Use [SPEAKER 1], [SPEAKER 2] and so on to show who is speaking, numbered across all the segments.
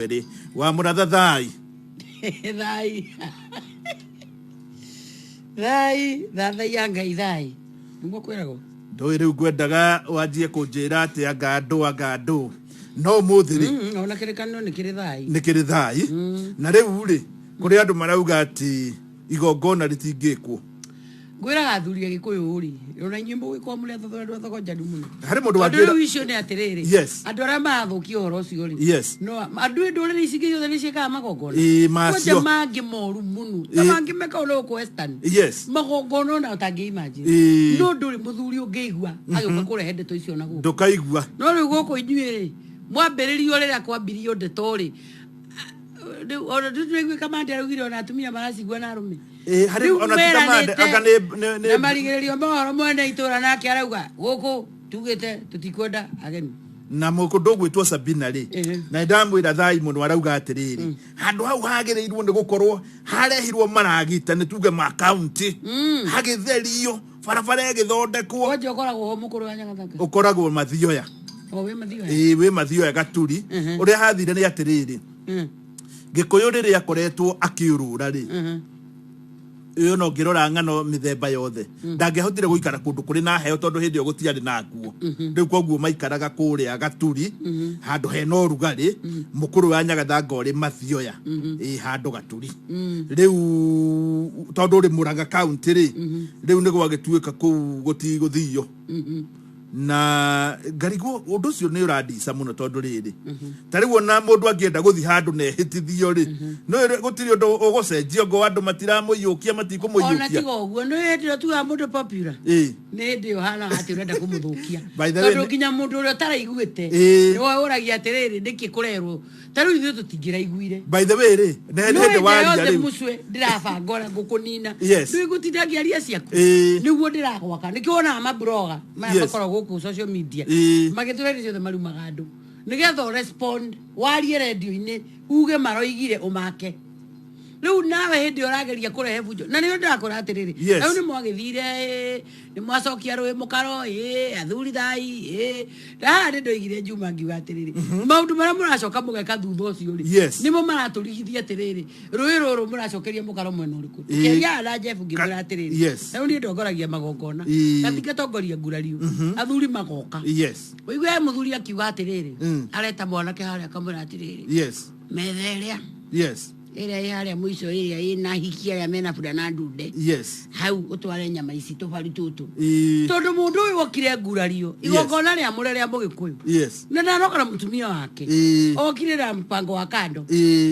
[SPEAKER 1] Erĩ wa mũratha thai.
[SPEAKER 2] Thai thai thathaiya Ngai thai, nĩguo kwĩragwo.
[SPEAKER 1] Ndũĩ rĩu ngwendaga wanjie kũnjĩra atĩ anga andũ anga andũ no ũmũthĩ rĩ.
[SPEAKER 2] Ona kĩrĩkanĩro nĩ kĩrĩ thai.
[SPEAKER 1] Nĩ kĩrĩ thai. Na rĩu rĩ, kũrĩ andũ marauga atĩ igongona rĩtingĩkwo.
[SPEAKER 2] Ngwĩraga athuri a Gĩkũyũ rĩ, ona inyuĩ mũgĩkorwo mũrĩ andũ athogonjanu mũno.
[SPEAKER 1] Harĩ mũndũ
[SPEAKER 2] Tondũ
[SPEAKER 1] wanjĩra
[SPEAKER 2] rĩu icio nĩ atĩrĩrĩ, andũ arĩa marathũkia ũhoro ũcio rĩ, no andũ ndũrĩrĩ ici ingĩ ciothe nĩ ciĩkaga magongona.
[SPEAKER 1] Ĩĩ, macio.
[SPEAKER 2] Kwanja mangĩ moru mũno ta mangĩ mekagwo na gũkũ Western. Magongona ona ũtangĩ imagine. No ndũrĩ mũthuri ũngĩigua agĩũka kũrehe ndeto icio na gũkũ.
[SPEAKER 1] Ndũkaigua.
[SPEAKER 2] No rĩu gũkũ inyuĩ rĩ, mwambĩrĩrio rĩrĩa kwambirio ndeto rĩ, rĩu ona tũraigua Kamande araugire ona atumia maracigua na arũme.
[SPEAKER 1] Ĩĩ, harĩ
[SPEAKER 2] Rĩu
[SPEAKER 1] ona ti Kamande,
[SPEAKER 2] meranĩte
[SPEAKER 1] anga
[SPEAKER 2] na marigĩrĩrio mohoro mwene itũra nake arauga gũkũ tugĩte tũtikwenda ageni.
[SPEAKER 1] Na mũndũ ũgwĩtwo Sabina rĩ, na ndamwĩra thai mũno, arauga atĩrĩrĩ, handũ hau hagĩrĩirwo nĩ gũkorwo harehirwo maragita, nĩ tuge ma kaunti, hagĩtherio barabara ĩgĩthondekwo.
[SPEAKER 2] Kwanja ũkoragwo ho mũkũrũ wa Nyagathanga?
[SPEAKER 1] Ũkoragwo Mathioya.
[SPEAKER 2] O wĩ Mathioya?
[SPEAKER 1] Ĩĩ, wĩ Mathioya Gaturi. Ũrĩa hathire nĩ atĩrĩrĩ, Gĩkũyũ rĩrĩa akoretwo akĩũrũra rĩ, ĩyo no ngĩrora ng'ano mĩthemba yothe, ndangĩahotire gũikara kũndũ kũrĩ na heo tondũ hĩndĩ ĩyo gũtiarĩ na nguo. Rĩu koguo maikaraga kũrĩa Gaturi, handũ hena ũrugarĩ. Mũkũrũ wa Nyagathanga ũrĩ Mathioya, ĩ handũ Gaturi. Rĩu tondũ ũrĩ Mũrang'a kaunti rĩ, rĩu nĩ gwagĩtuĩka kũu gũtigũthio na ngarigwo. Ũndũ ũcio nĩ ũrandica mũno tondũ rĩrĩ, ta rĩu ona mũndũ angĩenda gũthiĩ handũ na ehĩtithio rĩ, no gũtirĩ ũndũ ũgũcenjia ngo andũ matiramũiyũkia.
[SPEAKER 2] Ona
[SPEAKER 1] Matikũmũiyũkia.
[SPEAKER 2] Tiga ũguo, nĩ hĩndĩ ĩyo tugaga mũndũ popular, nĩ hĩndĩ ĩyo hana atĩ ũrenda kũmũthũkia.
[SPEAKER 1] By the way,
[SPEAKER 2] Tondũ nginya mũndũ ũrĩa ũtaraiguĩte nĩwe ũragia atĩrĩrĩ, nĩkĩ kũrerwo ta rĩu ithuĩ tũtingĩraiguire.
[SPEAKER 1] By the way rĩ, nĩ
[SPEAKER 2] no
[SPEAKER 1] hĩndĩ
[SPEAKER 2] hĩndĩ
[SPEAKER 1] waria
[SPEAKER 2] yothe
[SPEAKER 1] rĩu
[SPEAKER 2] mũcwe ndĩrabanga ũrĩa ngũkũnina. Rĩu ngũtinda ngĩaria ciaku nĩguo ndĩragwaka. Nĩkĩo wonaga mabloga maya makoragwo gũkũ social media magĩtũra hĩndĩ ciothe marumaga andũ nĩgetha ũrespond, warie rendio-inĩ uge maroigire ũmake. Rĩu nawe hĩndĩ ĩyo ũrageria kũrehe bunjo na nĩyo ndĩrakwĩra atĩrĩrĩ, rĩu nĩ mwagĩthire ĩ, nĩ mwacokia rũĩ mũkaro ĩ, athuri thai ĩ. Na haha nĩ ndoigire Njuma ngiuga atĩrĩrĩ, maũndũ marĩa mũracoka mũgeka thutha ũcio rĩ, nĩmo maratũrigithia atĩrĩrĩ, rũĩ rũrũ mũracokeria mũkaro mwena ũrĩkũ? Tũkĩaria na Jeff ngĩmwĩra atĩrĩrĩ, rĩu niĩ ndongoragia magongona na tingatongoria ngurario, athuri magoka. Ũigue mũthuri akiuga atĩrĩrĩ, areta mwanake harĩa akamwĩra atĩrĩrĩ, metha ĩrĩa ĩrĩa ĩ harĩa mũico, ĩrĩa ĩna hiki arĩa mena bura na ndunde, hau ũtware nyama ici tũbaru tũtũ, tondũ mũndũ ũyũ okire ngurario igongona rĩa mũre rĩa mũgĩkũyũ na ndanoka na mũtumia wake, okire na mpango wa kando.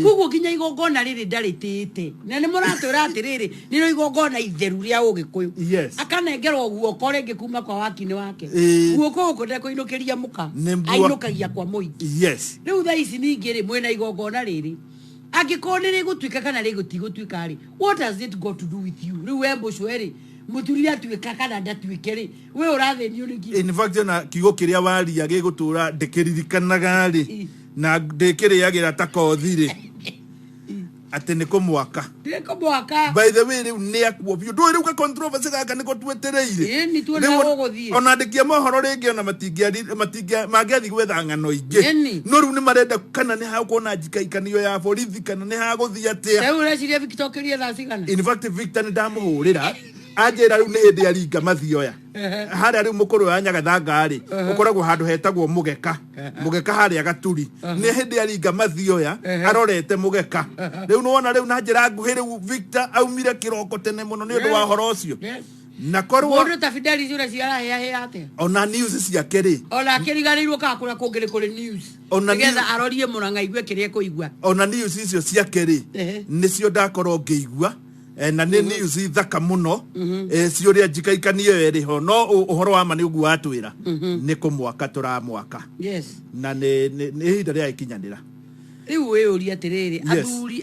[SPEAKER 2] Koguo nginya igongona rĩrĩ ndarĩtĩĩte, na nĩ mũratwĩra atĩrĩrĩ, nĩrĩo igongona itheru rĩa ũgĩkũyũ. Akanengerwo guoko rĩngĩ kuma kwa wakinĩ wake, guoko gũkũ ndekũinũkĩria mũka,
[SPEAKER 1] Nĩ mbua.
[SPEAKER 2] ainũkagia kwa mũingĩ. Rĩu thaa ici ningĩ rĩ, mwĩna igongona rĩrĩ, angĩkorwo nĩ rĩgũtuĩka kana rĩgũtigũtuĩka rĩ, what has it got to do with you? Rĩu we mũcwe rĩ, mũthuri atuĩka kana ndatuĩke rĩ, we ũrathĩnio nĩkĩ?
[SPEAKER 1] In fact, ona kiugo kĩrĩa waria gĩgũtũra ndĩkĩririkanaga rĩ, na ndĩkĩrĩagĩra ta kothi rĩ, atĩ nĩ kũmwaka.
[SPEAKER 2] Nĩ kũmwaka.
[SPEAKER 1] By the way, rĩu nĩ akuo biũ, ndũĩ rĩu ka controversy gaka nĩko twetereire.
[SPEAKER 2] Ĩni, tuone
[SPEAKER 1] Rĩu
[SPEAKER 2] gũgũthiĩ.
[SPEAKER 1] Ona andĩki a mohoro rĩngĩ ona mangĩathiĩ gwetha ng'ano ingĩ. No rĩu nĩ marenda kana nĩ hagũkorwo na njikaikanio ya borithi kana nĩ hagũthiĩ atĩa.
[SPEAKER 2] Rĩu ũreciria Victor okĩrie thaa cigana?
[SPEAKER 1] In fact, Victor nĩ ndamũhũrĩra, anjĩra rĩu nĩ hĩndĩ aringa Mathioya harĩa. Rĩu mũkũrũ wa Nyagathanga rĩ, ũkoragwo handũ hetagwo Mũgeka, Mũgeka harĩa Gaturi. Nĩ hĩndĩ aringa Mathioya arorete Mũgeka. Rĩu nĩwona rĩu na njĩra nguhĩ, rĩu Victor aumire kĩroko tene mũno nĩ ũndũ wa ũhoro ũcio na korwo
[SPEAKER 2] Mũndũ ta Fidelis ũreciria arahĩahĩa atĩa?
[SPEAKER 1] Ona news ciake rĩ,
[SPEAKER 2] Ona akĩriganĩirwo kana kũrĩa kũngĩ nĩ kũrĩ news,
[SPEAKER 1] Ona
[SPEAKER 2] nĩgetha arorie Mũrang'a aigue kĩrĩa ekũigua.
[SPEAKER 1] Ona news icio ciake rĩ, nĩcio ndakorwo ngĩigua. Na nĩ news thaka mũno, ci ũrĩa njikaikanio ĩyo ĩrĩ ho. No ũhoro wa ma nĩ ũguo watwĩra, nĩ kũmwaka tũramwaka. Na nĩ ihinda rĩa ikinyanĩra.
[SPEAKER 2] Rĩu wĩyũrie atĩrĩrĩ,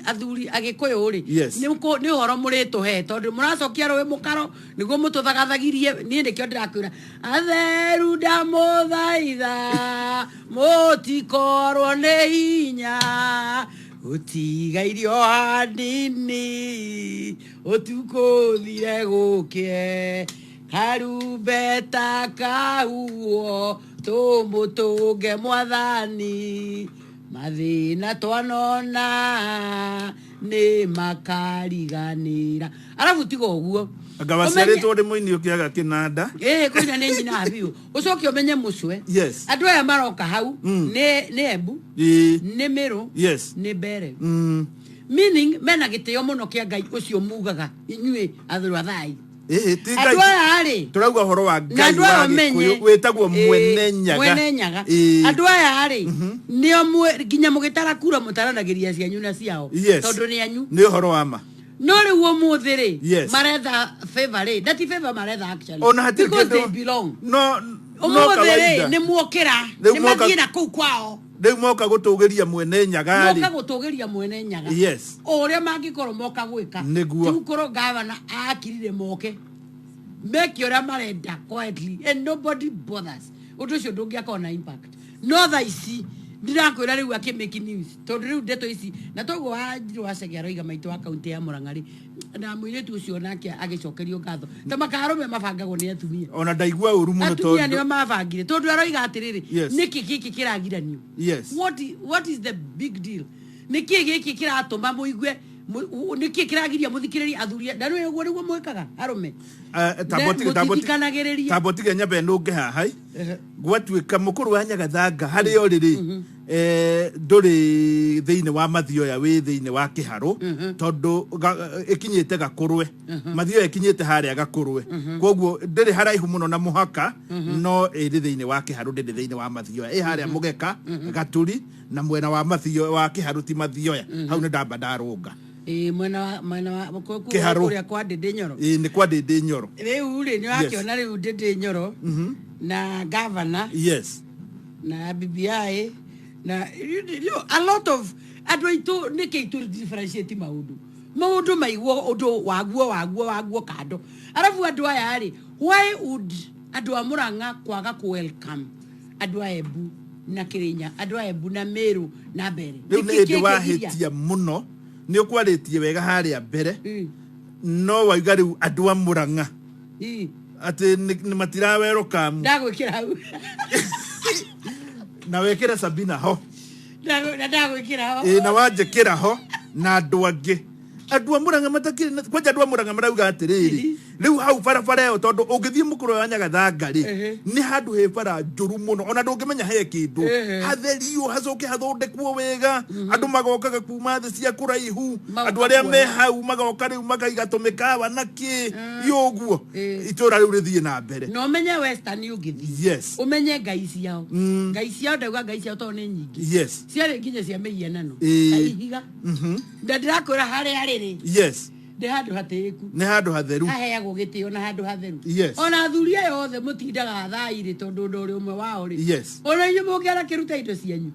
[SPEAKER 2] athuri agĩkũyũ rĩ, nĩ ũhoro mũrĩtũhe tondũ mũracokia rũĩ mũkaro nĩguo mũtũthagathagirie. Niĩ nĩkĩo ndĩrakwĩra, atheru ndamũthaitha mũtikorwo nĩ hinya, gũtigairio hanini ũtukũ thire gũkĩe, karumbeta kahuo tũmũtũnge mwathani. Mathĩna twanona nĩ makariganĩra. Arabu tiga ũguo.
[SPEAKER 1] Anga waciarĩtwo ũrĩ mũini ũkĩaga kĩnanda.
[SPEAKER 2] Ĩĩ, kũina nĩ nyina biũ. Ũcoke ũmenye mũcwe. Andũ aya maroka hau nĩ Embu, nĩ Mĩrũ, nĩ Mbere. Meaning mena gĩtĩo mũno kĩa Ngai ũcio mugaga inyuĩ athuru athai.
[SPEAKER 1] Ĩĩ, ti
[SPEAKER 2] Andũ
[SPEAKER 1] Ngai.
[SPEAKER 2] aya rĩ,
[SPEAKER 1] Tũrauga ũhoro wa
[SPEAKER 2] na
[SPEAKER 1] Ngai
[SPEAKER 2] andũ
[SPEAKER 1] wa
[SPEAKER 2] aya ũmenye
[SPEAKER 1] Gĩkũyũ wĩtagwo Mwene Nyaga.
[SPEAKER 2] Mwene Nyaga. Andũ aya rĩ, nĩo nginya mũgĩtara kura mũtaranagĩria cianyu na ciao. Tondũ nĩ anyu.
[SPEAKER 1] Nĩ ũhoro wa ma.
[SPEAKER 2] No rĩu ũmũthĩ rĩ, maretha favor rĩ, na ti favor maretha actually.
[SPEAKER 1] Ona hatirĩ
[SPEAKER 2] Because
[SPEAKER 1] kĩndũ-
[SPEAKER 2] they belong.
[SPEAKER 1] No, no
[SPEAKER 2] Ũmũthĩ rĩ,
[SPEAKER 1] kawaida.
[SPEAKER 2] nĩ muokĩra,
[SPEAKER 1] Rĩu
[SPEAKER 2] nĩ
[SPEAKER 1] moka-
[SPEAKER 2] mathiĩ na kũu kwao.
[SPEAKER 1] Rĩu moka gũtũgĩria Mwene Nyaga rĩ.
[SPEAKER 2] Moka gũtũgĩria Mwene Nyaga. O ũrĩa mangĩkorwo moka gwĩka.
[SPEAKER 1] Nĩguo.
[SPEAKER 2] Rĩu korwo gavana akirire moke. Meke ũrĩa marenda quietly and nobody bothers. Ũndũ ũcio ndũngĩakorwo na impact. No thaa ici ndirakwĩra rĩu akĩ make news tondũ rĩu ndeto ici na toguo Wanjirũ wa Chege aroiga maitũ wa kaunti ya Murang'a rĩ, na mũirĩtu ũcio nake agĩcokerio ngatho ta makarũme mabangagwo nĩ atumia.
[SPEAKER 1] Ona ndaigua ũru mũno
[SPEAKER 2] Atumia
[SPEAKER 1] tondũ
[SPEAKER 2] nĩo mabangire tondũ aroiga atĩrĩrĩ, nĩkĩ gĩkĩ kĩragiranio? What is the big deal? Nĩkĩ gĩkĩ kĩratũma mũigue nĩkĩ kĩragiria mũthikĩrĩrie athuri? Na rĩu ũguo nĩguo mwĩkaga arũme. Mũtithikanagĩrĩria.
[SPEAKER 1] Tambo tige nyambe nũnge haha. Gwatuĩka mũkũrũ wa Nyagathanga harĩa ũrĩ rĩ, ndũrĩ thĩinĩ wa Mathioya, wĩ thĩinĩ wa Kĩharũ, tondũ ĩkinyĩte Gakũrwe. Mathioya ĩkinyĩte harĩa Gakũrwe, koguo ndĩrĩ haraihu mũno na mũhaka, no ĩrĩ thĩinĩ wa Kĩharũ, ndĩrĩ thĩinĩ wa Mathioya. Ĩ harĩa Mũgeka Gaturi na mwena wa Mathioya wa Kĩharũ, ti Mathioya. Hau nĩ ndamba ndarũnga.
[SPEAKER 2] Ĩĩ, mwena wa
[SPEAKER 1] Kĩharũ.
[SPEAKER 2] kũrĩa kwa Ndĩndĩ Nyoro.
[SPEAKER 1] Ĩĩ, nĩ kwa Ndĩndĩ Nyoro.
[SPEAKER 2] Rĩu rĩ, nĩ wakĩona rĩu Ndĩndĩ Nyoro na gavana na BBI na a lot of andũ aitũ. Nĩkĩ itũ differentiate maũndũ? Maũndũ maiguo ũndũ waguo waguo waguo kando. Arabu andũ aya rĩ, why would andũ a Murang'a kwaga ku welcome andũ a Embu na Kĩrĩnya, andũ a Embu na Meru na Mbere?
[SPEAKER 1] Rĩu nĩ
[SPEAKER 2] Nĩkĩ
[SPEAKER 1] hĩndĩ
[SPEAKER 2] kĩngĩgiria?
[SPEAKER 1] Wahĩtia mũno, nĩ ũkwarĩtie wega harĩa mbere, no wauga rĩu andũ a Murang'a atĩ nĩ matirawerokamu.
[SPEAKER 2] Ndagwĩkĩra hau.
[SPEAKER 1] Na wekĩre Sabina ho.
[SPEAKER 2] Na ndagwĩkĩra ho.
[SPEAKER 1] Ĩĩ, na wanjĩkĩra ho na andũ angĩ, andũ a Murang'a matakĩrĩ kwanja andũ a Murang'a marauga atĩrĩrĩ, rĩu hau barabara ĩyo, tondũ ũngĩthiĩ mũkũrũ wa Nyagathanga rĩ, nĩ handũ he bara njũru mũno, ona ndũngĩmenya he kĩndũ. Hatherio, hacoke hathondekwo wega. Andũ magokaga kuma thĩ cia kũraihu.
[SPEAKER 2] Magoka
[SPEAKER 1] Andũ arĩa me
[SPEAKER 2] kuona.
[SPEAKER 1] hau magoka rĩu makaiga tũmĩkawa na kĩ ũguo, itũra rĩu rĩthiĩ na mbere.
[SPEAKER 2] Na ũmenye Western ũngĩthiĩ, ũmenye ngai ciao, ngai ciao, ndauga ngai ciao tondũ nĩ nyingĩ, ciarĩ nginya cia mĩhianano ta ihiga. Na ndĩrakwĩra harĩa rĩrĩ nĩ handũ hatĩĩku.
[SPEAKER 1] Nĩ handũ hatheru.
[SPEAKER 2] Haheagwo gĩtĩo na handũ hatheru. Ona athuri aya othe mũtindaga thaa-irĩ, tondũ ndũrĩ ũmwe wao rĩ, ona inyuĩ mũngĩara kĩruta indo cianyu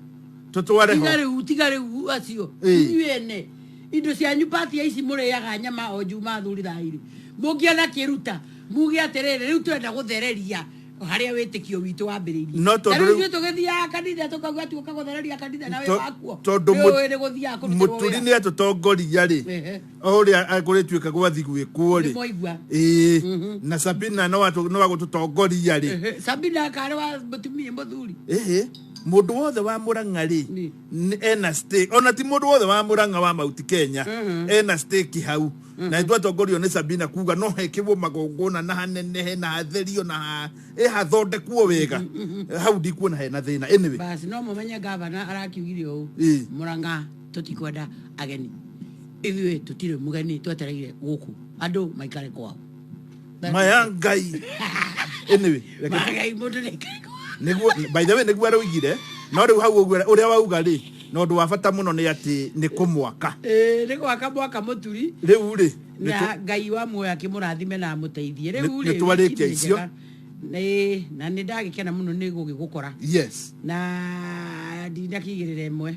[SPEAKER 1] Tũtware
[SPEAKER 2] tiga
[SPEAKER 1] ho.
[SPEAKER 2] Rĩu tiga rĩu acio, inyuĩ ene indo cianyu, pati ya ici mũrĩaga nyama o njuma, athuri thaa-irĩ mũngĩona kĩruta muge atĩrĩrĩ, rĩu twenda gũthereria harĩa wĩtĩkio witũ wambĩrĩirie.
[SPEAKER 1] No tondũ
[SPEAKER 2] Na rĩu
[SPEAKER 1] rĩu-
[SPEAKER 2] ithuĩ tũgĩthiaga kanitha tũkauga tuoka gũthereria kanitha na wĩ
[SPEAKER 1] To-
[SPEAKER 2] wakuo
[SPEAKER 1] tondũ
[SPEAKER 2] Nĩ ũĩ nĩ gũthiaga kũrutĩrwo
[SPEAKER 1] mũturi
[SPEAKER 2] wĩra.
[SPEAKER 1] nĩ atũtongoria rĩ, o ũrĩa kũrĩtuĩka gwathi gwĩkwo rĩ.
[SPEAKER 2] Nĩ mwaigua.
[SPEAKER 1] Ĩĩ, na Sabina no wagũtũtongoria rĩ.
[SPEAKER 2] Sabina karĩ wa mũtumia mũthuri.
[SPEAKER 1] Ĩhĩ, mũndũ wothe wa Mũrang'a rĩ, ena stake. Ona ti mũndũ wothe wa Mũrang'a, wa Mount Kenya ena stake hau, na nĩtwatongorio nĩ Sabina kuga no hekĩrwo magongona na hanenehe na hatherio na ĩ hathondekwo wega. Hau ndikuona hena thĩna anyway.
[SPEAKER 2] Basi no mũmenye gavana arakiugire ũũ, Mũrang'a tũtikwenda ageni, ithuĩ tũtirĩ mũgeni twetereire gũkũ, andũ maikare kwao.
[SPEAKER 1] Maya Ngai, anyway
[SPEAKER 2] Ngai, mũndũ nĩ aikare kwao.
[SPEAKER 1] Nĩguo, by the way, nĩguo araugire. No rĩu hau ũguo ũrĩa wauga rĩ, na ũndũ wa bata mũno nĩ atĩ nĩ kũmwaka.
[SPEAKER 2] Ĩĩ, nĩ gwaka mwaka mũturi.
[SPEAKER 1] Rĩu rĩ,
[SPEAKER 2] Na Ngai wa muoyo akĩmũrathime na amũteithie. Rĩu rĩ,
[SPEAKER 1] nĩ twarĩkia
[SPEAKER 2] wiki nĩ
[SPEAKER 1] icio.
[SPEAKER 2] njega. Ĩĩ, na nĩ ndagĩkena mũno nĩ gũgĩgũkora. Na ndinakĩigĩrĩra ĩmwe.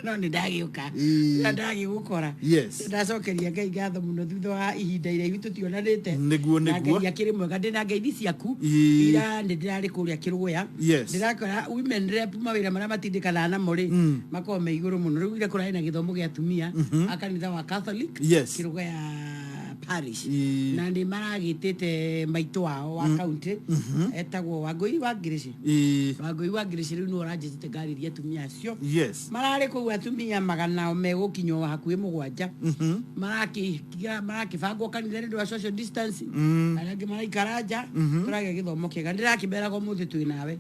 [SPEAKER 2] No nĩ ndagĩũka na ndagĩgũkora. Ndacokeria Ngai ngatho mũno thutha wa ihinda iraihu tũtionanĩte. Na Ngai akĩrĩ mwega, ndĩna ngeithi ciaku. Ira nĩ ndĩrarĩ kũrĩa Kĩrũya. Ndĩrakora women rep mawĩra marĩa matindĩkanaga namo rĩ, makoragwo me igũrũ mũno. Rĩu ira kũrarĩ na gĩthomo gĩa atumia a kanitha wa Catholic, Kĩrũgaya. Parish.
[SPEAKER 1] Ĩĩ.
[SPEAKER 2] Na nĩ maragĩtĩte maitũ wao wa county etagwo Wangũi wa Ngirici. Wangũi wa Ngirici rĩu nĩwe ũranjĩtĩte ngarĩrie atumia acio. Mararĩ kũu atumia magana megũkinywo hakuhĩ 7. Marakĩbangwo kanitha nĩ ũndũ wa social distance. Arĩa angĩ maraikara nja. Tũragĩa gĩthomo kĩega. Ndĩrakĩmeraga ũmũthĩ twĩ nawe.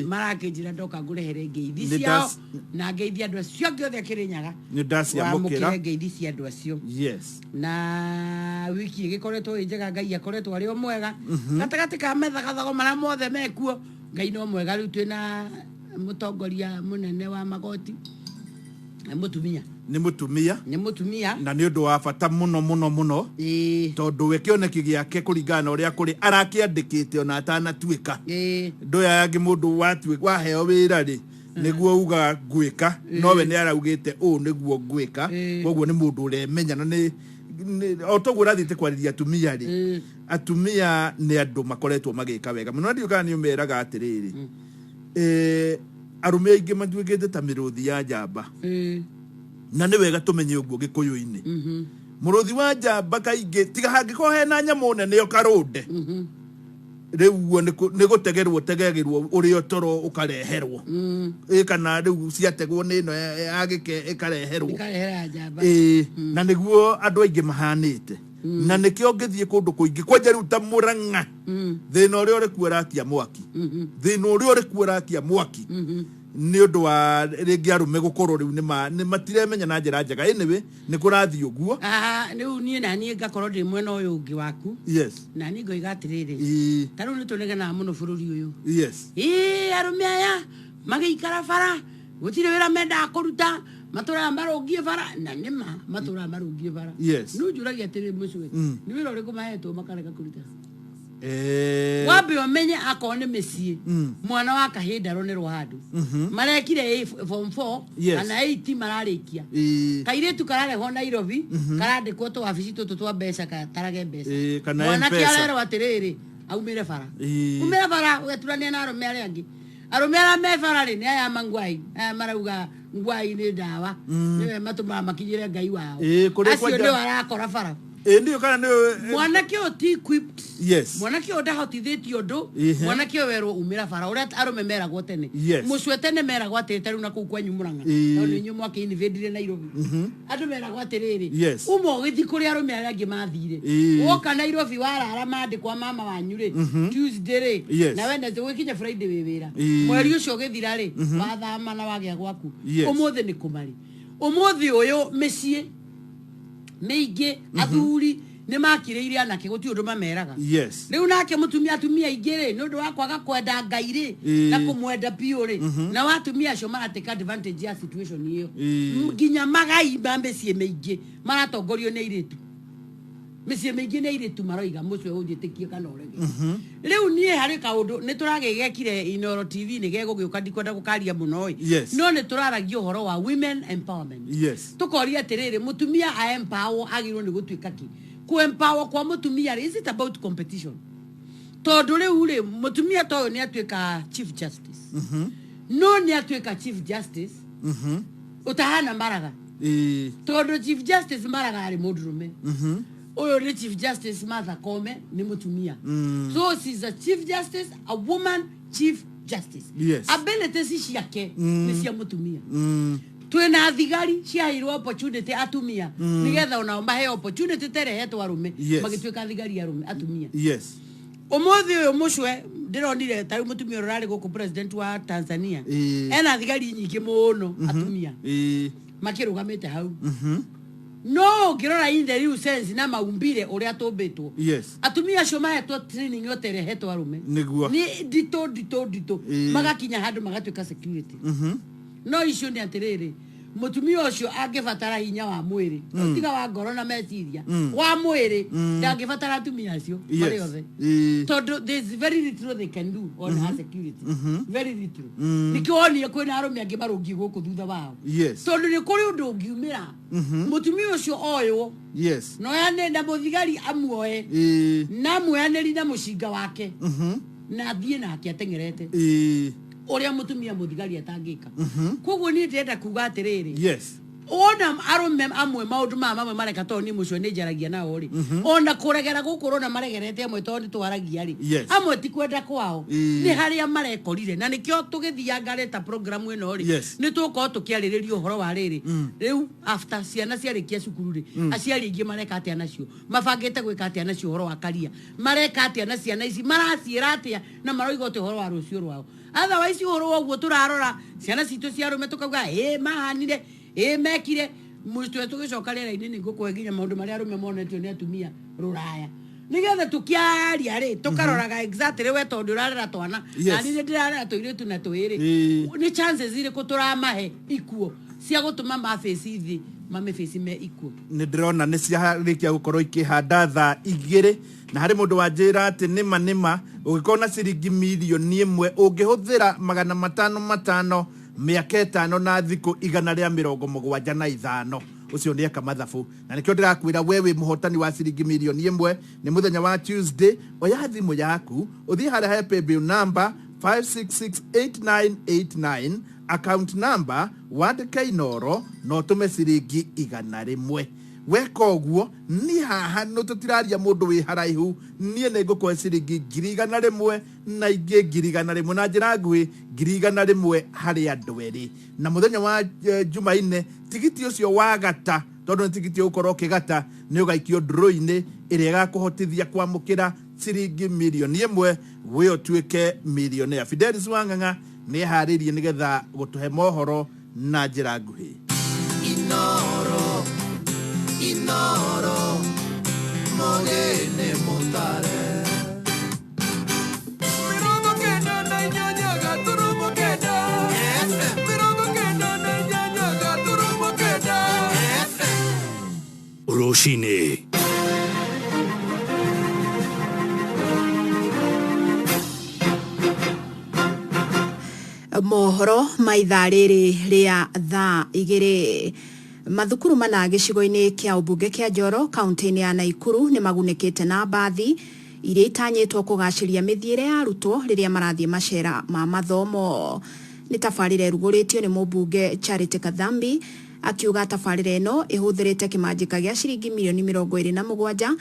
[SPEAKER 2] Marakĩnjĩra ndoka ngũrehere ngeithi
[SPEAKER 1] Nĩ
[SPEAKER 2] ciao na ngeithi andũ acio angĩ othe a Kĩrĩnyaga.
[SPEAKER 1] Nĩ ndaciamũkĩra.
[SPEAKER 2] Wamũkĩre ngeithi cia andũ acio. Na wiki ĩgĩkoretwo ĩ njega, Ngai akoretwo arĩ o mwega gatagatĩ ka mathagathago marĩa mothe mekuo. Ngai no mwega. Rĩu twĩna mũtongoria mũnene wa magoti nĩ mũtumia.
[SPEAKER 1] Nĩ mũtumia.
[SPEAKER 2] Nĩ mũtumia.
[SPEAKER 1] Na nĩ ũndũ wa bata mũno mũno mũno, tondũ we kĩoneki gĩake kũringana na ũrĩa kũrĩ arakĩandĩkĩte ona atanatuĩka. Ndũ aya angĩ, mũndũ waheo wĩra rĩ, nĩguo uga ngwĩka, nowe nĩ araugĩte ũũ nĩguo ngwĩka. Koguo nĩ mũndũ ũremenya na nĩ o toguo ũrathiĩte kwarĩria atumia rĩ, atumia nĩ andũ makoretwo magĩka wega mũno, na ndiũĩ kana nĩ ũmeraga atĩrĩrĩ, arũme aingĩ matuĩkĩte ta mĩrũthi ya njamba. Na nĩ wega tũmenye ũguo gĩkũyũ-inĩ, mũrũthi wa njamba kaingĩ tiga hangĩkorwo hena nyamũ nene ũkarũnde, rĩu guo nĩ gũtegerwo ũtegagĩrwo ũrĩa toro ũkareherwo. Ĩ kana rĩu ciategwo nĩ ĩno ya gĩke ĩkareherwo.
[SPEAKER 2] Ikarehera njamba.
[SPEAKER 1] Ĩĩ, na nĩguo andũ aingĩ mahanĩte, na nĩkĩo ũngĩthiĩ kũndũ kũingĩ kwanja rĩu ta Mũrang'a, thĩna ũrĩa ũrĩ kuo ũrakia mwaki, thĩna ũrĩa ũrĩ kuo ũrakia mwaki nĩ ũndũ wa rĩngĩ arũme gũkorwo rĩu nĩ matiremenya na njĩra njega. Anyway, nĩ kũrathiĩ ũguo.
[SPEAKER 2] Ah, rĩu niĩ na niĩ ngakorwo ndĩ mwena ũyũ ũngĩ waku. Na niĩ ngoiga atĩrĩrĩ, ta rĩu nĩ tũnegenaga mũno bũrũri ũyũ. Ĩĩ, arũme aya magĩikara bara gũtirĩ wĩra mendaga kũruta, matũraga marũngiĩ bara, na nĩma matũraga marũngiĩ bara. No njũragia atĩrĩ, mũcwe, nĩ wĩra ũrĩkũ mahetwo makarega kũruta? Wambe ũmenye akorwo nĩ mĩciĩ, mwana wa kahĩĩ ndaronerwo handũ marekire form 4 kana 8 mararĩkia. Kairĩtu kararehwo Nairobi, karandĩkwo tũwabici tũtũ twa mbeca, gatarage mbeca.
[SPEAKER 1] Kana
[SPEAKER 2] mwanake
[SPEAKER 1] M-Pesa.
[SPEAKER 2] arerwo atĩrĩrĩ, aumĩre bara. Umĩre bara ũgeturania na arũme arĩa angĩ. Arũme arĩa me bara rĩ, nĩ aya mangwai aya marauga ngwai nĩ ndawa, nĩwe matũmaga makinyĩre Ngai wao.
[SPEAKER 1] Kũrĩa
[SPEAKER 2] acio
[SPEAKER 1] kwanja-
[SPEAKER 2] nĩo arakora bara.
[SPEAKER 1] Ĩĩ, ndiũ kana nĩ
[SPEAKER 2] Mwanake ũyũ ti equipped. Mwanake ũyũ ndahotithĩtio ũndũ. Mwanake ũyũ werwo umĩra bara ũrĩa arũme meragwo tene. Mũcwe tene meragwo atĩrĩ, ta rĩu na kũu kwanyu Mũrang'a, tondũ inyuĩ mwakĩ invadire Nairobi, andũ meragwo atĩrĩrĩ, uma ũgĩthiĩ kũrĩa arũme arĩa angĩ mathire. Woka Nairobi warara mandĩkwa mama wanyu rĩ, Tuesday rĩ, na Wednesday, ũgĩkinya Friday wĩ wĩra. Mweri ũcio ũgĩthira rĩ, wathama na wagĩa gwaku. Ũmũthĩ nĩ kũmarĩ ũmũthĩ ũyũ mĩciĩ mĩingĩ athuri nĩ makirĩire anake, gũtirĩ ũndũ mameraga. Rĩu nake mũtumia, atumia aingĩ rĩ, nĩ ũndũ wa kwaga kwenda Ngai rĩ, na kũmwenda biũ rĩ, na atumia acio maratake advantage ya situation ĩyo. Nginya magai ma mĩciĩ mĩingĩ maratongorio nĩ airĩtu. Mĩciĩ mĩingĩ nĩ airĩtu maroiga, mũcio ũnjĩtĩkie kana ũrege. Rĩu niĩ harĩ kaũndũ nĩ tũragĩgekire Inoro TV, nĩ gegũgĩũka, ndikwenda gũkaria mũno ĩ. No nĩ tũraragia ũhoro wa women empowerment. Tukoria atĩrĩrĩ, mũtumia a empower agĩrĩirwo nĩ gũtuĩka kĩ? Ku empower kwa mũtumia rĩ, is it about competition? Tondũ rĩu rĩ, mũtumia ta ũyũ nĩ atuĩka chief justice, no nĩ atuĩka chief justice ũtahana Maraga, tondũ chief justice Maraga arĩ mũndũrũme. Ũyũ nĩ Chief Justice Martha Koome, nĩ mũtumia. So she's a chief justice, a woman chief justice. Abilities ciake nĩ cia mũtumia. Twĩna thigari ciaheirwo opportunity atumia, nĩgetha onao maheo opportunity ta ĩrĩa ĩhetwo arũme. Magĩtuĩka thigari arũme atumia. Ũmũthĩ ũyũ mũcwe ndĩronire ta rĩu mũtumia ũrĩa ũrarĩ gũkũ, president wa Tanzania, ena thigari nyingĩ mũno atumia makĩrũgamĩte hau. No ũngĩrora in the real sense na maumbire ũrĩa tũmbĩtwo, atumia acio mahetwo training yote ĩrĩa ĩhetwo arũme. Nĩ nditũ nditũ nditũ. Magakinya handũ magatuĩka security. No icio nĩ atĩrĩrĩ, mũtumia ũcio angĩbatara hinya wa mwĩrĩ, tiga wa ngoro na meciria, wa mwĩrĩ, ndangĩbatara atumia acio marĩ othe, tondũ there's very little they can do on her security, very little. Nĩkĩo wonire kwĩna arũme angĩ marũngiĩ gũkũ thutha wao, tondũ nĩ kũrĩ ũndũ ũngiumĩra mũtumia ũcio oywo noyane na mũthigari amuoe na amuoyanĩri na mũcinga wake na athiĩ nake ateng'erete, ũrĩa mũtumia mũthigari atangĩka. Koguo niĩ ndĩrenda kuga atĩrĩrĩ, Wona arũme amwe maũndũ maya mamwe mareka, tondũ niĩ mũcio nĩ njaragia nao rĩ, ona kũregera gũkũ ũrona maregerete amwe tondũ nĩ twaragia rĩ, amwe ti kwenda kwao, nĩ harĩa marekorire, na nĩkĩo tũgĩthianga reta program ĩno rĩ, nĩ tũgũkorwo tũkĩarĩrĩria ũhoro wa rĩrĩ rĩu after ciana ciarĩkia cukuru rĩ, aciari aingĩ mareka atĩa nacio, mabangĩte gwĩka atĩa nacio, ũhoro wa karia mareka atĩa na ciana ici, maraciĩra atĩa, na maroiga atĩa ũhoro wa rũciũ rwao. Otherwise ũhoro wa ũguo tũrarora ciana citũ cia arũme tũkauga ĩ mahanire ĩ mekire mũcitwe, tũgĩcoka rĩera-inĩ nĩ ngũkũhe nginya maũndũ marĩa arũme monetio nĩ atumia rũraya, nĩgetha tũkĩaria rĩ tũkaroraga exactly we tondũ ũrarera twana, na niĩ ndĩrarera tũirĩtu na twĩrĩ, nĩ chances irĩkũ tũramahe ikuo cia gũtũma mabaci thĩ mamĩbaci me ikuo.
[SPEAKER 1] Nĩ ndĩrona nĩ ciarĩkia gũkorwo ikĩhanda thaa 2, na harĩ mũndũ wanjĩra atĩ nĩma nĩma ũngĩkorwo na ciringi mirioni 1 ũngĩhũthĩra 500 500 mĩaka 5 na thikũ 175, ũcio nĩ eka mathabu. Na nĩkĩo ndĩrakwĩra we wĩ mũhotani wa ciringi mirioni 1. Nĩ mũthenya wa Tuesday, oya thimũ yaku ũthiĩ harĩa he paybill number 5668989, account number wandĩke Inoro na ũtũme ciringi 100. Weka ũguo niĩ haha nĩ tũtiraria mũndũ wĩ haraihu, niĩ nĩ ngũkũhe ciringi 100,000 na ingĩ 100,000, na njĩra nguhĩ 100,000 harĩ andũ erĩ. Na mũthenya wa Jumaine tigiti ũcio wa gata, tondũ nĩ tigiti ũgũkorwo ũkĩgata, nĩ ũgaikio draw-inĩ ĩrĩa ĩgakũhotithia kwamũkĩra ciringi mirioni 1, we ũtuĩke millionaire. Fidelis Wang'ang'a nĩ eharĩirie nĩgetha gũtũhe mohoro na njĩra nguhĩ.
[SPEAKER 3] Inoro, Inoro, Mogene Mutare. 98.9 FM. 98.9 FM.
[SPEAKER 4] Rũcinĩ.
[SPEAKER 5] Mohoro ma ithaa rĩrĩ rĩa thaa 2. Mathukuru mana gĩcigo-inĩ kĩa ũmbunge kĩa Njoro kaunti-inĩ ya Naikuru nĩ magunĩkĩte na mbathi iria itanyĩtwo kũgacĩria mĩthiĩre ya arutwo rĩrĩa marathiĩ macera ma mathomo. Nĩ tabarĩra ĩrugũrĩtio nĩ mũmbunge Charity Kathambi, akiuga tabarĩra ĩno ĩhũthĩrĩte kĩmanjĩka gĩa ciringi mirioni 27,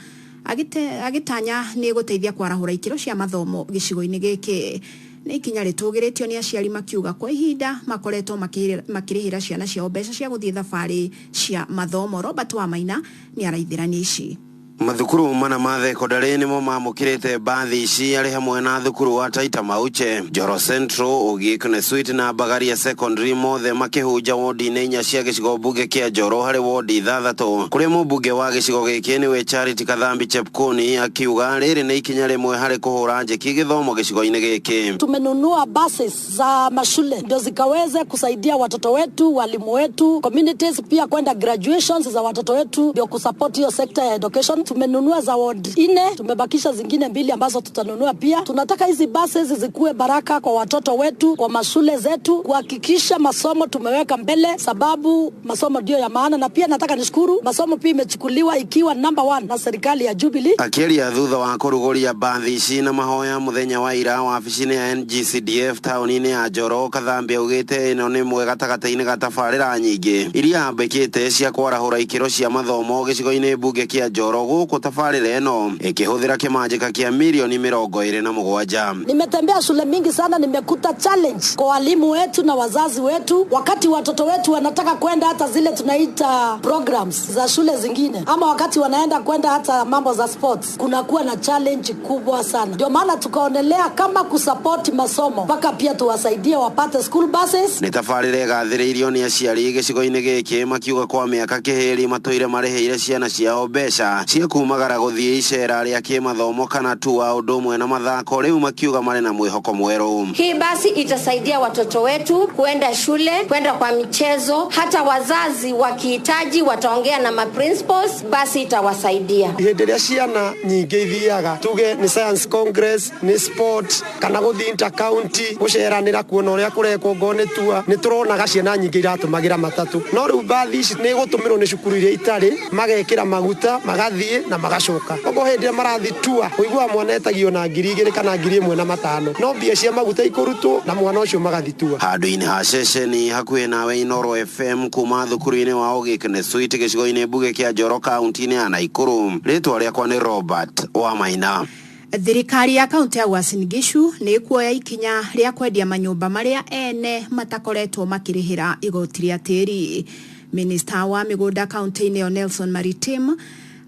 [SPEAKER 5] agĩtanya nĩ gũteithia kwarahũra ikĩro cia mathomo gĩcigo-inĩ gĩkĩ. Nĩ ikinya rĩtũgĩrĩtio nĩ aciari makiuga kwa ihinda makoretwo makĩrĩhĩra ciana ciao mbeca cia gũthiĩ thabarĩ cia mathomo. Robert Wamaina nĩ araithĩrania ici.
[SPEAKER 6] Mathukuru mana ma thekondarĩ nĩmo mamũkĩrĩte mbathi ici, arĩ hamwe na thukuru wa Taita Mauche, Njoro Central, Ogik Nesuit na Mbagaria Secondary, mothe makĩhunja wodi-inĩ inya cia gĩcigo mbunge kĩa Njoro harĩ wodi ithathatũ, kũrĩa mũmbunge wa gĩcigo gĩkĩ nĩwe Charity Kathambi Chepkoni akiuga rĩrĩ nĩ ikinya rĩmwe harĩ kũhũra njeki gĩthomo gĩcigo-inĩ gĩkĩ.
[SPEAKER 7] Tumenunua buses za mashule ndio zikaweze kusaidia watoto wetu, walimu wetu, communities pia kwenda graduations za watoto wetu, ndio kusupport hiyo sekta ya education. Tumenunua za ward nne, tumebakisha zingine mbili ambazo tutanunua pia. Tunataka hizi buses zikuwe baraka kwa watoto wetu, kwa mashule zetu, kuhakikisha masomo tumeweka mbele, sababu masomo ndio ya maana. Na pia nataka nishukuru, masomo pia imechukuliwa ikiwa number one na serikali ya Jubilee.
[SPEAKER 6] Akĩaria thutha wa kũrugũria mbathi ici na mahoya mũthenya wa ira wabici-inĩ ya NGCDF taũni-inĩ ya Njoro, Kathambi augĩte ĩno nĩ ĩmwe gatagatĩ-inĩ ga tabarĩra nyingĩ iria ambĩkĩte cia kwarahũra ikĩro cia mathomo gĩcigo-inĩ mbunge kĩa Njoro, gũkũ tabarĩra ĩno ĩkĩhũthĩra kĩmanjĩka kĩa mirioni 27.
[SPEAKER 7] Nimetembea shule mingi sana, nimekuta challenge kwa walimu wetu na wazazi wetu, wakati watoto wetu wanataka kwenda hata zile tunaita programs za shule zingine, ama wakati wanaenda kwenda hata mambo za sports, kunakuwa na challenge kubwa sana. Ndio maana tukaonelea kama kusupport masomo mpaka pia tuwasaidie wapate school buses.
[SPEAKER 6] Nĩ tabarĩra ĩgathĩrĩirio nĩ aciari gĩcigo-inĩ gĩkĩ, makiuga kwa mĩaka kĩhĩri matũire marĩhĩire ciana ciao mbeca cia kumagara gũthiĩ icera rĩa kĩmathomo kana tua ũndũ ũmwe na mathako, rĩu makiuga marĩ na mwĩhoko mwerũ.
[SPEAKER 8] Hii basi itasaidia watoto wetu kuenda shule, kwenda kwa michezo, hata wazazi wakihitaji wataongea na maprincipals, basi itawasaidia.
[SPEAKER 9] Hĩndĩ ĩrĩa ciana nyingĩ ithiaga, tuge nĩ science congress, nĩ sport, kana gũthiĩ inter county gũceranĩra kuona ũrĩa kũrekwo ngoo nĩ tua, nĩ tũronaga ciana nyingĩ iratũmagĩra matatũ, no rĩu mbathi ici nĩ igũtũmĩrwo nĩ cukuru iria itarĩ, magekĩra maguta magathiĩ. Magathiĩ na magacoka. Koguo hĩndĩ ĩrĩa marathiĩ tour, ũiguaga mwana etagio na 2000 kana 1500, no mbia cia maguta ikũrutwo na mwana ũcio magathiĩ tour.
[SPEAKER 6] Handũ-inĩ ha ceceni hakuhĩ nawe Inooro FM kuma thukuru-inĩ wa Ogik Suite gĩcigo-inĩ mbunge kĩa Njoro kaunti-inĩ ya Nakuru. Rĩtwa rĩakwa nĩ Robert Wamaina.
[SPEAKER 5] Thirikari ya kaunti ya Uasin Gishu nĩ ĩkuoya ikinya rĩa kwendia manyũmba marĩa ene matakoretwo makĩrĩhĩra igoti rĩa tĩri. Minista wa mĩgũnda kaunti-inĩ ĩyo Nelson Maritim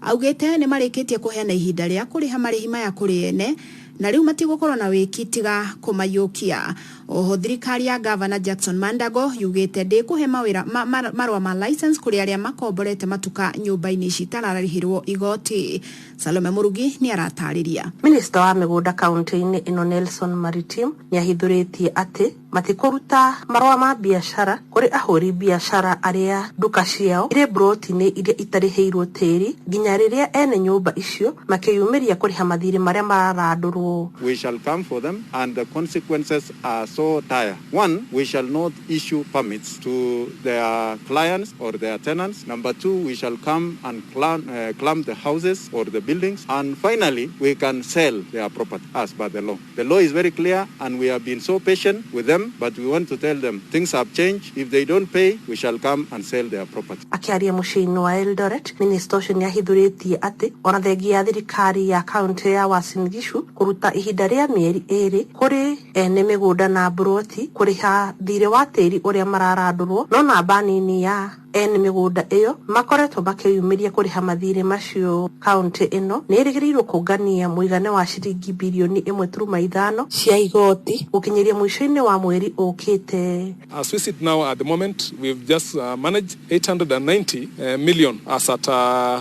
[SPEAKER 5] augĩte nĩ marĩkĩtie kũheana ihinda rĩa kũrĩha marĩhi maya kũrĩ ene na rĩu matigũkorwo na wĩki tiga kũmaiyũkia. Oho thirikari ya Gavana Jackson Mandago yugĩte ndĩkũhe mawĩra marũa ma license kũrĩ arĩa makomborete matuka nyũmba-inĩ ici itararĩhĩrwo igoti. Salome Murugi nĩ aratarĩria.
[SPEAKER 10] Minista wa mĩgũnda kaunti-inĩ ĩno Nelson Maritim nĩ ahithũrĩtie atĩ matikũruta marũa ma biacara kũrĩ ahũri biacara arĩa nduka ciao irĩ mburoti-inĩ iria itarĩhĩirwo tĩri nginya rĩrĩa ene nyũmba icio makĩyumĩria kũrĩha mathirĩ marĩa mararandũrwo.
[SPEAKER 11] We shall come for them and the consequences are so dire. One, we shall not issue permits to their clients or their tenants. Number two, we shall come and clamp the houses or the buildings. And finally, we can sell their property as per the law. The law is very clear and we have been so patient with them, but we want to tell them things have changed. If they don't pay, we shall come and sell their property.
[SPEAKER 10] Akiaria mũciĩ-inĩ wa Eldoret, minista ũcio nĩ ahithũrĩtie atĩ ona thengia ya thirikari ya kaunti ya Uasin Gishu kũruta ihinda rĩa mĩeri ĩrĩ kũrĩ ene mĩgũnda na mburoti kũrĩha thirĩ wa tĩri ũrĩa mararandũrwo, no namba nini ya ene mĩgũnda ĩyo makoretwo makĩyumĩria kũrĩha mathirĩ macio. Kaunti ĩno nĩ ĩrĩgĩrĩirwo kũngania mũigana wa ciringi birioni 1.5 cia igoti gũkinyĩria mũico-inĩ wa mweri ũkĩte.
[SPEAKER 12] As we sit now at the moment, we've just managed 890 million as at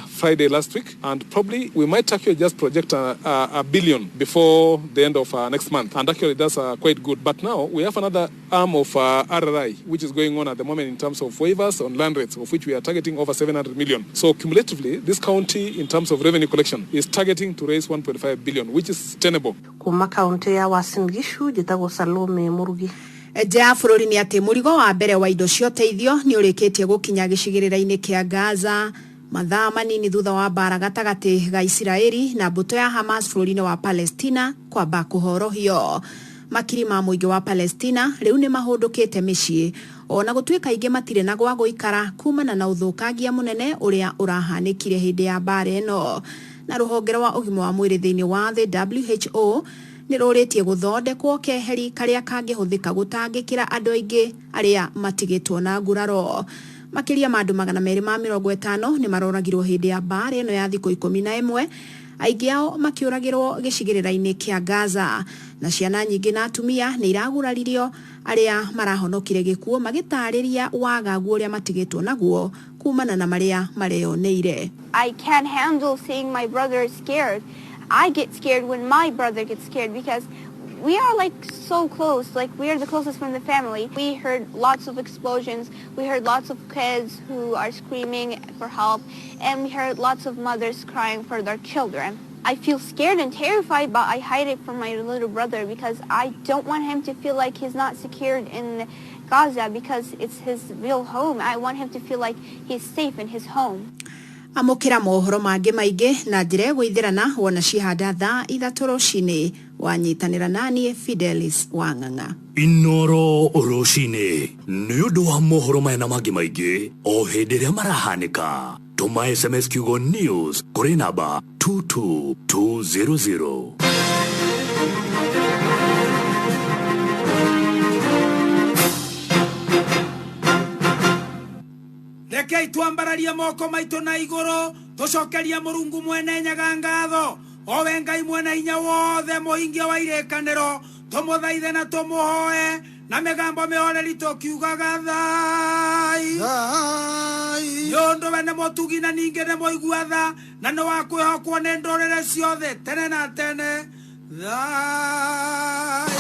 [SPEAKER 12] Friday last week, and probably we might actually just project a billion before the end of next month, and actually that's quite good. But now we have another arm of RRI, which is going on at the moment in terms of waivers on land rates, of which we are targeting over 700 million. So cumulatively, this county, in terms of revenue collection, is targeting to raise 1.5 billion, which is tenable.
[SPEAKER 10] Kuma kaunti ya Uasin Gishu, njĩtagwo Salome Murugi.
[SPEAKER 5] Nja ya bũrũri nĩ atĩ mũrigo wa mbere wa indo cia ũteithio nĩ ũrĩkĩtie gũkinya gĩcigĩrĩra-inĩ kĩa Gaza mathaa manini thutha wa mbara gatagatĩ ga Isiraeli na mbũtũ ya Hamas bũrũri-inĩ wa Palestina kwamba kũhorohio. Makiri ma mũingĩ wa Palestina rĩu nĩ mahũndũkĩte mĩciĩ ona gũtuĩka aingĩ matirĩ na gwa gũikara kumana na ũthũkangia mũnene ũrĩa ũrahanĩkire hĩndĩ ya mbara ĩno. Na rũhonge rwa ũgima wa mwĩrĩ thĩinĩ wa thĩ WHO nĩ rũrĩtie gũthondekwo keheri karĩa kangĩhũthĩka gũtangĩkĩra andũ aingĩ arĩa matigĩtwo na nguraro. Makĩria ma andũ 250 nĩ maroragirwo hĩndĩ ya mbara ĩno ya thikũ 11, aingĩ ao makĩũragĩrwo gĩcigĩrĩra-inĩ kĩa Gaza, na ciana nyingĩ na atumia nĩ iraguraririo arĩa marahonokire gĩkuũ magĩtarĩria wagagu ũrĩa matigĩtwo naguo kumana na marĩa mareyoneire.
[SPEAKER 13] I can't handle seeing my brother scared. I get scared when my brother gets scared because we are like so close, like we are the closest from the family. We heard lots of explosions, we heard lots of kids who are screaming for help, and we heard lots of mothers crying for their children. I feel scared and terrified, but I hide it from my little brother because I don't want him to feel like he's not secured in Gaza because it's his real home. I want him to feel like he's safe in his home.
[SPEAKER 5] Amũkĩra mohoro mangĩ maingĩ na njĩra ĩgũithĩrana wona cihanda thaa 3 rũcinĩ wanyitanĩra naniĩ Fidelis Wang'ang'a.
[SPEAKER 4] Inoro rũcinĩ nĩ ũndũ wa mohoro maya na mangĩ maingĩ o hĩndĩ ĩrĩa marahanĩka. Tũma SMS kiugo news kũrĩ namba 22200.
[SPEAKER 14] Rekei twambararie moko maitũ na igũrũ tũcokerie Mũrungu mwene nyaga ngatho owe Ngai mwene hinya wothe mũhingia wa irĩkanĩro tũmũthaithe na tũmũhoe na mĩgambo mĩhoreri tũkiugaga thai nĩ ũndũ we nĩ mũtugi na ningĩ nĩ mũigua tha na nĩ wa kwĩhokwo nĩ ndũrĩrĩ ciothe tene na tene thai.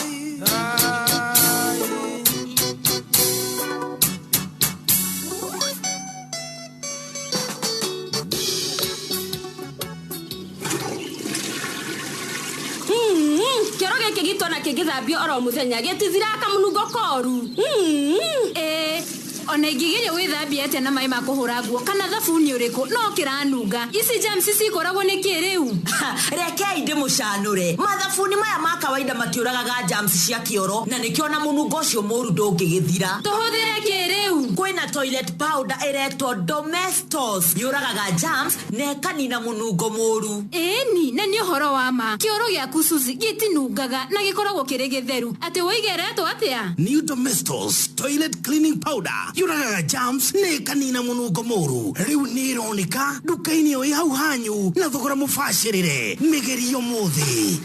[SPEAKER 15] Kĩoro gĩkĩ gitũ ona kĩngĩthambio oro mũthenya gĩtithiraga kamũnungo koru. Ĩĩ. Ona ingĩgeria gwĩthambia atĩa na maĩ ma kũhũra nguo kana thabuni ũrĩkũ no kĩranunga. Ici germs cikoragwo nĩ kĩ rĩu?
[SPEAKER 16] Rekei ndĩmũcanũre. Mathabuni maya ma kawaida matiũragaga germs cia kĩoro na nĩkĩo na mũnungo ũcio mũru ndũngĩgĩthira.
[SPEAKER 15] Tũhũthĩre kĩ rĩu?
[SPEAKER 16] Kwĩna toilet powder ĩretwo Domestos. Yũragaga germs na ĩkanina mũnungo mũru.
[SPEAKER 15] Ĩni, na nĩ ũhoro wa ma. Kĩoro gĩaku Suzy gĩtinungaga na gĩkoragwo kĩrĩ gĩtheru. Atĩ woiga ĩretwo atĩa?
[SPEAKER 17] New Domestos toilet cleaning powder yũragaga germs na ĩkanina mũnungo mũru. Rĩu nĩ ĩroneka nduka-inĩ o ĩ hau hanyu na thogora mũbacĩrĩre. Mĩgerio mũthĩ.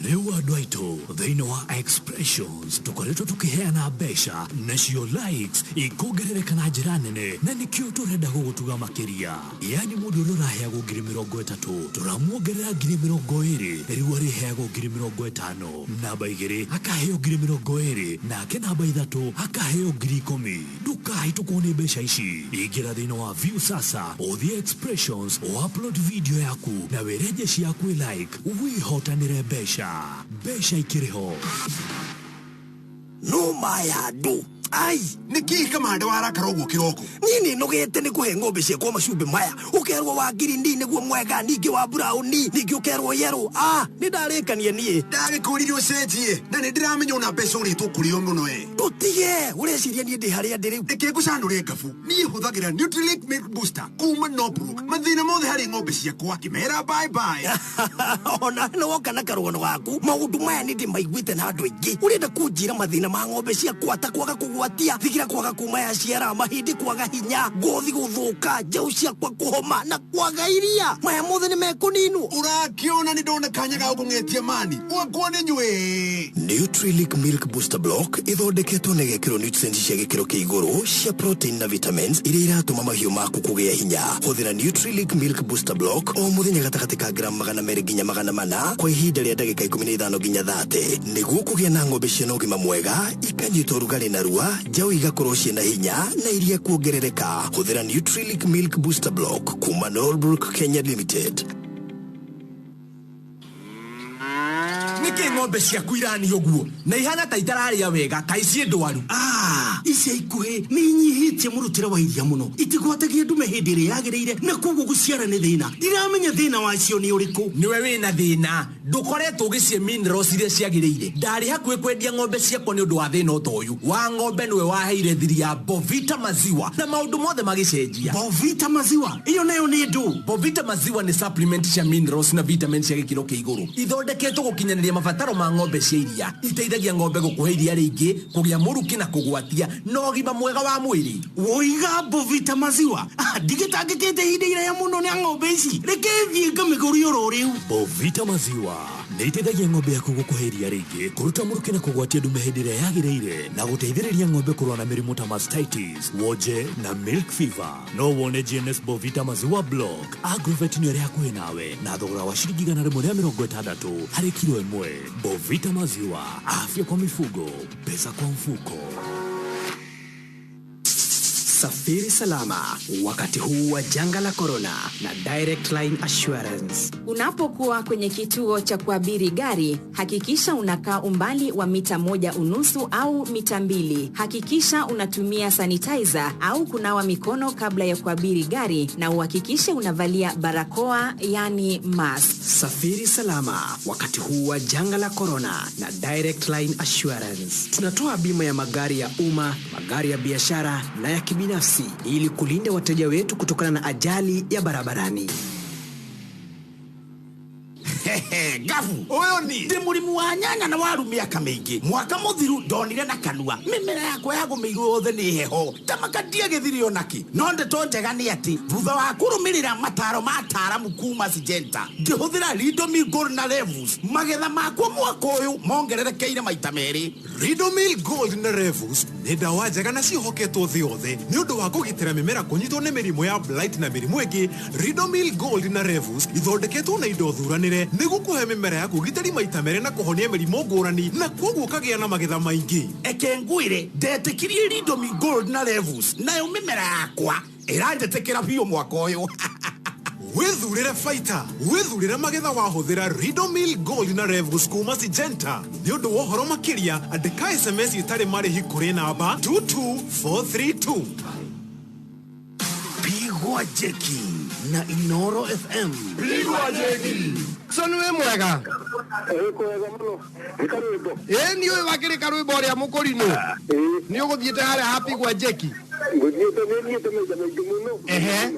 [SPEAKER 4] Rĩu andũ aitũ thĩinĩ wa Expressions tũkoretwo tũkĩheana mbeca nacio likes ikongerereka na njĩra nene na nĩkĩo tũrenda gũgũtuga makĩria. Yani mũndũ ũrĩa ũraheagwo 30,000 tũramuongerera 20,000, rĩu arĩheagwo 50,000. Namba 2 akaheo 20,000, nake namba 3 akaheo 10,000. Ndũkahĩtũkwo nĩ mbeca ici. Ingĩra thĩinĩ wa View Sasa, ũthiĩ Expressions, upload video yaku na wĩre jeshi yaku like, wĩhotanĩre mbeca. Mbeca ikĩrĩ ho.
[SPEAKER 17] No maya andũ ai
[SPEAKER 18] nĩkĩ kamande warakara ũguo kĩroko?
[SPEAKER 17] Niĩ nĩ nogete nĩ kũhe ng'ombe ciakwa macumbĩ maya. Ũkerwo wa ngirini nĩguo mwega, ningĩ wa buraũni, ningĩ ũkerwo yerũ. Ah, nĩ ndarĩkania niĩ.
[SPEAKER 18] Ndagĩkũririe ũcenjie na nĩ ndĩramenya ona mbeca ũrĩtwo kũrĩo mũno ĩ.
[SPEAKER 17] Tũtige, ũreciria niĩ ndĩ harĩa ndĩ rĩu?
[SPEAKER 18] Reke ngũcanũre ngabu. Niĩ hũthagĩra Nutrilink Milk Booster kuma Norbrook. Mathĩna mothe harĩ ng'ombe ciakwa ngĩmera bye bye.
[SPEAKER 17] Ona nĩ woka na karũgano gaku. Maũndũ maya nĩ ndĩmaiguĩte na andũ aingĩ. Ũrenda kũnjĩra mathĩna ma ng'ombe ciakwa ta kwaga kũgwatia, thigira kwaga kuma ya ciara, mahĩndĩ kwaga hinya, ngothi gũthũka, njaũ ciakwa kũhoma na kwaga iria. Maya mothe nĩ mekũninwo.
[SPEAKER 18] Ũrakĩona nĩ ndona kanya ga gũkũng'etia mani. Gwakwa nĩ nyue.
[SPEAKER 17] Nutrilink Milk Booster Block ĩthondeketwo na ĩgekĩrwo nutrients cia gĩkĩro kĩa igũrũ cia protein na vitamins iria iratũma mahiũ maku kũgĩa hinya. Hũthĩra Nutrilink Milk Booster Block o mũthenya gatagatĩ ka gramu 200 nginya 400 kwa ihinda rĩa ndagĩka 15 nginya 30 nĩguo kũgĩa na ng'ombe ciĩna ũgima mwega, ikanyita ũrugarĩ narua, njaũ igakorwo ciĩna hinya na iria kuongerereka. Hũthĩra Nutrilink Milk Booster Block kuma Norbrook Kenya Limited.
[SPEAKER 19] Nĩkĩ ng'ombe ciaku irani ũguo na ihana ta itararĩa wega kaĩ ciĩ ndwaru?
[SPEAKER 17] Ica ikuhĩ nĩ inyihĩtie mũrutĩre wa iria mũno, itigwatagia ndume hĩndĩ ĩrĩa yagĩrĩire na koguo gũciara nĩ thĩna. Ndiramenya thĩna wacio nĩ ũrĩkũ.
[SPEAKER 19] Nĩwe wĩna thĩna, ndũkoretwo ũgĩcihe minerals iria ciagĩrĩire. Ndarĩ hakuhĩ kwendia ng'ombe ciakwa nĩ ũndũ wa thĩna ota ũyũ wa ng'ombe. Nĩwe waheire thiri ya Bovita maziwa na maũndũ mothe magĩcenjia.
[SPEAKER 17] Bovita maziwa ĩyo nayo nĩ ndũ?
[SPEAKER 19] Bovita maziwa nĩ supplement cia minerals na vitamins cia gĩkĩro kĩa igũrũ, ithondeketwo gũkinyanĩria mabataro ma ng'ombe cia iria. Iteithagia ng'ombe gũkũhe iria rĩingĩ, kũgĩa mũrukĩ na kũgwatia, na ũgima mwega wa mwĩrĩ.
[SPEAKER 17] Woiga Bovita maziwa? Ndigĩtangĩkĩte ihinda iraya mũno nĩ ng'ombe ici, reke thiĩ ngamĩgũrie oro rĩu.
[SPEAKER 4] Bovita maziwa nĩ iteithagia ng'ombe yaku gũkũhe iria rĩingĩ, kũruta mũrukĩ na kũgwatia ndume hĩndĩ ĩrĩa yagĩrĩire, na gũteithĩrĩria ng'ombe kũrũa na mĩrimũ ta mastitis, wonje na milk fever. No wone GNS Bovita maziwa block Agrovet nĩ ĩrĩa hakuhĩ nawe na thogora wa ciringi 160 harĩ kilo ĩmwe. Bovita maziwa, afya kwa mifugo, pesa kwa mfuko.
[SPEAKER 20] Safiri salama wakati huu wa janga la corona na Direct Line Assurance.
[SPEAKER 21] Unapokuwa kwenye kituo cha kuabiri gari, hakikisha unakaa umbali wa mita 1.5 au mita 2. Hakikisha unatumia sanitizer au kunawa mikono kabla ya kuabiri gari na uhakikishe unavalia barakoa, yani mask.
[SPEAKER 20] Safiri salama wakati huu wa janga la corona na Direct Line Assurance. Tunatoa bima ya magari ya umma, magari ya biashara na ya kibinafsi ili kulinda wateja wetu kutokana na ajali ya barabarani.
[SPEAKER 17] Gabu ũyũ ni ndĩ mũrĩmi wa nyanya na waru mĩaka mĩingĩ. Mwaka mũthiru ndonire na kanua mĩmera yakwa yagũmĩirwo yothe nĩ heho tamaka ndiagĩthire onakĩ. No ndeto njega nĩ atĩ thutha wa kũrũmĩrĩra mataro ma ataaramu kuma Syngenta ngĩhũthĩra Ridomil Gold na Revus, magetha makwa mwaka ũyũ mongererekeire maita merĩ.
[SPEAKER 18] Ridomil Gold na Revus nĩ ndawa njega na ciĩhoketwo thĩ yothe nĩ ũndũ wa kũgitĩra mĩmera kũnyitwo nĩ mĩrimũ ya blight na mĩrimũ ĩngĩ. Ridomil Gold na Revus ithondeketwo na indo thuranĩre nĩguo kũhe mĩmera yaku ũgitĩri maita merĩ na kũhonia mĩrimũ ngũrani na kwoguo ũkagĩa na magetha maingĩ.
[SPEAKER 17] Eke ngwĩre, ndetĩkirie Ridomil Gold na Revus nayo mĩmera yakwa ĩranjĩtĩkĩra biũ mwaka ũyũ.
[SPEAKER 18] Wĩthurĩre baita, wĩthurĩre magetha wahũthĩra Ridomil Gold na Revus kuma Syngenta. Nĩ ũndũ wa ũhoro makĩria, andĩka SMS ĩtarĩ marĩhi kũrĩ namba 22432.
[SPEAKER 17] Pigwa Jeki na Inoro FM.
[SPEAKER 2] Pigwa Jeki.
[SPEAKER 22] Son wĩ mwega ĩ nĩ ũyũ wakĩrĩ karwĩmbo ũrĩa mũkũrinũ nĩ ũgũthiĩte harĩa hapigwa jeki ehe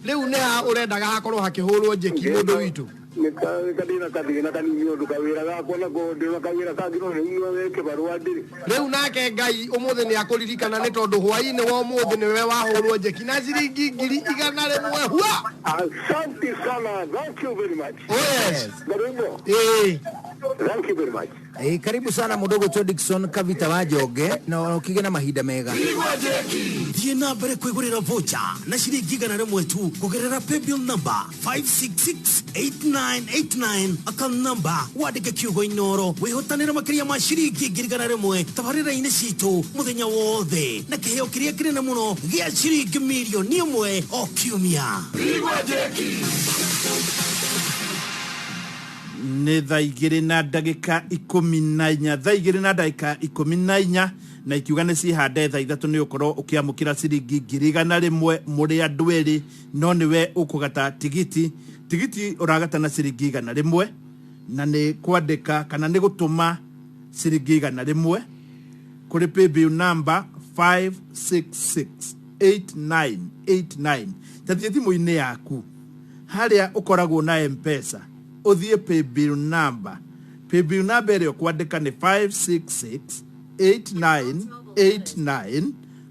[SPEAKER 22] rĩu nĩ ha ũrendaga hakorwo hakĩhũrwo jeki mũndũ witũ
[SPEAKER 2] ndĩna kathĩna kanini ũndũ kawĩra gakwa nako ndĩna kawĩra kangĩ no rĩu no weke barũa ndĩrĩ
[SPEAKER 22] rĩu nake ngai ũmũthĩ nĩ akũririkana nĩ tondũ hwainĩ wa ũmũthĩ nĩwe wahũrwo jeki na ciringi 100,000 hua
[SPEAKER 2] asante sana thank you very much
[SPEAKER 22] oh yes
[SPEAKER 2] Karwĩmbo
[SPEAKER 22] ĩĩ
[SPEAKER 2] thank you very much
[SPEAKER 23] Ĩ, karibu sana mũndũ ũgwĩtwo Dickson Kavita wa Njonge na ũkĩgĩe na mahinda mega.
[SPEAKER 17] Thiĩ na mbere kwĩgũrĩra vocha na ciringi 100 tu kũgerera paybill number 5668989 account number wandĩke kiugo Inoro wĩhotanĩre makĩria ma ciringi 100,000 tabarĩra-inĩ citũ mũthenya wothe na kĩheo kĩrĩa kĩnene mũno gĩa ciringi 1,000,000 o kiumia.
[SPEAKER 1] Nĩ thaa igĩrĩ na ndagĩka ikũmi na inya, thaa igĩrĩ na ndagĩka ikũmi na inya, na ikiuga nĩ cihande thaa ithatũ nĩ ũkorwo ũkĩamũkĩra ciringi 100,000 mũrĩ andũ erĩ, no nĩwe ũkũgata tigiti. Tigiti ũragata na ciringi 100, na nĩ kwandĩka kana nĩ gũtũma ciringi 100 kũrĩ paybill number 5668989. Ta thiĩ thimũ-inĩ yaku harĩa ũkoragwo na M-Pesa, ũthiĩ paybill number. Paybill number ĩrĩa ũkwandĩka nĩ 5668989,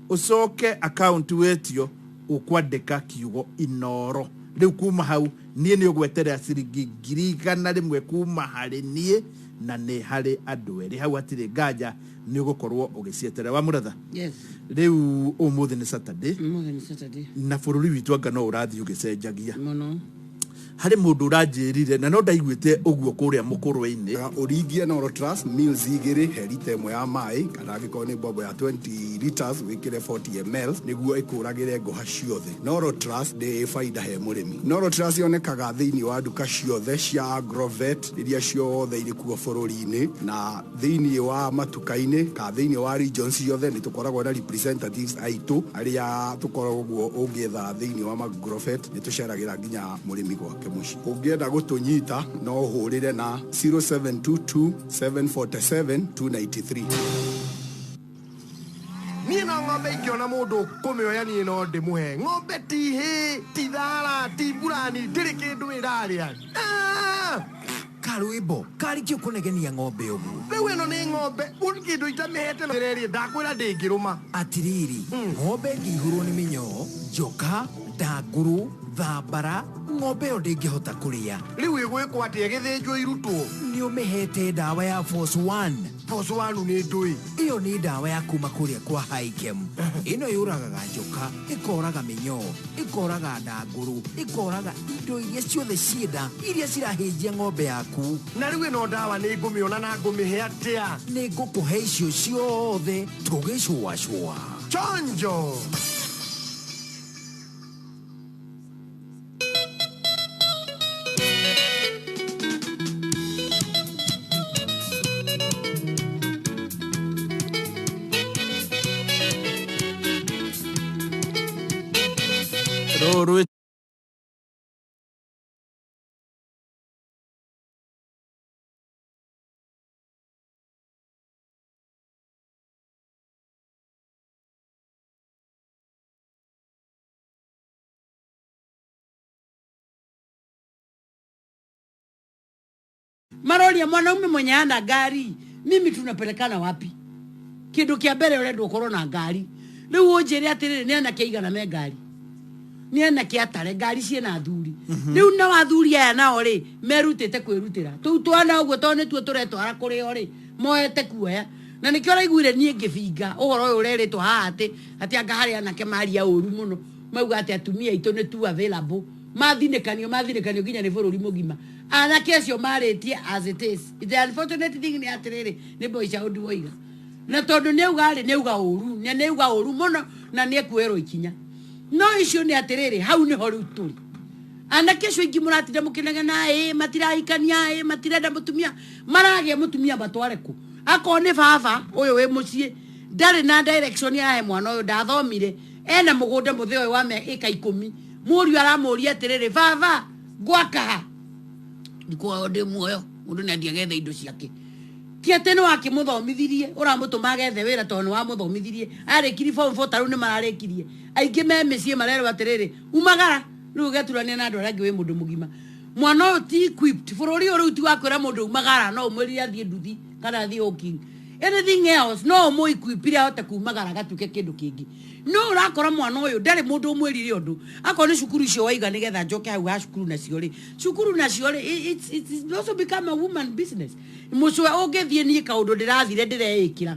[SPEAKER 1] ũcoke account wetio ũkwandĩka kiugo Inoro. Rĩu kuma hau niĩ nĩ ũgweterera ciringi 100,000 kuma harĩ niĩ na nĩ harĩ andũ erĩ. Hau hatirĩ nganja nĩ ũgũkorwo ũgĩcieterera. Wa mũratha,
[SPEAKER 24] Yes.
[SPEAKER 1] rĩu ũmũthĩ nĩ Saturday.
[SPEAKER 24] Ũmũthĩ nĩ Saturday.
[SPEAKER 1] Na bũrũri witũ anga no ũrathiĩ ũgĩcenjagia
[SPEAKER 24] mũno.
[SPEAKER 1] Harĩ mũndũ ũranjĩrire na no ndaiguĩte ũguo kũrĩa mũkũrwe-inĩ.
[SPEAKER 25] Ũringie Noro Trust mils igĩrĩ he rita ĩmwe ya maĩ, kana angĩkorwo nĩ mbombo ya 20 liters wĩkĩre 40 ml nĩguo ĩkũragĩre ngũha ciothe. Noro Trust ndĩ baida he mũrĩmi. Noro Trust yonekaga thĩinĩ wa nduka ciothe cia Agrovet iria ciothe irĩ kuo bũrũri-inĩ, na thĩinĩ wa matuka-inĩ ka thĩinĩ wa regions ciothe nĩ tũkoragwo na representatives aitũ arĩa tũkoragwo ũngĩetha thĩinĩ wa Agrovet, nĩ tũceragĩra nginya mũrĩmi gwake mũciĩ. Ũngĩenda gũtũnyita no ũhũrĩre na 0722 747 293.
[SPEAKER 22] Niĩ no ng'ombe ingĩona mũndũ kũmĩoya niĩ no ndĩmũhe ng'ombe, ti hĩ, ti thara, ti mburani, ndĩrĩ kĩndũ ĩrarĩa. Ah!
[SPEAKER 23] Karwĩmbo karĩ kĩ ũkũnegenia ng'ombe ũguo?
[SPEAKER 22] Rĩu ĩno nĩ ng'ombe kĩndũ itamĩhete ĩrerĩ ndakwĩra ndĩngĩrũma.
[SPEAKER 23] Atiriri, ng'ombe ĩngĩihũrwo nĩ mĩnyoo, njoka, ndangũrũ, thambara, ng'ombe ĩyo ndĩngĩhota kũrĩa.
[SPEAKER 22] Rĩu ĩgwĩkwo atĩa ĩgĩthĩnjwo irutwo?
[SPEAKER 23] Nĩ ũmĩhete ndawa ya Force One?
[SPEAKER 22] Force One nĩ ndũĩ?
[SPEAKER 23] Ĩyo nĩ ndawa ya kuma kũrĩa kwa Hikem. Ĩno yũragaga njoka, ĩkoraga mĩnyoo, ĩkoraga ndangũrũ, ĩkoraga indo iria ciothe cienda iria cirahĩnjia ng'ombe yaku.
[SPEAKER 22] Na rĩu ĩno ndawa nĩ ngũmĩona na ngũmĩhe atĩa?
[SPEAKER 23] Nĩ ngũkũhe icio ciothe tũgĩcũacũa.
[SPEAKER 22] Chonjo.
[SPEAKER 1] Rũrũ
[SPEAKER 24] Maroria mwanaume mwenye ana ngari, mimi tunapelekana wapi? Kindu kia mbere urenda ukorwo na ngari. Riu unjire atiriri, ni anake aigana me ngari? Ni anake atare ngari ciena athuri. Riu nao athuri aya nao ri merutite kwirutira tuu twana uguo tondu nituo turetwara kuri o ri moete kuoya. Na nikio raiguire nie ngibinga uhoro uyu ureritwo haha ati ati anga hari anake maria uru muno mauga ati atumia aitu ni tu available mathinĩkanio mathinĩkanio nginya nĩ bũrũri mũgima. Anake acio marĩtie as it is. The unfortunate thing nĩ atĩrĩrĩ, nĩ boy child woiga, na tondũ nĩ auga rĩ, nĩ auga ũru, na nĩ auga ũru mũno, na nĩ ekuoerwo ikinya. No icio nĩ atĩrĩrĩ, hau nĩho rĩu tũrĩ. Anake acio aingĩ mũratinda mũkĩnegena ĩ matirahikania ĩ matirenda mũtumia maragĩa mũtumia matware kũ akorwo nĩ baba ũyũ wĩ mũciĩ ndarĩ na direction yahe mwana ũyũ ndathomire ena mũgũnda mũthĩ ũyũ wa ĩka ikũmi mũriũ aramũria atĩrĩrĩ baba ngwaka ha ndikuoyo ndĩ muoyo mũndũ nĩ agethe indo ciake ti atĩ nĩ wakĩmũthomithirie ũramũtũma agethe wĩra tondũ nĩ wamũthomithirie arĩkirie form four ta rĩu nĩ mararĩkirie aingĩ me mĩciĩ marerwo atĩrĩrĩ umagara rĩu ũgeturania na andũ arĩa angĩ wĩ mũndũ mũgima mwana ũyũ ti equipped bũrũri ũyũ rĩu ti wa kwĩra mũndũ umagara no ũmwĩrire athiĩ nduthi kana athiĩ hawking anything else no ũmũ equipire ahote kumagara agatuĩke kĩndũ kĩngĩ no ũrakora mwana ũyũ ndarĩ mũndũ ũmwĩrire ũndũ akorwo nĩ cukuru icio waiga nĩgetha njoke hau ha cukuru nacio rĩ cukuru nacio rĩ it's also become a woman business mũcwe ũngĩthiĩ niĩ kaũndũ ndĩrathire ndĩreĩkĩra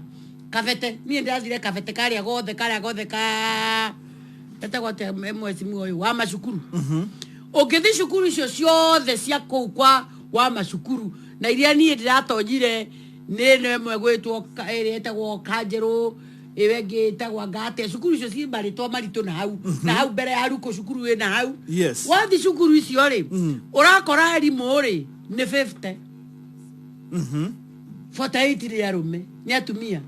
[SPEAKER 24] kabete niĩ ndĩrathire kabete karĩa gothe karĩa gothe ka etagwo atĩa mwecimiwa ũyũ wa macukuru ũngĩthiĩ cukuru icio ciothe cia kũu kwa wa macukuru na iria niĩ ndĩratonyire nĩ ĩno ĩmwe gwĩtwo ĩrĩa ĩtagwo kanjerũ ĩyo ĩngĩ ĩtagwo ngate cukuru icio ciĩ marĩtwa maritũ na hau na hau mbere ya ruko cukuru ĩna hau
[SPEAKER 1] Yes.
[SPEAKER 24] wathiĩ cukuru icio rĩ ũrakora arimũ rĩ nĩ 50 48 nĩ arũme nĩ atumia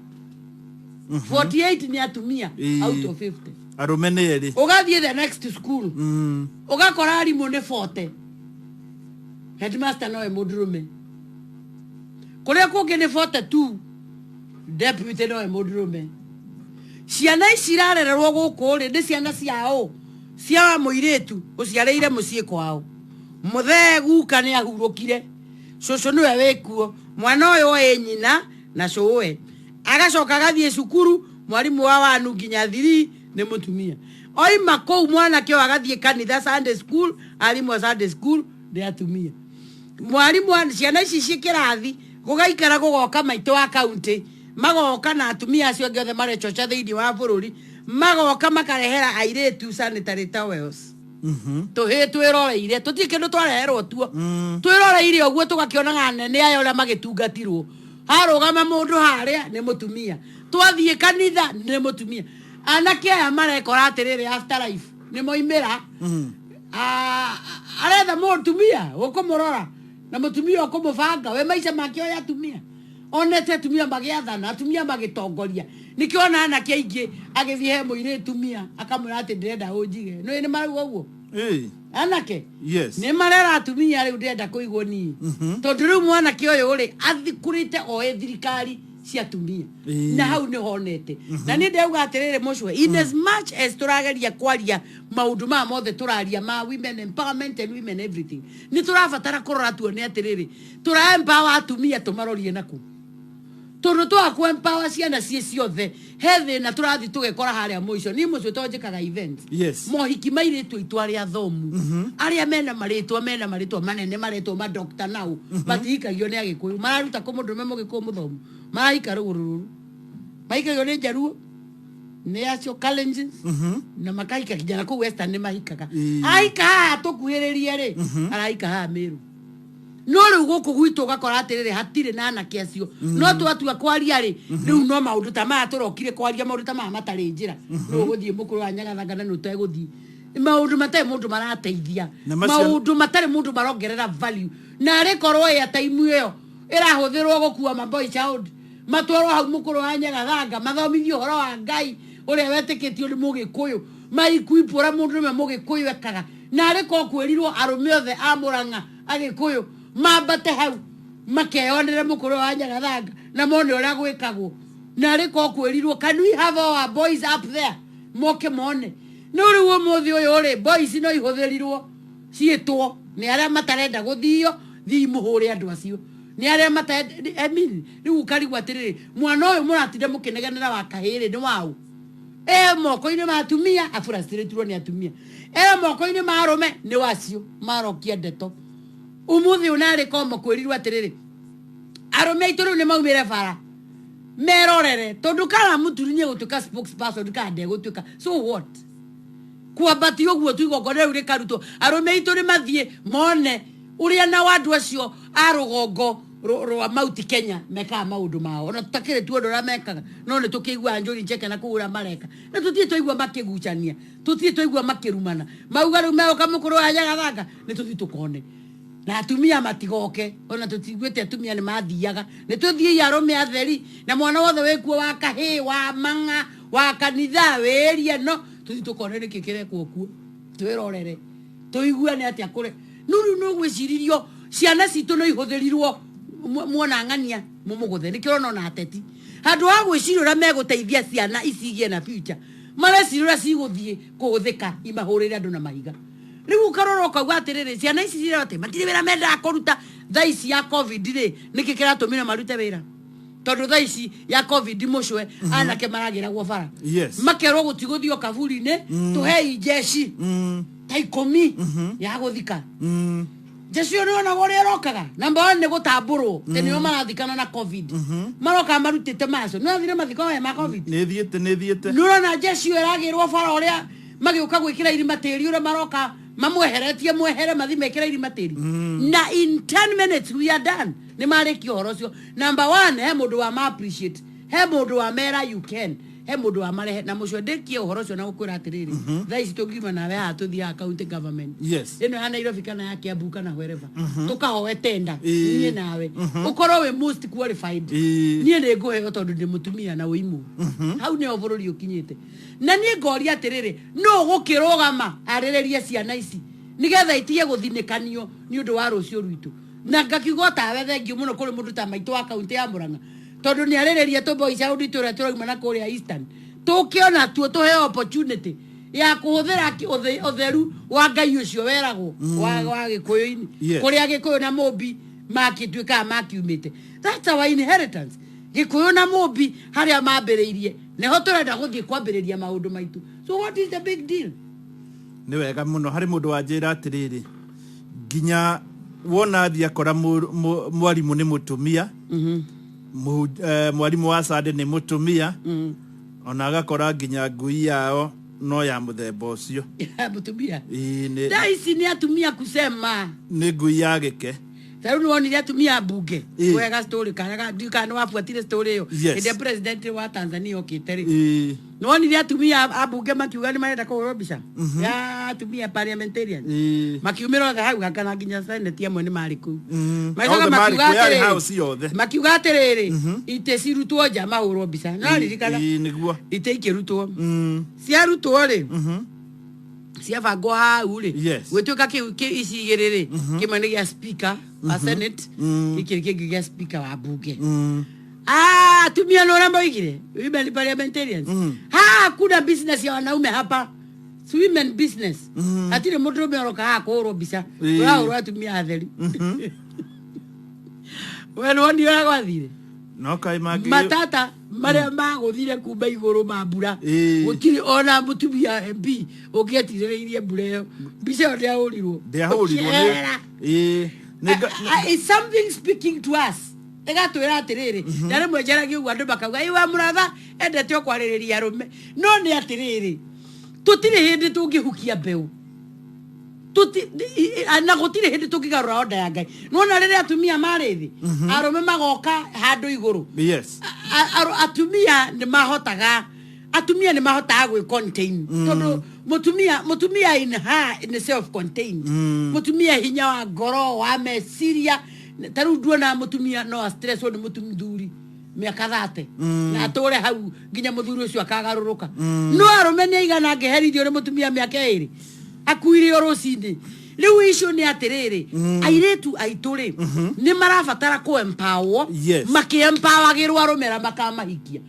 [SPEAKER 24] 48 nĩ atumia
[SPEAKER 1] Ĩĩ.
[SPEAKER 24] out of 50
[SPEAKER 1] Arũme nĩ erĩ.
[SPEAKER 24] ũgathiĩ the next school ũgakora arimũ nĩ 40 headmaster nowe mũndũrũme kũrĩa kũngĩ nĩ 42 deputy nowe mũndũrũme ciana ici irarererwo gũkũ rĩ nĩ ciana ciao cia mũirĩtu ũciarĩire mũciĩ kwao mũthee guka nĩ ahurũkire cũcũ nĩwe wĩkuo mwana ũyũ oĩ nyina na cũwe agacoka agathiĩ cukuru mwarimũ wa wanu nginya thiri nĩ mũtumia oima kũu mwanake ũyũ agathiĩ kanitha Sunday school arimũ a Sunday school nĩ atumia mwarimũ ciana ici ciĩ kĩrathi gũgaikara gũgoka maitũ wa kaunti magoka na atumia acio angĩ othe marecoca thĩinĩ wa bũrũri magoka makarehera airĩtu sanitary towels tũhĩ twĩroreire tũtirĩ kĩndũ twareherwo tuo twĩroreire ũguo tũgakĩonaga nene aya ũrĩa magĩtungatirwo harũgama mũndũ harĩa nĩ mũtumia twathiĩ kanitha nĩ mũtumia anake aya marekora atĩrĩrĩ after life nĩ moimĩra aretha mũtumia ũkũmũrora na mũtumia ũkũmũbanga we maica make oya atumia onete atumia magĩathana atumia magĩtongoria nĩkĩo ona anake aingĩ agĩthiĩ he mũirĩtu mia akamwĩra atĩ ndĩrenda ũnjige nĩ nĩ marauga ũguo anake
[SPEAKER 1] Yes.
[SPEAKER 24] nĩ marera atumia rĩu ndĩrenda kũigwo niĩ tondũ rĩu mwanake ũyũ rĩ athikũrĩte oĩ thirikari cia atumia na hau nĩ honete na niĩ ndĩrauga atĩrĩrĩ mũcwe in as much as tũrageria kwaria maũndũ maya mothe tũraria ma women empowerment and women everything nĩ tũrabatara kũrora tuone atĩrĩrĩ tũra empower atumia tũmarorie naku tondũ twaku empower ciana ciĩ ciothe he thĩna tũrathiĩ tũgekora harĩa mũico niĩ mũcio to njĩkaga events
[SPEAKER 1] Yes.
[SPEAKER 24] mohiki mairĩtu aitũ arĩa athomu arĩa mena marĩtwa mena marĩtwa manene maretwo madokta nau matihikagio nĩ agĩkũyũ mararuta kũ mũndũrũme mũgĩkũyũ mũthomu marahika rũgũrũ rũrũ mahikagio nĩ njaruo nĩ acio Kalenjins na makahika nginya na kũu western nĩ mahikaga ahika haha tũkuhĩrĩrie rĩ arahika haha Meru no rĩu gũkũ gwitũ ũgakora atĩrĩrĩ hatirĩ na anake acio no twatua kwaria rĩ rĩu no maũndũ ta maya tũrokire kwaria maũndũ ta maya matarĩ njĩra rĩu ũgũthiĩ mũkũrũ wa nyagathanga na nĩ ũtegũthiĩ maũndũ matarĩ mũndũ marateithia
[SPEAKER 1] Na macio-
[SPEAKER 24] maũndũ matarĩ mũndũ marongerera value na arĩ korwo airtime ĩyo ĩrahũthĩrwo gũkua ma boy child matwarwo hau mũkũrũ wa nyagathanga mathomithio ũhoro wa ngai ũrĩa wetĩkĩtio nĩ mũgĩkũyũ maikuipu ũrĩa mũndũrũme mũgĩkũyũ ekaga na arĩ ko kwĩrirwo arũme othe a mũrang'a agĩkũyũ mambate hau makeyonere mũkũrũ wa nyagathanga na mone ũrĩa gwĩkagwo na arĩ ko kwĩrirwo can we have our boys up there moke mone no rĩu ũmũthĩ ũyũ rĩ boys no ihũthĩrirwo ciĩtwo nĩ arĩa matarenda gũthio thii mũhũre andũ acio nĩ arĩa matarenda I mean, rĩu ũkarigwo atĩrĩrĩ mwana ũyũ mũratinda mũkĩnegenera wa kahĩrĩ nĩ waũ e moko-inĩ ma atumia afrustratirwo nĩ atumia e moko-inĩ ma arũme nĩ wacio marokia ndeto ũmũthĩ ũnarĩ komo kwĩrirwo atĩrĩrĩ arũme aitũ rĩu nĩ maumĩre bara merorere tondũ kana mũturi nĩ egũtuĩka spokesperson kana ndegũtuĩka so what kwambatio ũguo tu igongona rĩu rĩkarutwo arũme aitũ nĩ mathiĩ mone ũrĩa nao andũ acio a rũgongo Rwa Mount Kenya mekaga maũndũ mao ona tũtakĩrĩ tuo ũndũ ũrĩa mekaga, no nĩ tũkĩiguaga Njũri Njeke na kũu ũrĩa mareka, na tũtirĩ twaigua makĩgucania, tũtirĩ twaigua makĩrumana. Mauga rĩu megũka mũkũrũ wa Nyagathanga, nĩ tũthiĩ tũkone na atumia matigoke. Ona tũtiguĩte atumia nĩ mathiaga, nĩ tũthiĩi arũme atheri na mwana wothe wĩkuo wa kahĩĩ, wa mang'a, wa kanitha, wĩria no tũthiĩ tũkone nĩkĩ kĩrekwo kuo, twĩrorere, tũiguane atĩa kũrĩ no rĩu no gwĩciririo ciana citũ no ihũthĩrirwo. Muona ng'ania mũmũgũthe, nĩkĩo ũrona ona ateti handũ ha gwĩciria ũrĩa megũteithia ciana ici igĩe na future, mareciria ũrĩa cigũthiĩ kũhũthĩka imahũrĩre andũ na mahiga. Rĩu ũkarora ũkauga atĩrĩrĩ, ciana ici cirerwo atĩ matirĩ wĩra mendaga kũruta. Thaa ici ya COVID rĩ, nĩkĩ kĩratũmire marute wĩra? Tondũ thaa ici ya COVID mũcwe anake maragĩragwo bara, makerwo gũtigũthio kaburi-inĩ, tũhei njeci ta 10 ya gũthika. Njeci ĩyo nĩwonaga ũrĩa ĩrokaga. Number one nĩ gũtambũrwo atĩ nĩo marathikana na COVID, maroka marutĩte maco. Nĩ wathire mathiko maya ma COVID?
[SPEAKER 1] Nä thiä te, nä thiä te.
[SPEAKER 24] Nĩ ũrona njeci ĩyo ĩragĩrwo bara, ũrĩa magĩũka gwĩkĩra irima tĩri, ũrĩa maroka mamweheretie mwehere mathi mekĩra irima tĩri, na in 10 minutes we are done, nĩ marĩkia ũhoro ũcio. Number one, he mũndũ wa ma appreciate, he mũndũ wa mera you can, he mũndũ wa marehe na mũcio. Ndĩkie ũhoro ũcio na gũkwĩra atĩrĩrĩ, thaa ici tũngiuma nawe haha tũthiĩ haha county government ĩno ya Nairobi kana ya Kiambu kana wherever, tũkahoe tenda, niĩ nawe ũkorwo wĩ most qualified, niĩ nĩ ngũheo tondũ ndĩ mũtumia na ũimũ. Hau nĩho bũrũri ũkinyĩte. Na niĩ ngoria atĩrĩrĩ, nũ gũkĩrũgama arĩrĩrie ciana ici nĩgetha itige gũthinĩkanio nĩ ũndũ wa rũciũ rwitũ? Na ngakiuga otawe thengiũ mũno kũrĩ mũndũ ta maitũ wa kaunti ya Murang'a, tondũ nĩ arĩrĩria tũ boys out tũrĩa tũrauma na kũrĩa Eastern, tũkĩona tuo tũheo opportunity ya kũhũthĩra ũtheru wa Ngai ũcio weragwo wa gĩkũyũ-inĩ, kũrĩa Gĩkũyũ na Mũmbi makĩtuĩkaga makiumĩte. That's our inheritance. Gĩkũyũ na Mũmbi harĩa mambĩrĩirie nĩho tũrenda gũthiĩ kwambĩrĩria maũndũ maitũ. So what is the big deal?
[SPEAKER 1] Nĩ wega mũno. Harĩ mũndũ wanjĩra atĩrĩrĩ, nginya wona athiĩ akora mwarimũ nĩ mũtumia, mwarimũ wa Sunday nĩ mũtumia, ona agakora nginya ngui yao no ya mũthemba ũcio.
[SPEAKER 24] Mũtumia.
[SPEAKER 1] Ĩĩ, nĩ
[SPEAKER 24] Thaa ici nĩ atumia kusema.
[SPEAKER 1] Nĩ ngui ya gĩke.
[SPEAKER 24] Ta rĩu nĩwonire atumia a mbunge wega story kana ndiũĩ kana nĩwabuatire story ĩyo, hĩndĩ ĩrĩa president wa Tanzania okĩte rĩ, nĩwonire atumia a mbunge makiuga nĩ marenda kũhũrwo mbica ya atumia parliamentarians, makiumĩra othe hau kana nginya senate amwe nĩ marĩ kũu. Magĩcoka
[SPEAKER 1] Othe marĩ
[SPEAKER 24] makiuga
[SPEAKER 1] kuo, yarĩ
[SPEAKER 24] atĩrĩrĩ,
[SPEAKER 1] house yothe.
[SPEAKER 24] Makiuga atĩrĩrĩ, itĩ cirutwo nja mahũrwo mbica. Nĩwaririkana?
[SPEAKER 1] Ĩĩ, nĩguo.
[SPEAKER 24] Itĩ ikĩrutwo, ciarutwo rĩ, ciabangwo hau rĩ, gwĩtuĩka kĩu ici igĩrĩ rĩ, kĩmwe nĩ gĩa speaker wa senate, gĩkĩ kĩngĩ gĩa speaker wa bunge. Ah, atumia nĩ ũrĩa moigire, women parliamentarians, haha kuna business ya wanaume hapa. It's women business. Hatirĩ mũndũrũme oroka haha kũhũrwo mbica. Ũrahũrwo atumia atheri. We nĩwonire ũrĩa gwathire?
[SPEAKER 1] No kaĩ mangĩ
[SPEAKER 24] Matata marĩa magũthire kuma igũrũ ma mbura, gũtirĩ ona mũtumia MP ũngĩetirĩrĩirie mbura ĩyo. Mbica ĩyo ndĩahũrirwo.
[SPEAKER 1] Ndĩahũrirwo nĩ
[SPEAKER 24] Ũkĩehera.
[SPEAKER 1] Ĩĩ, nĩ
[SPEAKER 24] Is something speaking to us, ĩgatwĩra atĩrĩrĩ, na rĩmwe njaragia ũguo andũ makauga ĩ wa mũratha endete o kwarĩrĩria arũme. No nĩ atĩrĩrĩ, tũtirĩ hĩndĩ tũngĩhukia mbeũ. Na gũtirĩ hĩndĩ tũngĩgarũra onda ya Ngai. Nona rĩrĩa atumia marĩ thĩ, arũme magoka handũ igũrũ, atumia nĩ mahotaga, atumia nĩ mahotaga gwĩ contain, tondũ mũtumia in her nĩ self contained. Mũtumia hinya wa ngoro, wa meciria. Ta rĩu nduona mũtumia no a stresswo nĩ mũthuri mĩaka 30 na atũre hau nginya mũthuri ũcio akagarũrũka. No arũme nĩ aigana angĩherithio nĩ mũtumia mĩaka 2 akuire o rũcinĩ. Rĩu icio nĩ atĩrĩrĩ, airĩtu aitũ rĩ, nĩ marabatara kũ empower, makĩ-empowagĩrwo arũme arĩa makamahikia.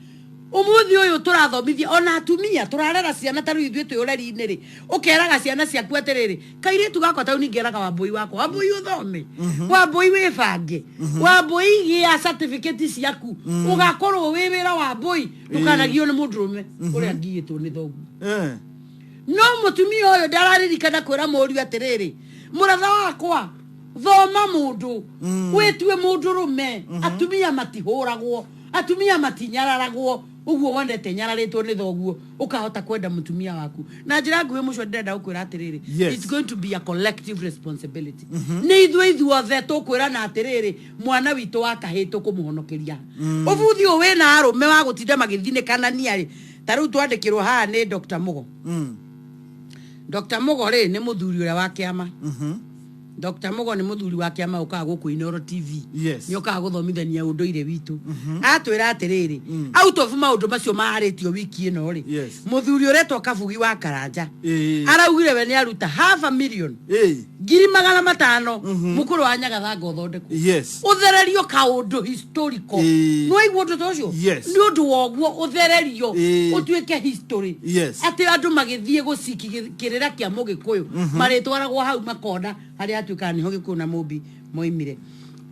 [SPEAKER 24] Ũmũthĩ ũyũ tũrathomithia ona atumia, tũrarera ciana. Ta rĩu ithuĩ twĩ ũreri-inĩ rĩ, ũkeraga ciana ciaku atĩrĩrĩ, kairĩtu gakwa ta rĩu ningĩeraga Wambũi wakwa, Wambũi ũthome, Wambũi wĩbange, Wambũi gĩa certificate ciaku, ũgakorwo wĩ wĩra. Wambũi, ndũkanagio nĩ mũndũrũme ũrĩa ngiĩtwo nĩ thoguo. No mũtumia ũyũ ndararirikana kwĩra mũriũ atĩrĩrĩ, mũratha wakwa, thoma mũndũ, wĩtue mũndũrũme. Atumia matihũragwo, atumia matinyararagwo. Ũguo wonete nyararĩtwo nĩ thoguo ũkahota kwenda mũtumia waku na njĩra nguhĩ. Mũcio ndĩrenda gũkwĩra atĩrĩrĩ, it's going to be a collective responsibility. Nĩ ithuĩ ithuothe tũkwĩrana atĩrĩrĩ, mwana witũ wa kahĩĩ tũkũmũhonokeria. Ũbuthi ũyũ wĩna arũme wa gũtinda magĩthinĩkanania rĩ, ta rĩu twandĩkĩrwo haha nĩ Dr. Mugo. Dr. Mugo rĩ, nĩ mũthuri ũrĩa wa kĩama. Dr. Mugo nĩ mũthuri wa kĩama ũkaga gũkũ Inoro TV. Nĩ okaga gũthomithania ũndũire witũ. Atwĩra atĩrĩrĩ, out of maũndũ macio maarĩtio wiki ĩno rĩ, mũthuri ũretwo Kabugi wa Karanja araugire we nĩ aruta half a million, 500,000, mũkũrũ wa Nyagathanga ũthondekwo, ũthererio kaũndũ historical. Nĩ waigua ũndũ ta ũcio?
[SPEAKER 1] Yes.
[SPEAKER 24] Nĩ ũndũ wa ũguo ũthererio, ũtuĩke history, atĩ andũ magĩthiĩ gũciki kĩrĩra kĩa mũgĩkũyũ, marĩtwaragwo hau makona harĩa hatuĩkaga nĩho Gĩkũyũ na Mũmbi moimire.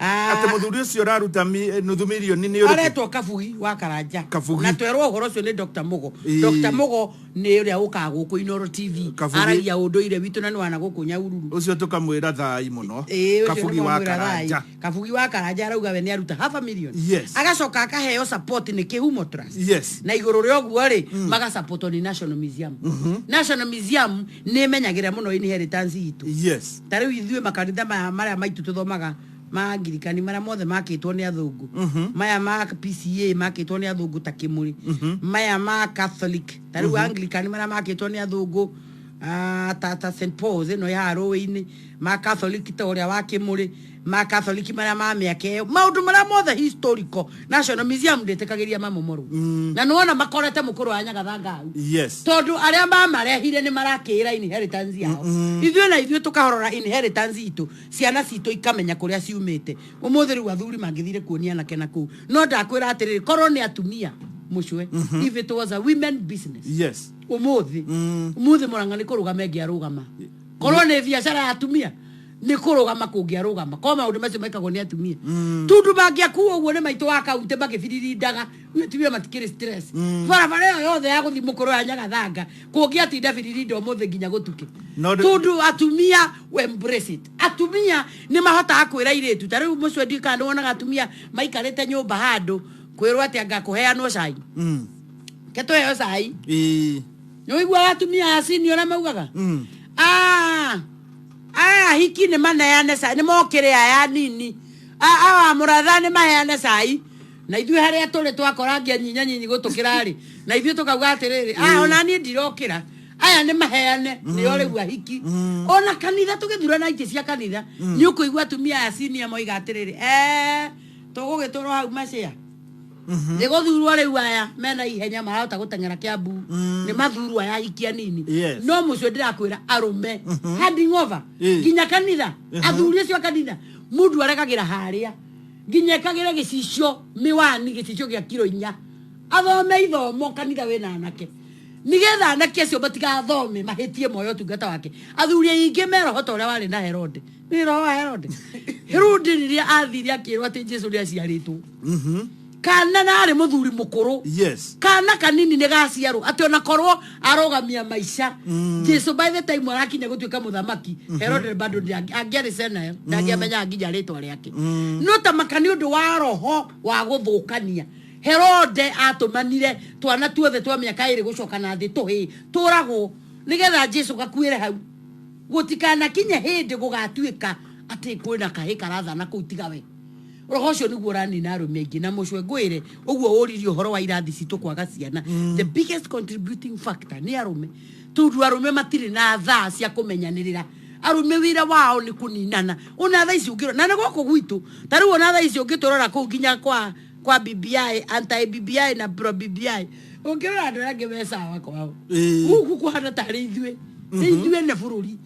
[SPEAKER 24] Ah,
[SPEAKER 1] Atĩ mũthuri ũcio ũraruta nuthu mirioni nĩ ũrĩkũ?
[SPEAKER 24] Aretwo Kabugi wa Karanja.
[SPEAKER 1] Kabugi.
[SPEAKER 24] Na twerwo ũhoro ũcio nĩ Dr. Mugo. Dr. Mugo nĩ ũrĩa ũkaga gũkũ Inoro TV.
[SPEAKER 1] Kabugi.
[SPEAKER 24] Aragia ũndũire witũ na nĩ wana gũkũ Nyahururu.
[SPEAKER 1] Ũcio tũkamwĩra thai mũno.
[SPEAKER 24] Ĩĩ, ũcio
[SPEAKER 1] Kabugi
[SPEAKER 24] nĩ
[SPEAKER 1] wa
[SPEAKER 24] mwamwĩra thai.
[SPEAKER 1] Karanja.
[SPEAKER 24] Kabugi wa Karanja arauga we nĩ aruta half a million. Agacoka akaheo support nĩ Kĩhumo Trust. Na igũrũ rĩa ũguo rĩ, magasapotwo nĩ National Museum. National Museum nĩ ĩmenyagĩrĩra mũno inheritance itũ. Ta rĩu ithuĩ makanitha maya marĩa maitũ tũthomaga ma Angirikani, marĩa mothe makĩtwo nĩ athũngũ, maya ma PCA makĩtwo nĩ athũngũ ta Kĩmũrĩ, maya ma Catholic, ta rĩu Anglican marĩa makĩtwo nĩ athũngũ, ah, ta St Paul's ĩno ĩ haha rũĩ-inĩ, ma Catholic ta ũrĩa wa Kĩmũrĩ, ma Catholic marĩa ma mĩaka ĩyo, maũndũ marĩa mothe historical, National Museum ndĩtĩkagĩria mamomorwo. Na nĩwona makorete mũkũrũ wa Nyagathanga hau, tondũ arĩa mamarehire nĩ marakĩĩra inheritance yao. Ithuĩ na ithuĩ tũkahorora inheritance itũ, ciana citũ ikamenya kũrĩa ciumĩte. Ũmũthĩ rĩu athuri mangĩthire kuonia anake na kũu, no ndakwĩra atĩrĩrĩ, korwo nĩ atumia mũcwe, if it was a women business, ũmũthĩ ũmũthĩ Mũrang'a nĩ kũrũgama ĩngĩarũgama. Korwo nĩ biacara ya atumia, nĩ kũrũgama kũngĩarũgama, korwo maũndũ macio mekagwo nĩ atumia. Tundu mangĩakuo ũguo nĩ maitũ wa kaunti makĩbiririndaga, atumia matikĩrĩ stress. Barabara ĩyo yothe ya gũthiĩ mũkũrũ ya Nyagathanga kũngĩatinda biririnda ũmũthĩ nginya gũtuke.
[SPEAKER 1] No
[SPEAKER 24] Tundu atumia we embrace it. Atumia nĩ mahotaga kwĩra airĩtu, ta rĩu mũcio ndiũĩ kana nĩ wonaga atumia maikarĩte nyũmba handũ kwĩrwo atĩ anga kũheanwo cai, ke tũheo cai. Nĩ ũiguaga atumia aya senior ũrĩa maugaga? Ah, aya hiki nĩ maneane cai, nĩ mokĩre aya nini. Ah, awa mũratha nĩ maheane cai, na ithuĩ harĩa tũrĩ twakorangia nyinya nyinyi gũtũkĩra rĩ, na ithuĩ tũkauga atĩrĩrĩ, ah, ona niĩ ndirokĩra, aya nĩ maheane, nĩo rĩu ahiki. Ona kanitha tũgĩthurana itĩ cia kanitha, nĩ ũkũigua atumia aya senior moiga atĩrĩrĩ, eh, tũgũgĩtũrwo hau macĩa nĩ gũthurwo rĩu, aya mena ihenya marahota gũteng'era Kĩambu, nĩ mathurwo aya ahiki anini. No mũcio ndĩrakwĩra arũme handing over nginya kanitha, athuri acio a kanitha, mũndũ aregagĩra harĩa nginya ekagĩre gĩcicio mĩwani, gĩcicio gĩa kiro 4, athome ithomo kanitha wĩna anake, nigetha anake acio matigathome mahĩtie moyo ũtungata wake. Athuri aingĩ me roho ta ũrĩa warĩ na Herode. Nĩ roho wa Herode. Herode rĩrĩa athire akĩrwo atĩ Jesu nĩ aciarĩtwo, kana na arĩ mũthuri mũkũrũ, kana kanini nĩ gaciarwo, atĩ ona korwo arũgamia maica Jesu, by the time arakinya gũtuĩka mũthamaki, Herode bado angĩarĩ senile, ndangĩamenyaga nginya rĩtwa rĩake. No ta maka nĩ ũndũ wa roho wa gũthũkania, Herode atũmanire twana tuothe twa mĩaka 2 gũcoka na thĩ tũhĩĩ tũragwo, nĩgetha Jesu gakuĩre hau, gũtikanakinye hĩndĩ gũgatuĩka atĩ kwĩna kahĩ karathana kũu tiga we. Roho ũcio nĩguo ũranina arũme aingĩ. Na mũcwe ngwĩre ũguo ũririe ũhoro wa irathi citũ kwaga ciana, the biggest contributing factor nĩ arũme, tondũ arũme matirĩ na thaa cia kũmenyanĩrĩra. Arũme wĩra wao nĩ kũninana. Ona thaa ici ũngĩrora na nĩ gũkũ gwitũ, ta rĩu ona thaa ici ũngĩtũrora kũu nginya kwa BBI, anti BBI na pro BBI, ũngĩrora andũ arĩa angĩ me sawa kwao. Gũkũ kũhana tarĩ ithuĩ nĩ ithuĩ ene bũrũri,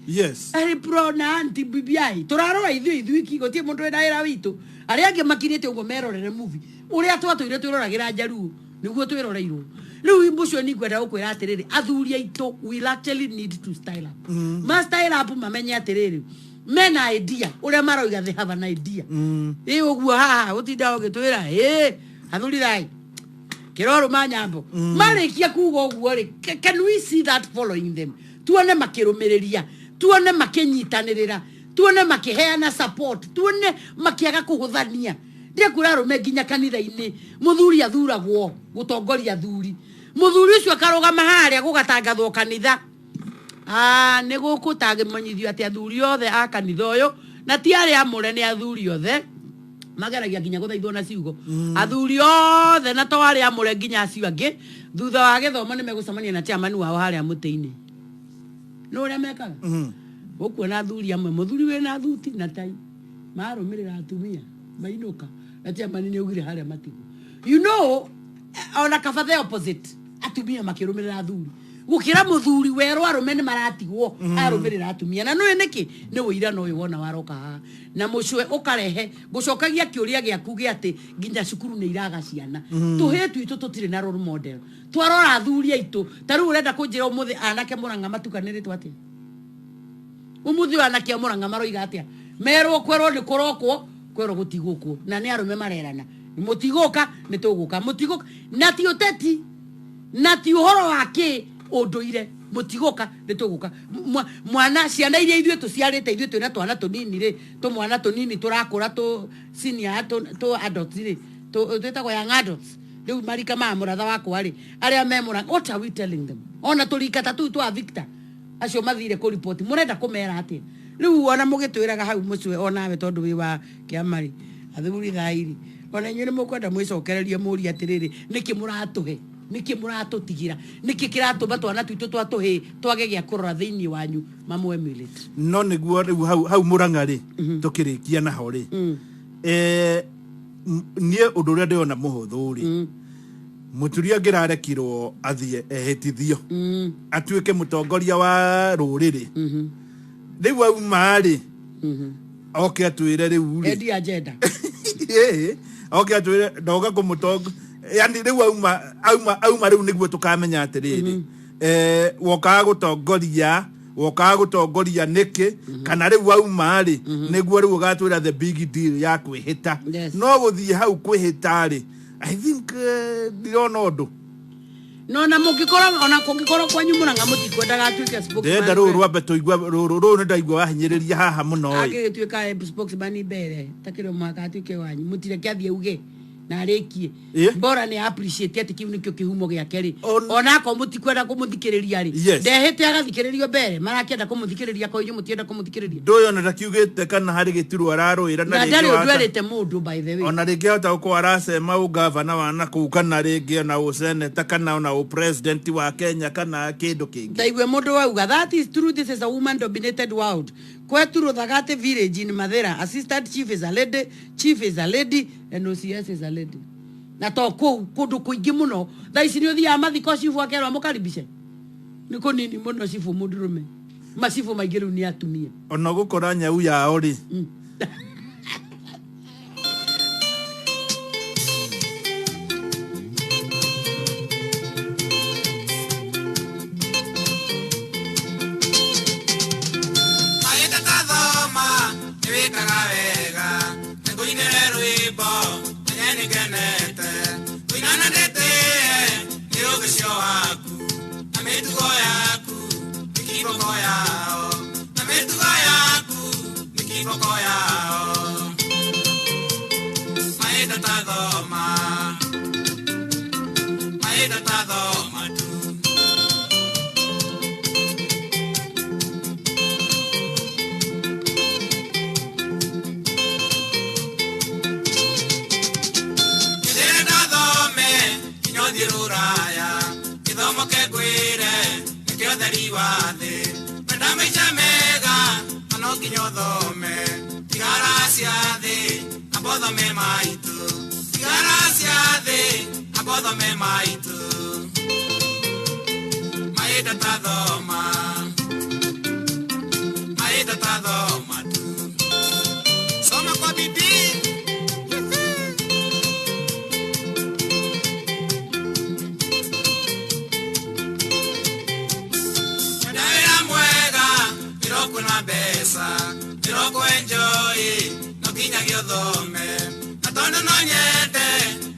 [SPEAKER 24] arĩ pro na anti BBI, tũrarora ithuĩ ithuiki, gũtirĩ mũndũ wĩna wĩra witũ. Arĩa angĩ makirĩte ũguo merorere movie. Ũrĩa twatũire twĩroragĩra Njaruo nĩguo twĩroreirwo rĩu. Mũcio nĩ ngwenda gũkwĩra atĩrĩrĩ, athuri aitũ will actually need to style up. Ma style up, mamenye atĩrĩrĩ, mena idea ũrĩa maroiga, they have an idea. Ĩ ũguo haha ũtinda ũgĩtwĩra ĩ athuri thai kĩrorũma nyambo, marĩkia kuga ũguo rĩ, can we see that following them? Tuone makĩrũmĩrĩria, tuone makĩnyitanĩrĩra, tuone makĩheana support, tuone makĩaga kũhũthania. Ndirekwĩra arũme nginya kanitha-inĩ mũthuri athuragwo gũtongoria athuri, mũthuri ũcio akarũgama harĩa gũgatangathwo kanitha. Ah, nĩ gũkũ tangĩmenyithio atĩ athuri othe a kanitha ũyũ na ti arĩa amũre, nĩ athuri othe mageragia nginya gũthaithwo na ciugo. Athuri othe na to arĩa amũre, nginya acio angĩ, thutha wa gĩthomo nĩ megũcemania na chairman wao harĩa mũtĩ-inĩ. Nĩ ũrĩa mekaga ũkuona athuri amwe, mũthuri wĩna thuti na tai, marũmĩrĩra atumia mainũka na chairman nĩ augire harĩa matigwo. Ona kaba the opposite, atumia makĩrũmĩrĩra athuri gũkĩra mũthuri werwo arũme nĩ maratigwo arũmĩrĩra atumia. Na nũĩ nĩkĩ? Nĩ ũira na ũyũ wona waroka haha na mũcwe ũkarehe ngũcokagia kĩũria gĩaku gĩa atĩ nginya cukuru nĩ iraga ciana. Tũhĩĩ twitũ tũtirĩ na role model. Twarora athuri aitũ ta rĩu, ũrenda kũnjĩra ũmũthĩ anake Mũrang'a matukanĩrĩtwo atĩa? Ũmũthĩ ũyũ anake a Mũrang'a maroiga atĩa? Merwo kwerwo nĩ kũrokwo, kwerwo gũtigũkwo, na nĩ arũme marerana mũtigũka, nĩ tũgũka, mũtigũka, na ti ũteti na ti ũhoro wa kĩ ũndũire, mũtigũka, nĩ tũgũka. Mwana ciana iria ithuĩ tũciarĩte, ithuĩ twĩna twana tũnini rĩ, tũmwana tũnini tũrakũra, tũ senior, tũ adults rĩ, twĩtagwo young adults rĩu, marika ma mũratha wakwa rĩ, arĩa me Mũrang'a, what are we telling them? Ona tũrika ta tũu twa Victor acio mathire kũripoti, mũrenda kũmera atĩa rĩu? Ona mũgĩtwĩraga hau mũcwe, onawe tondũ wĩ wa kĩama rĩ, athuri thairi, ona inyuĩ nĩ mũkwenda mwĩcokererie mũrie atĩrĩrĩ, nĩkĩ mũratũhe, nĩkĩ mũratũtigĩra, nĩkĩ kĩratũma twana twitũ twa tũhĩĩ twage gĩa kũrora thĩinĩ wanyu mamũ emulate?
[SPEAKER 1] No nĩguo rĩu hau hau Mũrang'a rĩ, tũkĩrĩkia naho rĩ, niĩ ũndũ ũrĩa ndĩrona mũhũthũ rĩ, mũturi angĩrarekirwo athiĩ ehĩtithio atuĩke mũtongoria wa rũrĩrĩ, rĩu auma rĩ, oke atwĩre rĩu rĩ
[SPEAKER 24] endi agenda.
[SPEAKER 1] Ĩĩ, oke atwĩre ndoga kũmũtongo, yani rĩu auma rĩu nĩguo tũkamenya atĩrĩrĩ, wokaga gũtongoria nĩkĩ, kana rĩu auma rĩ nĩguo rĩu ũgatwĩra the big deal ya kwĩhĩta. No gũthiĩ hau kwĩhĩta rĩ, I think ndirona ũndũ.
[SPEAKER 24] No na mũngĩkorwo, ona kũngĩkorwo kwanyu Mũrang'a mũtikwendaga atuĩke spokesman.
[SPEAKER 1] Ndĩrenda rũrũ rwambe tũigua rũrũ rũrũ nĩ ndaigua wahinyĩrĩria haha mũno ĩ.
[SPEAKER 24] Angĩgĩtuĩka spokesman mbere takĩrĩ mũhaka atuĩke wanyu, mũtireke athiĩ auge na arĩkie. Bora nĩ appreciate atĩ kĩu nĩkĩo kĩhumo gĩake rĩ, ona akorwo mũtikwenda kũmũthikĩrĩria rĩ, ndehĩte agathikĩrĩrio mbere marakĩenda kũmũthikĩrĩria, ko inyuĩ mũtienda kũmũthikĩrĩria.
[SPEAKER 1] Ndũyũ ona ndakiugĩte kana harĩ gĩturwa ararũĩra.
[SPEAKER 24] Na
[SPEAKER 1] na
[SPEAKER 24] ndarĩ
[SPEAKER 1] rĩngĩ
[SPEAKER 24] ũndũ
[SPEAKER 1] wahota
[SPEAKER 24] erĩte mũndũ, by the way.
[SPEAKER 1] Ona rĩngĩ ahota gũkorwo aracema ũgavana wa nakũu, kana rĩngĩ ona ũseneta, kana ona ũpresident wa Kenya, kana kĩndũ kĩngĩ.
[SPEAKER 24] Ndaigue mũndũ wauga, "That is true, this is a woman dominated world. Kwetu Ruthagati village in Mathira, assistant chief is a lady, chief is a lady and OCS is a lady." Na to kũu, kũndũ kũingĩ mũno thaa ici nĩ ũthiaga mathiko, cibu akerwo amũkaribishe, nĩ kũnini mũno cibũ mũndũrũme, macibũ maingĩ rĩu nĩ atumia.
[SPEAKER 1] Ona gũkora nyau yao rĩ.
[SPEAKER 3] Mahinda tathoma nĩ wĩkaga wega, nĩngũinĩre rwĩmbo menye nĩngenete kũina na ndĩtĩe nĩ ũgĩ ũcio waku na mĩtugo yaku nĩ kiboko yao, na mĩtugo yaku nĩ kiboko yao. Mahinda tathoma, mahinda tathoma tu. Ndĩrenda thome nginya ũthiĩ rũraya, gĩthomo kengwĩre nĩkĩo theri wa thĩ. Wenda maica mega na no nginya ũthome, tigara cia thĩ, amba ũthome maitũ, tigara cia thĩ, amba ũthome maitũ. Mahinda tathoma, mahinda tathoma tu, soma kwa bidii. Wenda wĩra mwega, wĩra ũkuona mbeca, wĩra ũkũ-enjoy, no nginyagia ũthome. Na tondũ no nyende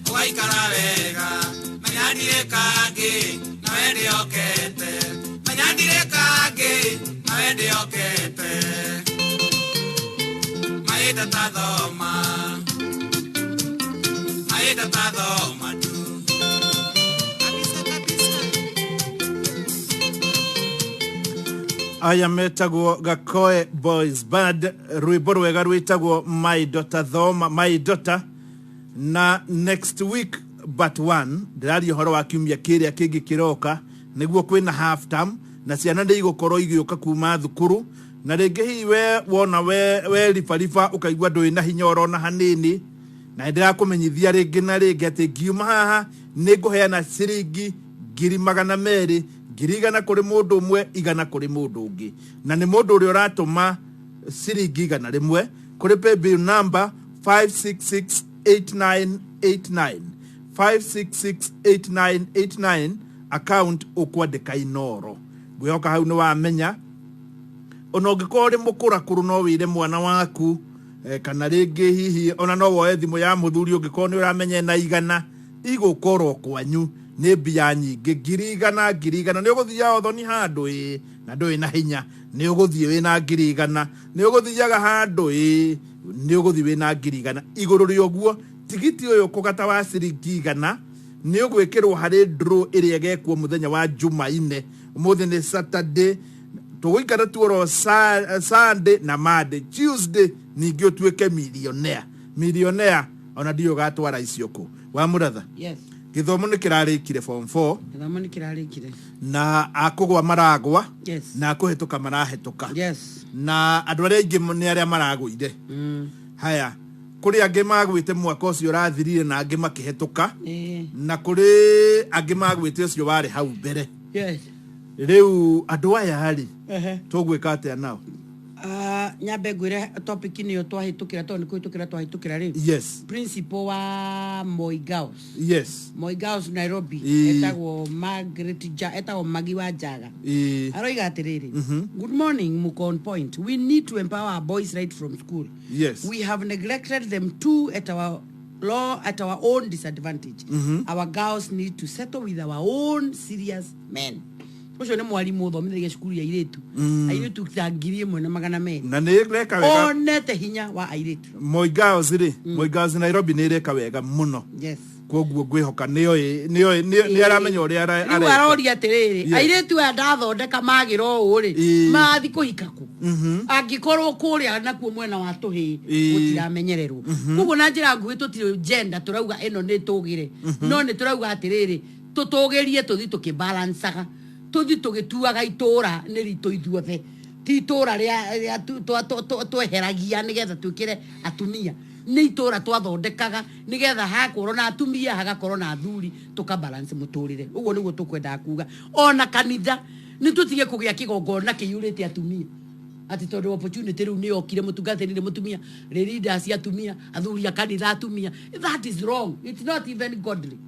[SPEAKER 3] ũgaikara wega, menya ndirĩ kangĩ nawe ndĩokete, menya ndirĩ kangĩ nawe ndĩokete. Mahinda tathoma.
[SPEAKER 1] Aya metagwo Gakoe Boys Band, rwĩmbo rwega rwĩtagwo My Daughter Thoma, My Daughter. Na next week but one, ndĩraria ũhoro wa kiumia kĩrĩa kĩngĩ kĩroka, nĩguo kwĩna half term na ciana nĩ igũkorwo igĩũka kuma thukuru, na rĩngĩ hihi we wona we ribariba ũkaigua ndũrĩ na hinya orona hanini, na nĩndĩrakũmenyithia rĩngĩ na rĩngĩ atĩ ngiuma haha nĩ ngũheana ciringi 200,000, 100,000 kũrĩ mũndũ ũmwe, 100 kũrĩ mũndũ ũngĩ, na nĩ mũndũ ũrĩa ũratũma ciringi 100 kũrĩ paybill number 5668989, 5668989, account ũkwandĩka Inoro. Ngwĩhoka hau nĩ wamenya. Ona ũngĩkorwo ũrĩ mũkũrakũrũ no wĩre mwana waku, kana rĩngĩ hihi ona no woe thimũ ya mũthuri ũngĩkorwo nĩ ũramenya ena 100, igũkorwo kwanyu nĩ mbia nyingĩ, 100,000, 100,000. Nĩ ũgũthiaga ũthoni handũ ĩ na ndũrĩ na hinya, nĩ ũgũthiĩ wĩna 100,000, nĩ ũgũthiaga handũ ĩ, nĩ ũgũthiĩ wĩna 100,000. Igũrũ rĩa ũguo, tigiti ũyũ kũgata wa ciringi 100 nĩ ũgwĩkĩrwo harĩ draw ĩrĩa ĩgekwo mũthenya wa Jumaine. Ũmũthĩ nĩ Saturday, tũgũikara tuoro Sunday na Monday, Tuesday ningĩ ũtuĩke millionaire. Millionaire ona ndiũĩ ũgatwara icio kũ. Wa mũratha?
[SPEAKER 24] Yes.
[SPEAKER 1] Gĩthomo nĩ kĩrarĩkire form 4.
[SPEAKER 24] Gĩthomo nĩ kĩrarĩkire.
[SPEAKER 1] Na akũgwa maragwa.
[SPEAKER 24] Yes.
[SPEAKER 1] Na akũhetũka marahetũka.
[SPEAKER 24] Yes.
[SPEAKER 1] Na andũ arĩa aingĩ nĩ arĩa maragũire. Haya, kũrĩ angĩ magwĩte mwaka ũcio ũrathirire na angĩ makĩhetũka. Na kũrĩ angĩ magwĩte ũcio warĩ hau mbere.
[SPEAKER 24] Yes.
[SPEAKER 1] Rĩu andũ aya rĩ, tũgwĩka atĩa nao?
[SPEAKER 24] Nyambe ngwĩre topic nĩyo twahĩtũkĩra, tondũ nĩ kũhĩtũkĩra twahĩtũkĩra rĩ.
[SPEAKER 1] Yes.
[SPEAKER 24] Principal wa Moi Girls.
[SPEAKER 1] Yes.
[SPEAKER 24] Moi Girls Nairobi. Etagwo Margaret Ja, etagwo Magi wa Njaga. Aroiga atĩrĩrĩ, Good morning, Muko on point. We need to empower our boys right from school.
[SPEAKER 1] Yes.
[SPEAKER 24] We have neglected them too at our law, at our own disadvantage. Our girls need to settle with our own serious men. Ũcio nĩ mwarimũ ũthomithagia cukuru ya airĩtu. Airĩtu ta 1,200.
[SPEAKER 1] Na nĩ ĩreka wega.
[SPEAKER 24] Onete hinya wa airĩtu.
[SPEAKER 1] Moi Girls rĩ, Moi Girls Nairobi nĩ ĩreka wega mũno.
[SPEAKER 24] Yes.
[SPEAKER 1] Koguo ngwĩhoka nĩoĩ, nĩoĩ, nĩ aramenya ũrĩa
[SPEAKER 24] Rĩu
[SPEAKER 1] areka.
[SPEAKER 24] aroria atĩrĩrĩ,
[SPEAKER 1] Yes.
[SPEAKER 24] airĩtu aya ndathondeka magĩra ũũ rĩ, mathi kũhika kũ? Angĩkorwo kũrĩa nakuo mwena wa tũhĩĩ gũtiramenyererwo. Koguo na njĩra nguhĩ tũtirĩ gender tũrauga ĩno nĩ tũgĩre. No nĩ tũrauga atĩrĩrĩ, tũtũgĩrie tũthi tũkĩbalancaga, tũthi tũgĩtuaga itũra nĩ ritũ ithuothe, ti itũra rĩa tweheragia nĩgetha twĩkĩre atumia, nĩ itũra twathondekaga nĩgetha hakorwo na atumia hagakorwo na athuri, tũkabalance mũtũrĩre. Ũguo nĩguo tũkwendaga kuga. Ona kanitha nĩ tũtige kũgĩa kĩgongona kĩiyũrĩte atumia, atĩ tondũ opportunity rĩu nĩ yokire, mũtungatĩri nĩ mũtumia, leaders atumia, athuri a kanitha atumia. That is wrong, it's not even godly.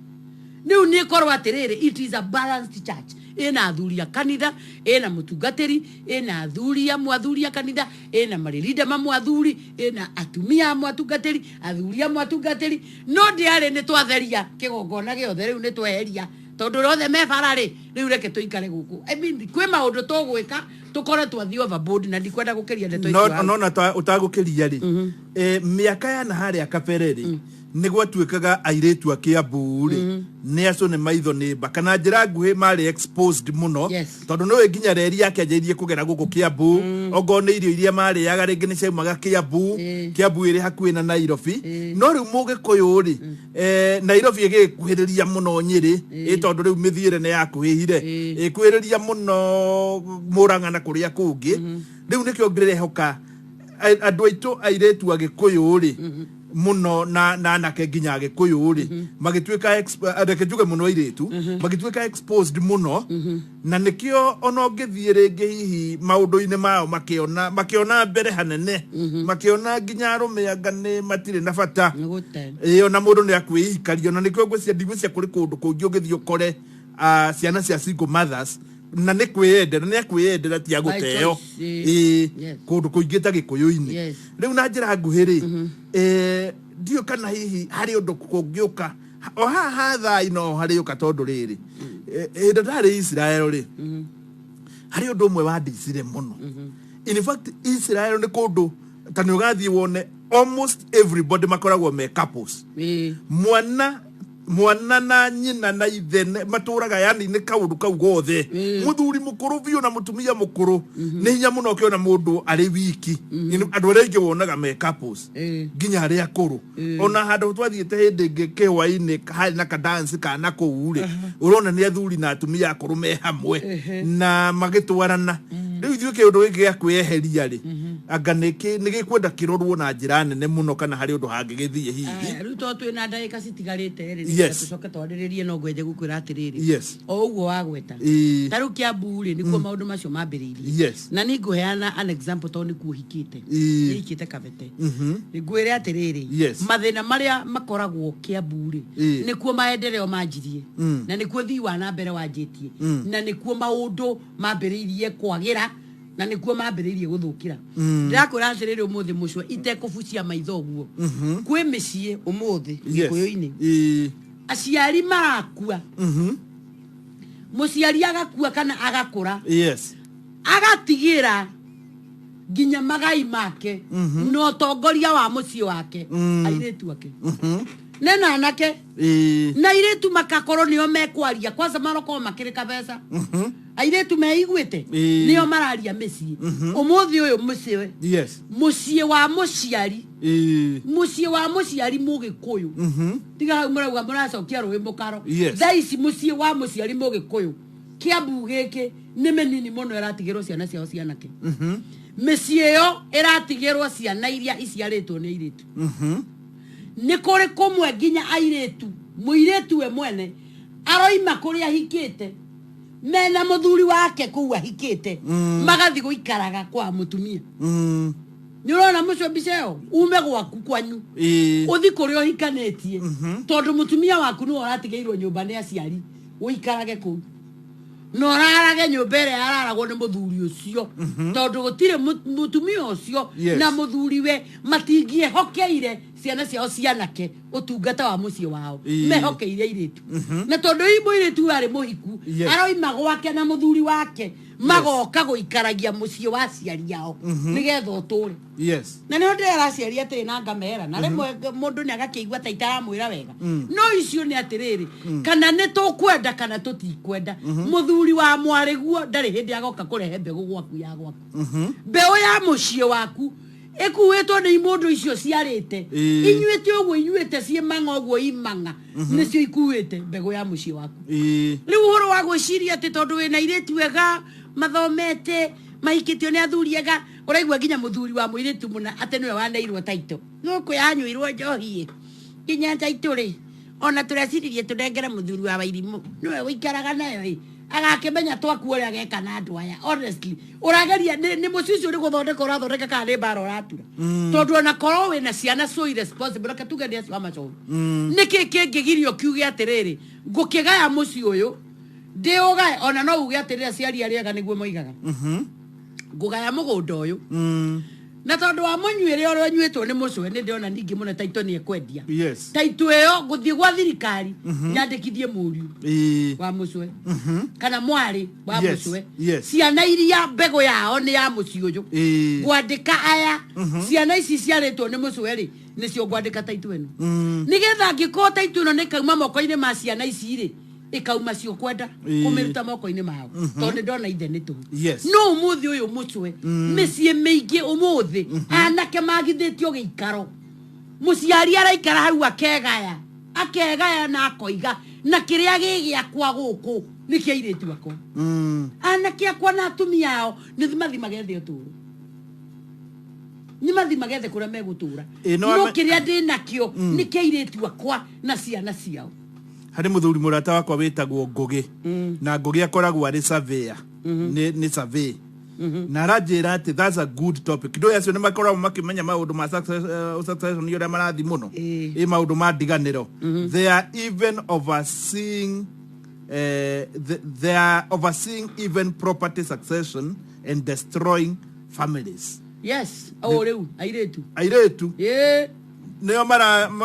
[SPEAKER 24] Rĩu nĩ ĩkorwo atĩrĩrĩ, it is a balanced church, ĩna athuri a kanitha, ĩna mũtungatĩri, ĩna athuri amwe athuri a kanitha, ĩna marĩrinda mamwe athuri, ĩna atumia amwe atungatĩri, athuri amwe atungatĩri. No ndĩarĩ nĩ twatheria kĩgongona gĩothe, rĩu nĩ tweheria tondũ othe me bara rĩ, rĩu reke tũikare gũkũ. I mean, kwĩ maũndũ tũgwĩka tũkore twathiĩ overboard, na ndikwenda gũkĩria ndeto
[SPEAKER 1] No
[SPEAKER 24] icio hau.
[SPEAKER 1] no na ũtagũkĩria rĩ, mĩaka ya na harĩa kabere rĩ, nĩ gwatuĩkaga airĩtu a Kiambu rĩ, nĩ acio nĩ maitho nĩ mba, kana njĩra nguhĩ marĩ exposed mũno. Tondũ nĩũĩ nginya reri yakĩanjĩrĩirie kũgera gũkũ Kiambu, ongorwo nĩ irio iria marĩaga rĩngĩ nĩ ciaumaga Kiambu. Kiambu ĩrĩ hakuhĩ na Nairobi. No rĩu mũgĩkũyũ rĩ, Nairobi ĩgĩkuhĩrĩria mũno Nyĩrĩ, tondũ rĩu mĩthiĩre nĩ yakuhĩhire, ĩkuhĩrĩria mũno Mũrang'a na kũrĩa kũngĩ. Rĩu nĩkĩo ngĩrehoka andũ aitũ airĩtu agĩkũyũ rĩ mũno na anake nginya agĩkũyũ rĩ, magĩtuĩka reke njuge mũno airĩtu magĩtuĩka exposed mũno, na nĩkĩo ona ũngĩthiĩ rĩngĩ hihi maũndũ-inĩ mao makĩona mbere hanene, makĩona nginya arũme anga nĩ matirĩ na bata. Ona mũndũ nĩ akwĩikaria. Ona nĩkĩo ngwĩciria ndigwĩciria kũrĩ kũndũ kũngĩ ũngĩthiĩ ũkore ciana cia single mothers, na nĩ kwĩyendera, nĩ akwĩyendera, ti agũteo.
[SPEAKER 24] Choice, ĩĩ.
[SPEAKER 1] Kũndũ kũingĩ ta Gĩkũyũ-inĩ. Rĩu na njĩra nguhĩ rĩ, ndiũĩ kana hihi harĩ ũndũ kũngĩũka o haha hathai no harĩũka, tondũ rĩrĩ, hĩndĩ ndarĩ Israel rĩ, harĩ ũndũ ũmwe wandicire mũno. In fact, Israel nĩ kũndũ ta nĩ ũgathiĩ wone almost everybody makoragwo me couples. Mwana Mwana na nyina na ithe matũraga, yani nĩ kaũndũ kau gothe. Mũthuri mũkũrũ biũ na mũtumia mũkũrũ, nĩ hinya mũno ũkĩona mũndũ arĩ wiki. Andũ arĩa aingĩ wonaga me couples, nginya arĩa akũrũ. Ona handũ twathiĩte hĩndĩ ĩngĩ kĩhwainĩ, harĩ na kadansi kana kũu rĩ, ũrona nĩ athuri na atumia akũrũ me hamwe na magĩtwarana. Rĩu ithuĩ kĩũndũ gĩkĩ gĩa kwĩyeheria rĩ, anga nĩ gĩkwenda kĩrorwo na njĩra nene mũno, kana harĩ ũndũ hangĩgĩthiĩ hihi?
[SPEAKER 24] Aya, rĩu to twĩ na ndagĩka citigarĩte rĩ, nĩgetha tũcoke twarĩrĩrie, no ngwenje gũkwĩra atĩrĩrĩ, o ũguo wagweta, ta rĩu Kiambu rĩ, nĩkuo maũndũ macio mambĩrĩirie. Na nĩ ngũheana an example tondũ nĩkuo hikĩte. Nĩ hikĩte Kabete. Ngwĩre atĩrĩrĩ, mathĩna marĩa makoragwo Kiambu rĩ, nĩkuo maendeleo manjirie, na nĩkuo thii wa na mbere wanjĩtie, na nĩkuo maũndũ mambĩrĩirie kwagĩra, na nĩkuo mambĩrĩirie gũthũkĩra. Ndĩrakwĩra atĩrĩrĩ, ũmũthĩ mũcwe itekũbucia maitho ũguo, kwĩ mĩciĩ ũmũthĩ Gĩkũyũ-inĩ aciari marakua, mũciari agakua kana agakũra, agatigĩra nginya magai make na ũtongoria wa mũciĩ wake airĩtu ake nena anake, na airĩtu makakorwo nĩo mekwaria kwanza, marokorwo makĩrĩ kabeca, airĩtu meiguĩte, nĩo mararia mĩciĩ. Ũmũthĩ ũyũ mũciĩ, mũciĩ wa mũciari, mũciĩ wa mũciari mũgĩkũyũ, tiga hau mũrauga mũracokia rũĩ mũkaro. Thaa ici mũciĩ wa mũciari mũgĩkũyũ Kĩambu gĩkĩ nĩ mĩnini mũno ĩratigĩrwo ciana ciao cianake. Mĩciĩ ĩyo ĩratigĩrwo ciana iria iciarĩtwo nĩ airĩtu. Nĩ kũrĩ kũmwe nginya airĩtu, mũirĩtu we mwene aroima kũrĩa ahikĩte mena mũthuri wake kũu ahikĩte, magathi gũikaraga kwa mũtumia. Nĩ ũrona mũcio mbica ĩyo? Ume gwaku kwanyu, ũthi kũrĩa ũhikanĩtie, tondũ mũtumia waku nĩwe ũratigĩirwo nyũmba nĩ aciari, ũikarage kũu na ũrarage nyũmba ĩrĩa yararagwo nĩ mũthuri ũcio, tondũ gũtirĩ mũtumia ũcio na mũthuriwe matingĩehokeire ciana ciao cianake ũtungata wa mũciĩ wao. Mehokeire airĩtu, na tondũ hihi mũirĩtu ũyũ arĩ mũhiku, aroima gwake na mũthuri wake, magoka gũikaragia mũciĩ wa aciari ao nĩgetha ũtũre. Na nĩho ndĩrera aciari atĩrĩ na ngamera, na rĩmwe mũndũ nĩ agakĩigua ta itaramwĩra wega, no icio nĩ atĩrĩrĩ, kana nĩ tũkwenda kana tũtikwenda, mũthuri wa mwarĩguo ndarĩ hĩndĩ agoka kũrehe mbegũ gwaku ya gwaku. Mbeũ ya mũciĩ waku ĩkuĩtwo nĩ imũndũ icio ciarĩte, inyuĩte ũguo inyuĩte ciĩ mang'a ũguo imang'a, nĩcio ikuĩte mbegũ ya mũciĩ waku. Rĩu ũhoro wa gwĩciria atĩ tondũ wĩna airĩtu ega mathomete, mahikĩtio nĩ athuri ega, ũraigua nginya mũthuri wa mũirĩtu mũna atĩ nĩwe waneirwo taito gũkũ yanyuirwo njohi ĩ nginya taito rĩ, ona tũreciririe tũnengere mũthuri wa Wairimũ nĩwe ũikaraga nayo ĩ, agakĩmenya twaku ũrĩa ageka na andũ aya. Honestly, ũrageria nĩ mũciĩ ũcio nĩ gũthondeka ũrathondeka kana nĩ mbara ũratura? Tondũ ona korwo wĩna ciana so irresponsible, reke tuge nĩ acio a macobi, nĩkĩ kĩngĩgirio kiuge atĩrĩrĩ, ngũkĩgaya mũciĩ ũyũ ndĩũgae? Ona no uge atĩrĩrĩ, aciari arĩa ega nĩguo moigaga, ngũgaya mũgũnda ũyũ, na tondũ wa mũnyuĩre ũrĩa ũnyuĩtwo nĩ mũcwe, nĩ ndĩrona ningĩ mũno taito nĩ ekwendia. Taito ĩyo ngũthiĩ gwa thirikari nyandĩkithie mũriũ wa mũcwe kana mwarĩ wa mũcwe. Ciana iria mbegũ yao nĩ ya mũciĩ ũyũ, ngwandĩka aya. Ciana ici ciarĩtwo nĩ mũcwe rĩ, nĩcio ngwandĩka taito ĩno, nĩgetha angĩkorwo taito ĩno nĩ kauma moko-inĩ ma ciana ici rĩ, ĩkauma cio kwenda kũmĩruta moko-inĩ mao, tondũ nĩ ndona ithe nĩ tũhũ. No ũmũthĩ ũyũ mũcwe, mĩciĩ mĩingĩ ũmũthĩ anake magithĩtio gĩikaro, mũciari araikara hau akegaya, akegaya na akoiga na kĩrĩa gĩ gĩakwa gũkũ nĩ kĩa airĩtu akwa. Anake akwa na atumia ao nĩ mathi magethe ũtũũro, nĩ mathi magethe kũrĩa megũtũũra,
[SPEAKER 1] no
[SPEAKER 24] no kĩrĩa ndĩ nakĩo nĩ kĩa airĩtu akwa na ciana ciao.
[SPEAKER 1] Harĩ mũthuri mũrata wakwa wĩtagwo Ngũgĩ, na Ngũgĩ akoragwo arĩ surveyor, nĩ survey, na aranjĩra atĩ that's a good topic. Ndũĩ acio nĩ makoragwo makĩmenya maũndũ ma succession ũrĩa marathi mũno, ĩ maũndũ ma ndiganĩro. They are even overseeing they are overseeing even property succession and destroying families.
[SPEAKER 24] Yes, o rĩu airĩtu.
[SPEAKER 1] Airĩtu nĩo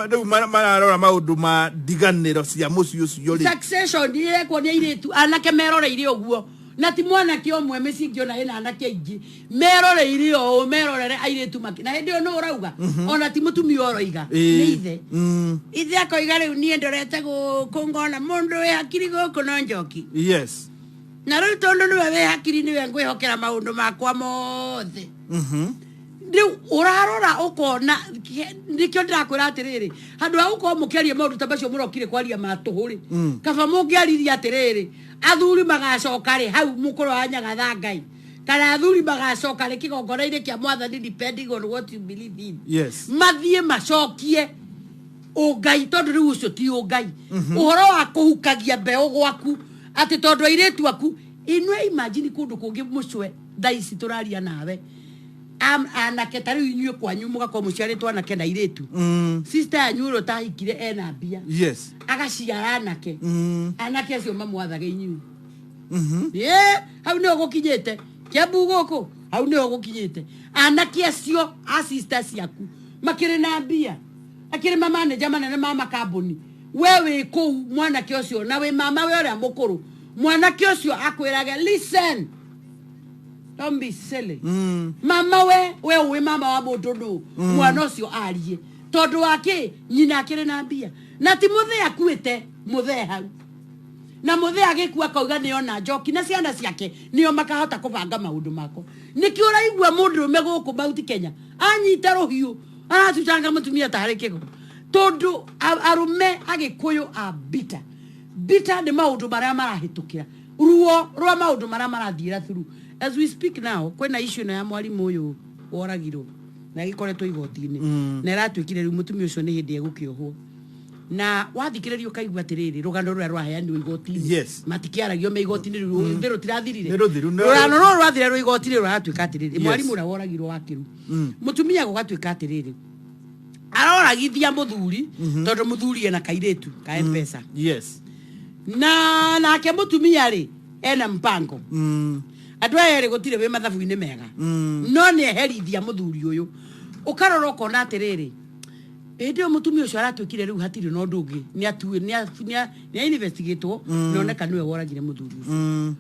[SPEAKER 1] rĩu mararora maũndũ ma ndiganĩro cia mũciĩ ũcio rĩ.
[SPEAKER 24] Succession irekwo nĩ airĩtu, anake meroreire ũguo. Na ti mwanake ũmwe, mĩciĩ ĩngĩ ona ĩna anake aingĩ meroreire ũũ, merorere airĩtu makĩ na hĩndĩ ĩyo nũ ũrauga? Ona ti mũtumia ũroiga, nĩ ithe. Ithe akoiga, rĩu niĩ ndorete gũkũ ngona mũndũ wĩ hakiri gũkũ no Njoki. Na rĩu tondũ nĩwe wĩ hakiri, nĩwe ngwĩhokera maũndũ makwa mothe. Rĩu ũrarora ũkona nĩkĩo ndĩrakwĩra atĩrĩrĩ, handũ ha gũkorwo mũkĩaria maũndũ ta macio mũrokire kwaria ma tũhũ rĩ, kaba mũngĩaririe atĩrĩrĩ, athuri magacoka rĩ hau mũkũrũ wa Nyagatha Ngai, kana athuri magacoka rĩ kĩgongona-inĩ kĩa Mwathani, depending on what you believe in. Mathiĩ macokie ũngai, tondũ rĩu ũcio ti ũngai. Ũhoro wa kũhukagia mbeũ gwaku atĩ tondũ airĩtu aku inwe, imagine kũndũ kũngĩ mũcwe thaa ici tũraria nawe, anake ta rĩu inyuĩ kwanyu mũgakorwo mũciarĩtwo anake na airĩtu. Sister yanyu ũrĩa ũtahikire ena mbia, agaciara anake. Anake acio mamwathaga inyuĩ. Ĩ, hau nĩho gũkinyĩte Kĩambu gũkũ, hau nĩho gũkinyĩte. Anake acio a sister ciaku makĩrĩ na mbia, akĩrĩ mamaneja manene ma makambuni, we wĩ kũu mwanake ũcio na wĩ mama we ũrĩa mũkũrũ, mwanake ũcio akwĩrage, "Listen, don't be silly." Mama we ũĩ mama wa mũndũ nũ? Mwana ũcio arie tondũ wa kĩ? Nyina akĩrĩ na mbia na ti mũthee akuĩte mũthee hau, na mũthee agĩkua akauga nĩona Njoki na ciana ciake nĩo makahota kũbanga maũndũ mako. Nĩkĩo ũraigua mũndũrũme gũkũ Mount Kenya anyita rũhiũ aratucanga mũtumia tarĩ kĩgo, tondũ arũme Agĩkũyũ a bita bita nĩ maũndũ marĩa marahĩtũkĩra, ruo rwa maũndũ marĩa marathiĩra through. As we speak now, kwĩna issue ĩno ya mwarimũ ũyũ woragirwo na ĩgĩkoretwo igoti-inĩ, na ĩratuĩkire rĩu mũtumia ũcio nĩ hĩndĩ egũkĩohwo, na wathikĩrĩria ũkaigua atĩrĩrĩ, rũgano rũrĩa rwaheanirwo igoti-inĩ, matikĩaragio me igoti-inĩ rĩu, thĩ rũtirathirire.
[SPEAKER 1] Nĩ rũthiru,
[SPEAKER 24] Rũgano rũrũ rwathire rwĩ igoti-inĩ rũratuĩka atĩrĩrĩ, mwarimũ ũrĩa woragirwo wa kĩru, mũtumia gũgatuĩka atĩrĩrĩ, aroragithia mũthuri tondũ mũthuri ena kairĩtu ka M-Pesa. Na nake mũtumia rĩ ena mpango. Andũ aya erĩ gũtirĩ wĩ mathabu-inĩ mega, no nĩ eherithia mũthuri ũyũ. Ũkarora ũkona atĩrĩrĩ, hĩndĩ ĩyo mũtumia ũcio aratuĩkire rĩu hatirĩ na ũndũ ũngĩ, nĩ investigatwo, na oneka nĩwe woragire mũthuri ũcio.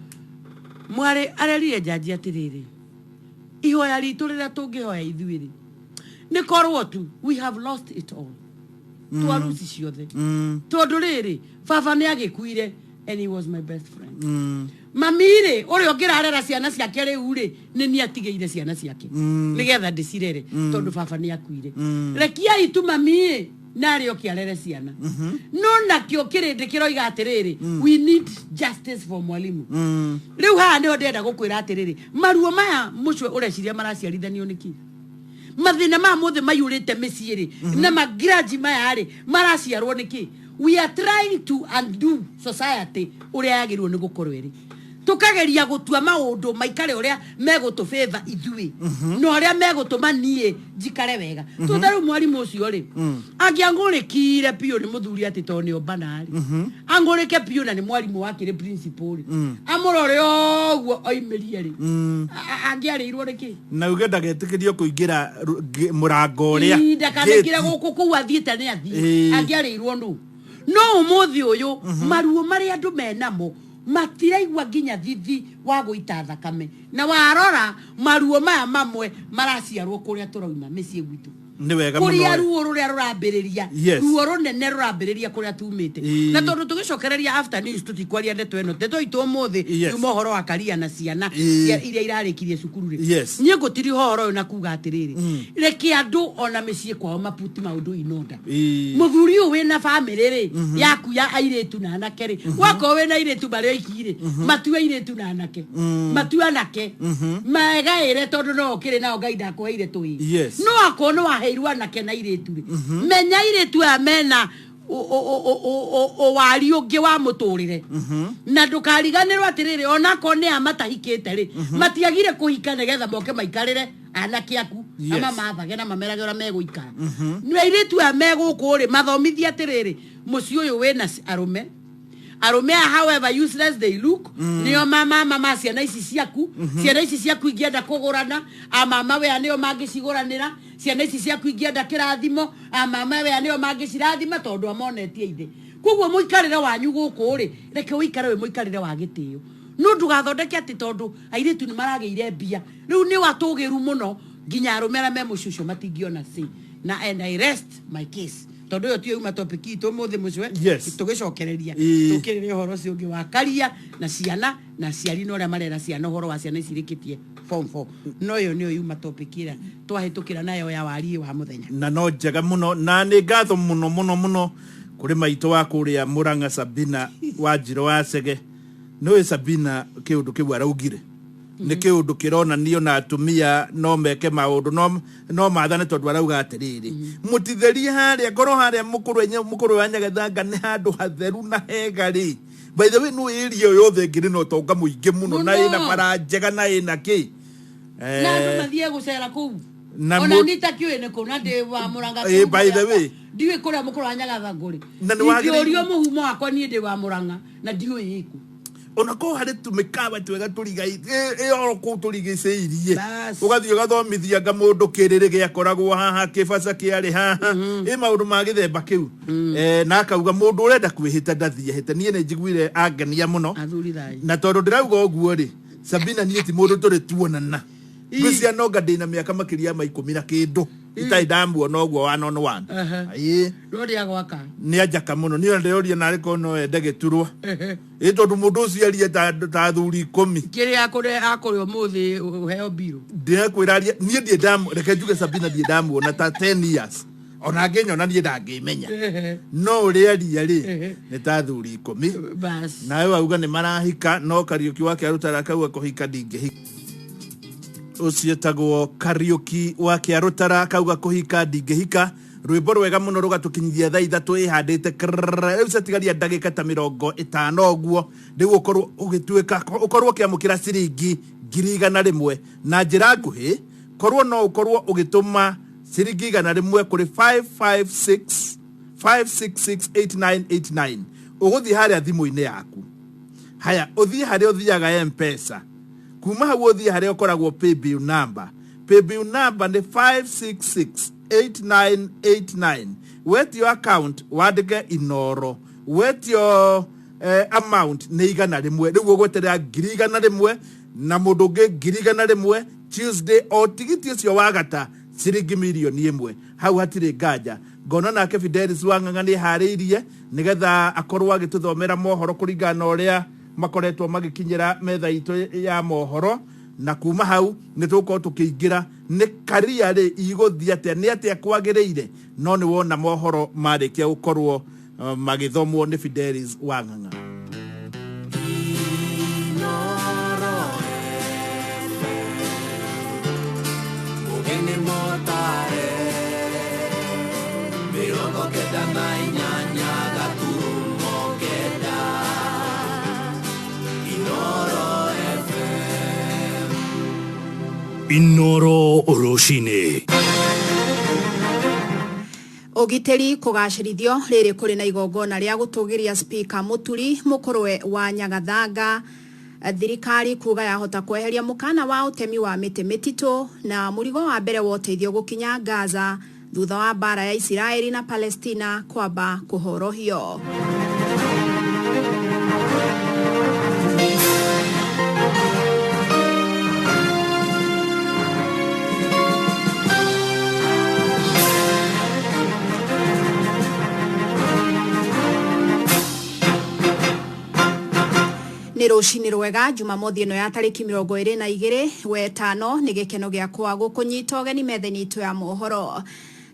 [SPEAKER 24] Mwarĩ arerire njanji atĩrĩrĩ, ihoya ritũ rĩrĩa tũngĩhoya ithuĩ rĩ, nĩ korwo tu we have lost it all, twaruci ciothe, tondũ rĩrĩ baba nĩ agĩkuire and he was my best friend. Mami rĩ, ũrĩa ũngĩrarera ciana ciake rĩu rĩ, nĩ niĩ atigĩire ciana ciake nĩgetha ndĩcirere, tondũ baba nĩ akuire. Rekiai tu mami ĩ narĩ oke arere ciana. No nakĩo kĩrĩndĩ kĩroiga atĩrĩrĩ, we need justice for mwalimu. Rĩu haha nĩho ndĩrenda gũkwĩra atĩrĩrĩ, maruo maya mũcwe ũreciria maraciarithanio nĩkĩ? Mathĩna maya mothe maiyũrĩte mĩciĩ rĩ, na magiraji maya rĩ, maraciarwo nĩkĩ? We are trying to undo society ũrĩa yagĩrĩirwo nĩ gũkorwo ĩrĩ, tũkageria gũtua maũndũ maikare ũrĩa megũtũ favor ithuĩ na ũrĩa megũtũma niĩ njikare wega. Tondũ rĩu mwarimũ ũcio rĩ, angĩangũrĩkire biũ nĩ mũthuri atĩ tondũ nĩ ombana rĩ, angũrĩke biũ na nĩ mwarimũ wakĩrĩ principal rĩ, amũrore ũguo oimĩrie rĩ, angĩarĩirwo nĩkĩ?
[SPEAKER 1] Na uge ndagetĩkĩrio kũingĩra mũrango ũrĩa.
[SPEAKER 24] Ii, ndakanekire
[SPEAKER 1] Gate.
[SPEAKER 24] gũkũ kũu athiĩte nĩ athiĩ. Angĩarĩirwo nũ? No ũmũthĩ ũyũ maruo marĩa andũ menamo matiraigua nginya thithi wa gũita thakame, na warora maruo maya mamwe maraciarwo kũrĩa tũrauma, mĩciĩ gwitũ,
[SPEAKER 1] Nĩ wega
[SPEAKER 24] kũrĩa
[SPEAKER 1] mũno.
[SPEAKER 24] Ruo rũrĩa rũrambĩrĩria, ruo rũnene rũrambĩrĩria kũrĩa tumĩte. Na tondũ tũgĩcokereria after news tũtikwaria ndeto ĩno, ndeto itũ ũmũthĩ yuma ũhoro wa karia na ciana iria irarĩkirie cukuru rĩ, niĩ ngũtiriha ũhoro ũyũ na kuga atĩrĩrĩ, reke andũ ona mĩciĩ kwao maputi maũndũ inonda. Mũthuri ũyũ wĩna bamĩrĩ rĩ, yaku ya airĩtu na anake rĩ, wakorwo wĩna airĩtu marĩ oiki rĩ, matue airĩtu na anake, matue anake megaĩre, tondũ no ũkĩrĩ nao Ngai ndakũheire tũĩ. No akorwo nĩ waheirwo anake na airĩtu rĩ, menya airĩtu aya mena ũwari ũngĩ wa mũtũrĩre, na ndũkariganĩrwo atĩrĩrĩ, onakorwo nĩ a matahikĩte rĩ, matiagire kũhika nĩgetha moke maikarĩre anake aku na mamathage na mamerage ũrĩa megũikara. Nĩ airĩtu aya me gũkũ rĩ, mathomithie atĩrĩrĩ, mũciĩ ũyũ wĩna arũme, arũme aya however useless they look, nĩo mamama ma ciana ici ciaku. Ciana ici ciaku ingĩenda kũgũrana, amama wea nĩo mangĩcigũranĩra. Ciana ici ciaku ingĩenda kĩrathimo, amama wea nĩo mangĩcirathima, tondũ amonetie ithe. Koguo mũikarĩre wanyu gũkũ rĩ, reke ũikare wĩ mũikarĩre wa gĩtĩo. No ndũgathondeke atĩ tondũ airĩtu nĩ maragĩire mbia rĩu nĩ watũgĩru mũno nginya arũme arĩa me mũciĩ ũcio matingĩona say. Na and I rest my case tondũ ĩyo tiyo yuma topic itũ ũmũthĩ mũcwe.
[SPEAKER 1] Yes.
[SPEAKER 24] Tũgĩcokereria
[SPEAKER 1] Ĩĩ.
[SPEAKER 24] tũkĩrĩria ũhoro ũcio ũngĩ wa karia na ciana na aciari na ũrĩa marera ciana ũhoro wa ciana ici irĩkĩtie form 4, no ĩyo nĩyo yuma topic ĩrĩa twahĩtũkĩra nayo ya wariĩ wa mũthenya.
[SPEAKER 1] Na no njega mũno, na nĩ ngatho mũno mũno mũno kũrĩ maitũ wa kũrĩa Mũrang'a, Sabina wa Njiro wa Cege. Nĩũĩ Sabina kĩũndũ kĩu araugire nĩ kĩũndũ kĩronanio na atumia no meke maũndũ no mathane, tondũ arauga atĩrĩrĩ, mũtitherie harĩa ngorwo harĩa mũkũrwe wa Nyagathanga nĩ handũ hatheru na hega rĩ. By the way, nĩ area ĩyo yothe ĩngĩ na ũtonga mũingĩ mũno na
[SPEAKER 24] Mũno.
[SPEAKER 1] ĩna bara njega na ĩna kĩ.
[SPEAKER 24] Na andũ mathiĩ gũcera kũu.
[SPEAKER 1] Na
[SPEAKER 24] Ona ni takĩũĩ nĩ kũ na ndĩ wa Mũrang'a.
[SPEAKER 1] By the way.
[SPEAKER 24] Ndiũĩ kũrĩa mũkũrũ wa Nyagathanga ũrĩ.
[SPEAKER 1] Na nĩ wagĩrĩirwo-
[SPEAKER 24] Ingĩũrio mũhumo wakwa, niĩ ndĩ wa Mũrang'a na ndiũĩ ĩkũ.
[SPEAKER 1] Ona korwo harĩ tũmĩkawa twega tũrigai ĩ oro kũu tũrigicĩirie, ũgathiĩ ũgathomithia nga mũndũ kĩrĩrĩ gĩakoragwo haha, kĩbaca kĩarĩ haha, ĩ maũndũ ma gĩthemba kĩu. Na akauga mũndũ ũrenda kwĩhĩta ndathiĩ ahĩte. Niĩ nĩ njiguire angenia mũno.
[SPEAKER 24] Athuri thayũ.
[SPEAKER 1] Na tondũ ndĩrauga ũguo rĩ, Sabina, niĩ ti mũndũ tũrĩ tuonana. Ngwĩciria nonga ndĩna mĩaka makĩria ma 10 na kĩndũ itarĩ ndamuona ũguo one on one. Ĩĩ.
[SPEAKER 24] No ndĩa gwaka.
[SPEAKER 1] Nĩ anjaka mũno. Niĩ ona ndĩroria narĩ korwo no ende gĩturwa, ĩ tondũ mũndũ ũcio arie ta athuri 10.
[SPEAKER 24] Kĩrĩa akũrĩa ũmũthĩ ũheo mbirũ.
[SPEAKER 1] Ndĩrakwĩra arie, niĩ ndirĩ ndamu, reke njuge Sabina ndirĩ ndamuona ta 10 years, ona angĩnyona niĩ ndangĩmenya, no ũrĩa aria rĩ nĩ ta athuri 10.
[SPEAKER 24] Bas.
[SPEAKER 1] Nawe wauga nĩ marahika, no Kariũki wake arutara akauga kũhika ndingĩhika. Ũcio etagwo Kariũki wa Kĩarũtara, akauga kũhika ndingĩhika. Rwĩmbo rwega mũno rũgatũkinyithia thaa 3 ĩhandĩte krrrr. Rĩu catigaria ndagĩka ta 50 ũguo rĩu ũkorwo ũgĩtuĩka ũkorwo ũkĩamũkĩra ciringi 100,000 na njĩra nguhĩ. Korwo no ũkorwo ũgĩtũma ciringi 100 kũrĩ 556 5668989. Ũgũthiĩ harĩa thimũ-inĩ yaku, haya, ũthiĩ harĩa ũthiaga M-Pesa, kuma hau ũthiĩ harĩa ũkoragwo paybill number. Paybill number nĩ 5668989. Wetio account wandĩke Inoro, wetio amount nĩ 100. Rĩu ũgweterera 100,000 na mũndũ ũngĩ 100,000 Tuesday o tigiti ũcio wa gata ciringi 1,000,000 hau hatirĩ nganja. Ngona nake Fidelis Wang'ang'a nĩ eharĩirie nĩgetha akorwo agĩtũthomera mohoro kũringana na ũrĩa makoretwo magĩkinyĩra metha itũ ya mohoro, na kuma hau nĩ tũgũkorwo tũkĩingĩra nĩ karia rĩ igũthiĩ atĩa, nĩ atĩa kwagĩrĩire. No nĩ wona mohoro marĩkia gũkorwo magĩthomwo nĩ Fidelis Wang'ang'a.
[SPEAKER 3] Mugeni motare 98.9 Inoro FM.
[SPEAKER 4] Inoro Rũcinĩ.
[SPEAKER 5] Ũgitĩri kũgacĩrithio rĩrĩ kũrĩ na igongona rĩa gũtũgĩria Spika Mũturi mũkũrwe wa Nyagathanga. Thirikari kuga yahota kweheria mũkana wa ũtemi wa mĩtĩ mĩtitũ, na mũrigo wa mbere wa ũteithio gũkinya Gaza thutha wa mbara ya Isiraeli na Palestina kwamba kũhorohio. Nĩ rũcinĩ rwega Jumamothi ĩno ya tarĩki 22 wetano. Nĩ gĩkeno gĩakwa gũkũnyita ũgeni metha-inĩ itũ ya mohoro.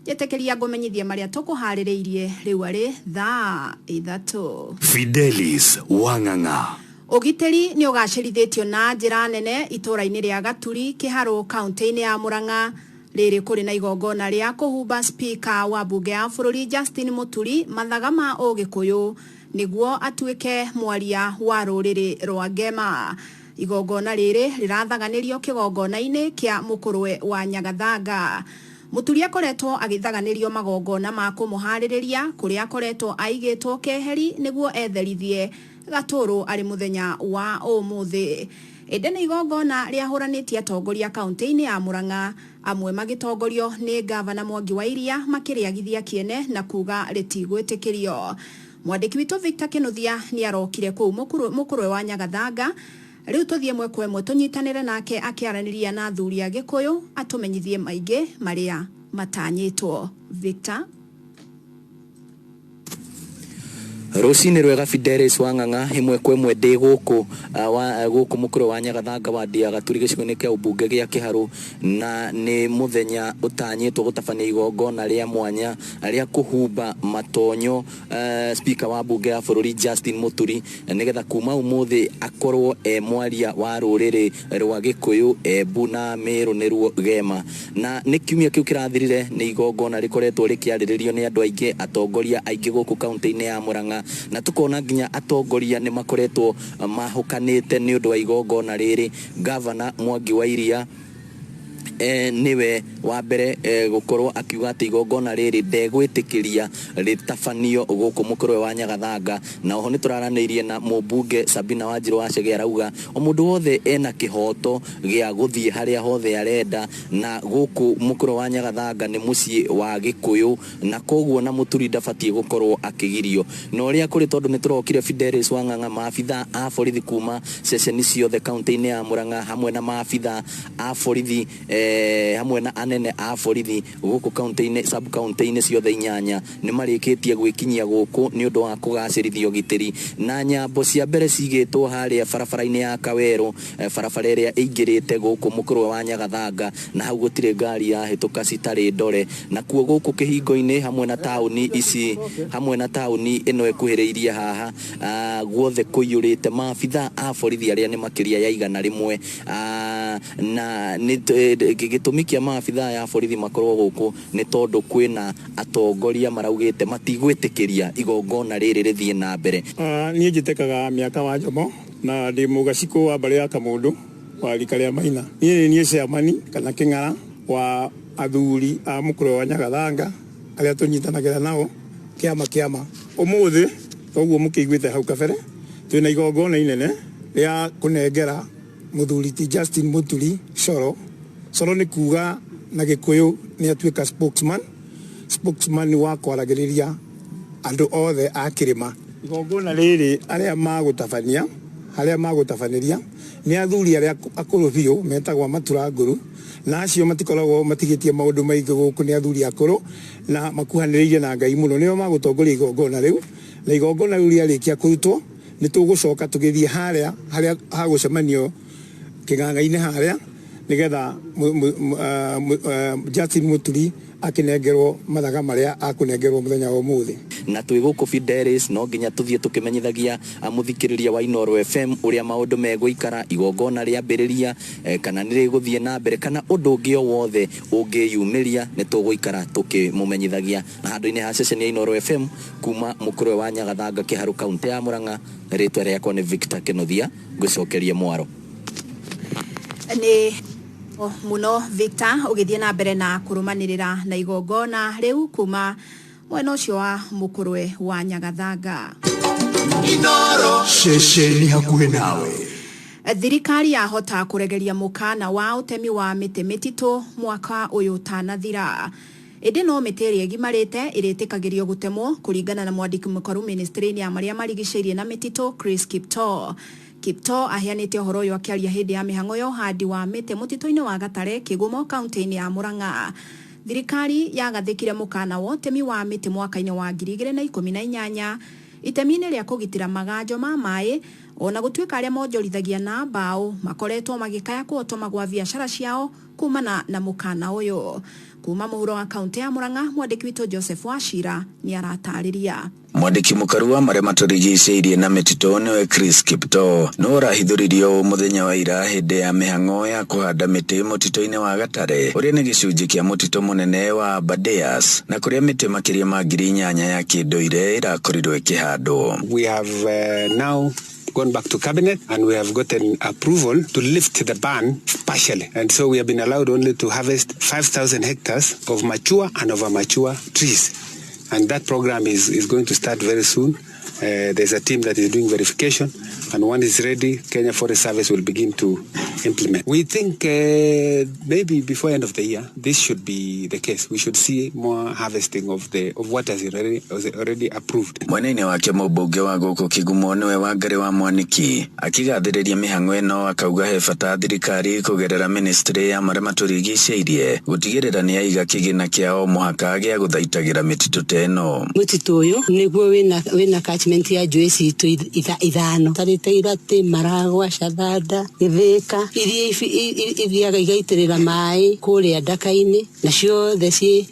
[SPEAKER 5] Njĩtĩkĩria ngũmenyithie marĩa tũkũharĩrĩirie rĩu arĩ thaa 3.
[SPEAKER 4] Fidelis Wang'ang'a.
[SPEAKER 5] Ũgitĩri nĩ ũgacĩrithĩtio na njĩra nene itũũra-inĩ rĩa Gaturi Kĩharũ kaunti-inĩ ya Murang'a rĩrĩ kũrĩ na igongona rĩa kũhumba Spika wa mbunge ya bũrũri Justin Muturi mathaga ma Ũgĩkũyũ nĩguo atuĩke mwaria wa rũrĩrĩ rwa Ngema. Igongona rĩrĩ rĩrathaganĩrio kĩgongona-inĩ kĩa mũkũrwe wa Nyagathanga. Mũturi akoretwo agĩthaganĩrio magongona ma kũmũharĩrĩria kũrĩa akoretwo aigĩtwo keheri nĩguo etherithie gatũrũ arĩ mũthenya wa ũmũthĩ. Ĩndĩ nĩ igongona rĩahũranĩtie atongoria kaunti-inĩ ya Murang'a, amwe magĩtongorio nĩ ngavana Mwangi wa Iria makĩrĩagithia kĩene na kuga rĩtigwĩtĩkĩrio. Mwandĩki witũ Victor Kinuthia nĩ arokire kũu mũkũrwe wa Nyagathanga. Rĩu tũthiĩ ĩmwe kwa ĩmwe tũnyitanĩre nake akĩaranĩria na athuri a Gĩkũyũ atũmenyithie maingĩ marĩa matanyĩtwo. Victor.
[SPEAKER 6] Rũcinĩ rwega Fidelis wa Ng'ang'a ĩmwe kwa ĩmwe ndĩ gũkũ wa gũkũ mũkũrwe wa Nyagathanga wa Ndia Gaturi gĩcigo-inĩ kĩa ũmbunge gĩa Kĩharũ na nĩ mũthenya ũtanyĩtwo gũtabania igongona rĩa mwanya rĩa kũhumba matonyo speaker wa mbunge ya bũrũri Justin Mũturi nĩgetha kuma ũmũthĩ akorwo e mwaria wa rũrĩrĩ rwa Gĩkũyũ, Embu na Meru nĩruo Gema. Na nĩ kiumia kĩu kĩrathirire nĩ igongona rĩkoretwo rĩkĩarĩrĩrio nĩ andũ aingĩ, atongoria aingĩ gũkũ kaunti-inĩ ya Murang'a, na tũkona nginya atongoria nĩ makoretwo mahũkanĩte nĩ ũndũ wa igongona rĩrĩ. Gavana Mwangi wa Iria nĩwe wa mbere gũkorwo akiuga atĩ igongona rĩrĩ ndegwĩtĩkĩria rĩtabanio gũkũ mũkũrwe wa Nyagathanga. Na oho nĩ tũraranĩirie na mũmbunge Sabina Wanjiru wa Chege, arauga o mũndũ wothe ena kĩhoto gĩa gũthiĩ harĩa hothe arenda, na gũkũ mũkũrwe wa Nyagathanga nĩ mũciĩ wa Gĩkũyũ, na koguo na Mũturi ndabatiĩ gũkorwo akĩgirio. Na ũrĩa kũrĩ, tondũ nĩ tũrokire Fidelis wa Ng'ang'a, maabitha a borithi kuma ceceni ciothe kaunti-inĩ ya Murang'a hamwe na maabitha a borithi hamwe na anene a borithi gũkũ kaunti-inĩ sub kaunti-inĩ ciothe inyanya nĩ marĩkĩtie gwĩkinyia gũkũ nĩ ũndũ wa kũgacĩrithia ũgitĩri. Na nyambo cia mbere cigĩtwo harĩa barabara-inĩ ya Kawerũ, barabara ĩrĩa ĩingĩrĩte gũkũ mũkũrwe wa Nyagathanga, na hau gũtirĩ ngari yahĩtũka citarĩ ndore. Na kuo gũkũ kĩhingo-inĩ hamwe na taũni ici, hamwe na taũni ĩno ĩkuhĩrĩirie haha, guothe kũiyũrĩte maabitha a borithi arĩa nĩ makĩria ya 100. Na nĩ gĩtũmi kĩa maabitha ya borithi makorwo gũkũ nĩ tondũ kwĩna atongoria maraugĩte matigwĩtĩkĩria igongona rĩrĩ rĩthiĩ na mbere.
[SPEAKER 7] Niĩ njĩtĩkaga Mĩaka wa Njomo na ndĩ mũgacikũ wa mbarĩ ya Kamũndũ wa rika rĩa Maina. Niĩ nĩ niĩ chairman kana kĩng'ara wa athuri a mũkũrwe wa Nyagathanga arĩa tũnyitanagĩra nao kĩama kĩama. Ũmũthĩ toguo mũkĩiguĩte hau kabere twĩna igongona inene rĩa kũnengera mũthuri ti Justin Mũturi coro. Coro nĩ kuga na Gĩkũyũ nĩ atuĩka spokesman, spokesman wa kwaragĩrĩria andũ othe a kĩrĩma. Igongona rĩrĩ arĩa magũtabania, harĩa magũtabanĩria nĩ athuri arĩa akũrũ biũ metagwo maturangũrũ, na acio matikoragwo matigĩtie maũndũ maingĩ gũkũ, nĩ athuri akũrũ na makuhanĩrĩirie na Ngai mũno, nĩo magũtongoria igongona rĩu. Na igongona rĩu rĩarĩkia kũrutwo nĩ tũgũcoka tũgĩthiĩ harĩa harĩa hagũcemanio kĩng'ang'a-inĩ harĩa nĩgetha Justin Mũturi akĩnengerwo mathaga marĩa akũnengerwo mũthenya wa ũmũthĩ.
[SPEAKER 6] Na twĩ gũkũ Fidelis no nginya tũthiĩ tũkĩmenyithagia mũthikĩrĩria wa Inooro FM ũrĩa maũndũ megũikara, igongona rĩambĩrĩria kana nĩ rĩgũthiĩ na mbere kana ũndũ ũngĩ o wothe ũngĩyumĩria nĩ tũgũikara tũkĩmũmenyithagia. Na handũ-inĩ ha ceceni ya Inooro FM kuma mũkũrwe wa Nyagathanga Kĩharũ kaunti ya Murang'a, rĩtwa rĩakwa nĩ Victor Kĩnuthia, ngũcokerie mwaro.
[SPEAKER 5] Nĩ mũno Victor ũgĩthiĩ na mbere na kũrũmanĩrĩra na igongona rĩu kuma mwena ũcio wa mũkũrwe wa Nyagathanga.
[SPEAKER 17] Inooro ceceni hakuhĩ nawe.
[SPEAKER 5] Thirikari yahota kũregeria mũkana wa ũtemi wa mĩtĩ mĩtitũ mwaka ũyũ ũtanathira, ĩndĩ no mĩtĩ ĩrĩa ĩgimarĩte ĩrĩtĩkagĩrio gũtemwo kũringana na mwandĩki mũkaru ministry-inĩ ya marĩa marigicĩirie na mĩtitũ Chris Kiptoo. Kiptoo aheanĩte ũhoro ũyũ akĩaria hĩndĩ ya mĩhang'o ya ũhandi wa mĩtĩ mũtitũ-inĩ wa Gatare Kĩgumo kaunti-inĩ ya Murang'a. Thirikari yagathĩkire mũkana wa ũtemi wa mĩtĩ mwaka-inĩ wa 2018 itemi-inĩ rĩa kũgitĩra maganjo ma maĩ, ona gũtuĩka arĩa monjorithagia na mbaũ makoretwo magĩkaya kũhotoma gwa biacara ciao kumana na mũkana ũyũ. Kuma mũhuro wa kaunti ya Murang'a, mwandĩki witũ Joseph Wachira nĩ aratarĩria.
[SPEAKER 8] Mwandĩki mũkaru wa marĩa matũrigicĩirie na mĩtitũ nĩwe Chris Kiptoo nĩwe ũrahithũririo mũthenya wa ira hĩndĩ ya mĩhang'o ya kũhanda mĩtĩ mũtitũ-inĩ wa Gatare ũrĩa nĩ gĩcunjĩ kĩa mũtitũ mũnene wa Aberdares na kũrĩa mĩtĩ makĩria ma 8,000 ya kĩndũire ĩrakorirwo ĩkĩhandwo.
[SPEAKER 9] We have now gone back to cabinet and we have gotten approval to lift the ban partially, and so we have been allowed only to harvest 5,000 hectares of mature and over mature trees, and that program is going to start very soon. There's a team that is doing verification, and once it's ready, Kenya Forest Service will begin to implement. We think maybe before end of the year, this should be the case. We should see more harvesting of the of what has already was already approved.
[SPEAKER 8] Mwena-inĩ wake mũmbunge wa gũkũ Kigumo nĩwe Wangari wa Mwaniki akĩgathĩrĩria mĩhang'o ĩno, akauga he bata thirikari kũgerera ministry ya marĩa matũrigicĩirie gũtigĩrĩra nĩ yaiga kĩgĩna kĩa o mũhaka gĩa gũthaitagĩra mĩtitũ ta ĩno.
[SPEAKER 10] Mũtitũ ũyũ nĩguo wĩna catchment ya njũĩ citũ ithano tarĩte Iratĩ, Maragwa, Cathanda, Gĩthĩka, iria ithiaga igaitĩrĩra maĩ kũrĩa ndaka-inĩ, na ciothe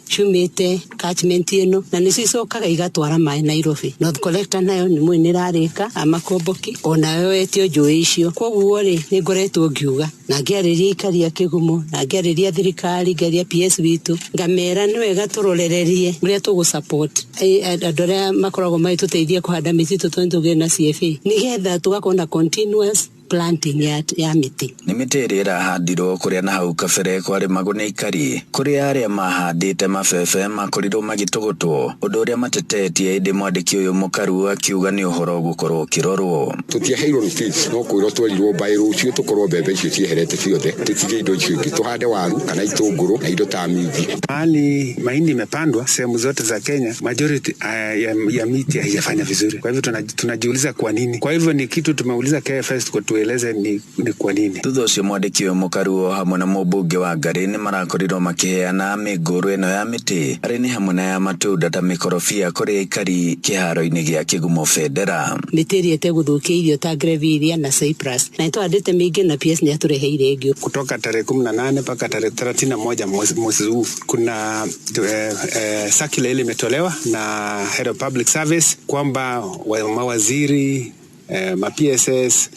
[SPEAKER 10] ciumĩte catchment ĩno, na nĩcio icokaga igatwara maĩ Nairobi. North Collector nayo nĩ mũĩ nĩ ĩrarĩka amakomboki, onayo etio njũĩ icio. Koguo rĩ, nĩ ngoretwo ngiuga na ngĩarĩria aikari a Kĩgumo, na ngĩarĩria thirikari, ngĩaria PS witũ, ngamera nĩ wega tũrorererie ũrĩa tũgũ support andũ arĩa makoragwo magĩtũteithia kũhanda mĩtitũ tondũ tũgĩe na CFA, nĩgetha tũgakorwo na continuous planting ya mĩtĩ.
[SPEAKER 8] Nĩ mĩtĩ ĩrĩa ĩrahandirwo kũrĩa na hau kabere kwarĩmagwo nĩ aikari, kũrĩa arĩa mahandĩte mabebe makorirwo magĩtũgũtwo, ũndũ ũrĩa matetetie, ĩndĩ mwandĩki ũyũ mũkaru akiuga nĩ ũhoro ũgũkorwo ũkĩrorwo.
[SPEAKER 11] Tũtiaheirwo notice, no kwĩrwo twerirwo mbaĩ rũciũ tũkorwo mbembe icio cieherete ciothe, tũtige indo icio ingĩ, tũhande waru kana itũngũrũ na indo ta minji.
[SPEAKER 9] Mahali mahindi imepandwa sehemu zote za Kenya, majority ya miti haijafanya vizuri. Kwa hivyo tunajiuliza kwa nini. Kwa hivyo ni kitu tumeuliza KFS tueleze ni kwa nini.
[SPEAKER 8] Thutha ũcio mwandĩki ũyũ mũkaru o hamwe na mũmbunge wa Ngarĩ nĩ marakorirwo makĩheana mĩngũrũ ĩno ya mĩtĩ arĩ nĩ hamwe na ya matunda ta mĩkorobia kũrĩ aikari kĩharo-inĩ gĩa Kĩgumo Bendera.
[SPEAKER 10] Mĩtĩ ĩrĩa ĩtegũthũkia irio ta Grevillea na Cyprus, na nĩtũhandĩte mĩingĩ na PS nĩatũreheire ĩngĩ.
[SPEAKER 9] Kutoka tarehe 18 mpaka tarehe 31 mwezi huu kuna circular ile imetolewa na Head of Public Service kwamba mawaziri, ma PSS,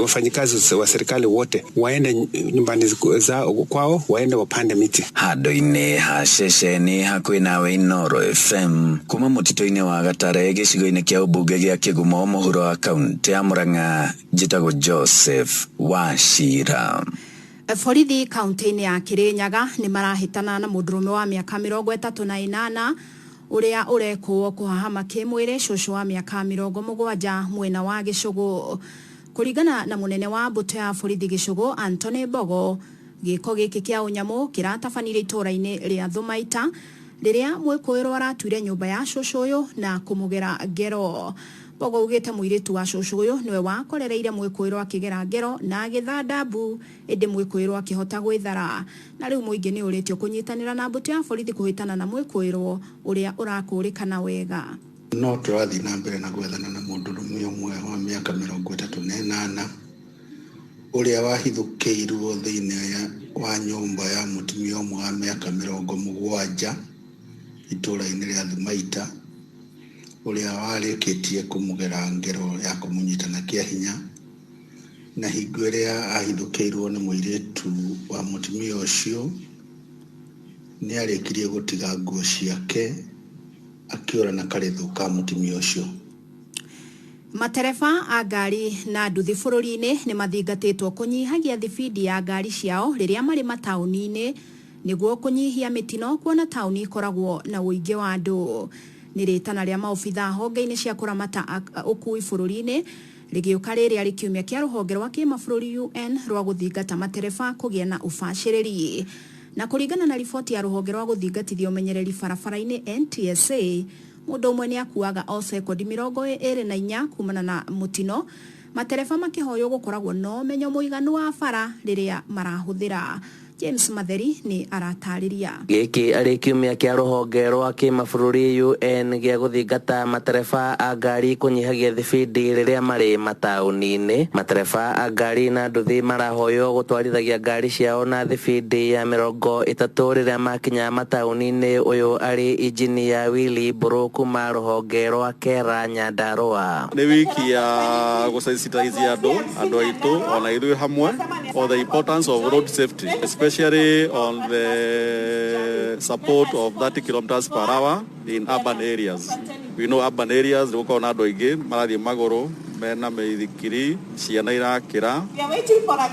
[SPEAKER 9] wafanyikazi wa serikali wote waende nyumbani zao kwao, waende wapande miti.
[SPEAKER 8] Handũ-inĩ ha ceceni hakuhĩ nawe Inooro FM kuma mũtitũ-inĩ wa Gatare gĩcigo-inĩ kĩa ũmbunge gĩa Kĩgumo mũhuro wa kaũntĩ ya Murang'a, njĩtagwo Joseph Wachira.
[SPEAKER 5] Borithi kaunti-inĩ ya Kirinyaga nĩ marahĩtana na mũndũrũme wa mĩaka 38 ũrĩa ũrekwo kũhahama kĩmwĩrĩ cũcũ wa mĩaka 70 mwena wa Gĩcũgũ. Kũringana na mũnene wa mbũtũ ya borithi Gĩcũgũ Anthony Mbogo, gĩko gĩkĩ kĩa ũnyamũ kĩratabanire itũũra-inĩ rĩa Thumaita rĩrĩa mwĩkũĩrwo aratuire nyũmba ya cũcũ ũyũ na kũmũgera ngero. Mbogo augĩte mũirĩtu wa cũcũ ũyũ nĩwe wakorereire mwĩkũĩrwo akĩgera ngero na agĩthanda mbu, ĩndĩ mwĩkũĩrwo akĩhota gwĩthara. Na rĩu mũingĩ nĩ ũrĩtio kũnyitanĩra na mbũtũ ya borithi kũhĩtana na mwĩkũĩrwo ũrĩa ũrakũrĩkana wega.
[SPEAKER 12] No tũrathiĩ na mbere na gwethana na mũndũrũme ũmwe wa mĩaka 38 ũrĩa wahithũkĩirwo thĩinĩ wa nyũmba ya mũtumia ũmwe wa mĩaka 70 itũũra-inĩ rĩa Thumaita, ũrĩa warĩkĩtie kũmũgera ngero ya kũmũnyita na kĩa hinya, na hingo ĩrĩa ahithũkĩirwo nĩ mũirĩtu wa mũtumia ũcio nĩ arĩkirie gũtiga nguo ciake akĩũra na karĩthũ ka mũtumia ũcio.
[SPEAKER 5] Matereba a ngari na nduthi bũrũri-inĩ nĩ mathingatĩtwo kũnyihagia thibindi ya ngari ciao rĩrĩa marĩ mataũni-inĩ nĩguo kũnyihia mĩtino, kuona taũni ikoragwo na ũingĩ wa andũ. Nĩ rĩtana rĩa maobitha honge-inĩ cia kũramata ũkui bũrũri-inĩ rĩgĩũka rĩrĩa rĩ kiumia kĩa rũhonge rwa kĩmabũrũri UN rwa gũthingata matereba kũgĩa na ũbacĩrĩri. Na kũringana na riboti ya rũhonge rwa gũthingatithia ũmenyereri barabara-inĩ NTSA, mũndũ ũmwe nĩ akuaga o sekondi 24 kumana na mũtino, matereba makĩhoywo gũkoragwo na ũmenyo mũiganu wa bara rĩrĩa marahũthĩra. James Matheri nĩ aratarĩria.
[SPEAKER 13] Gĩkĩ arĩ kiumia kĩa rũhonge rwa kĩmabũrũri UN gĩa gũthingata matereba a ngari kũnyihagia thibindi rĩrĩa marĩ mataũni-inĩ. Matereba a ngari na nduthi marahoywo gũtwarithagia ngari ciao na thibindi ya 30 rĩrĩa makinya mataũni-inĩ. Ũyũ arĩ injinia Willy Mbũrũ kuma rũhonge rwa Kera Nyandarua.
[SPEAKER 14] Nĩ wiki ya gũsensitize andũ aitũ ona ithuĩ hamwe on the importance of road safety, especially on the support of 30 kilometers per hour in urban areas. We know urban areas nĩgũkoragwo na andũ aingĩ marathiĩ magũrũ mena mĩithikiri, ciana irakĩra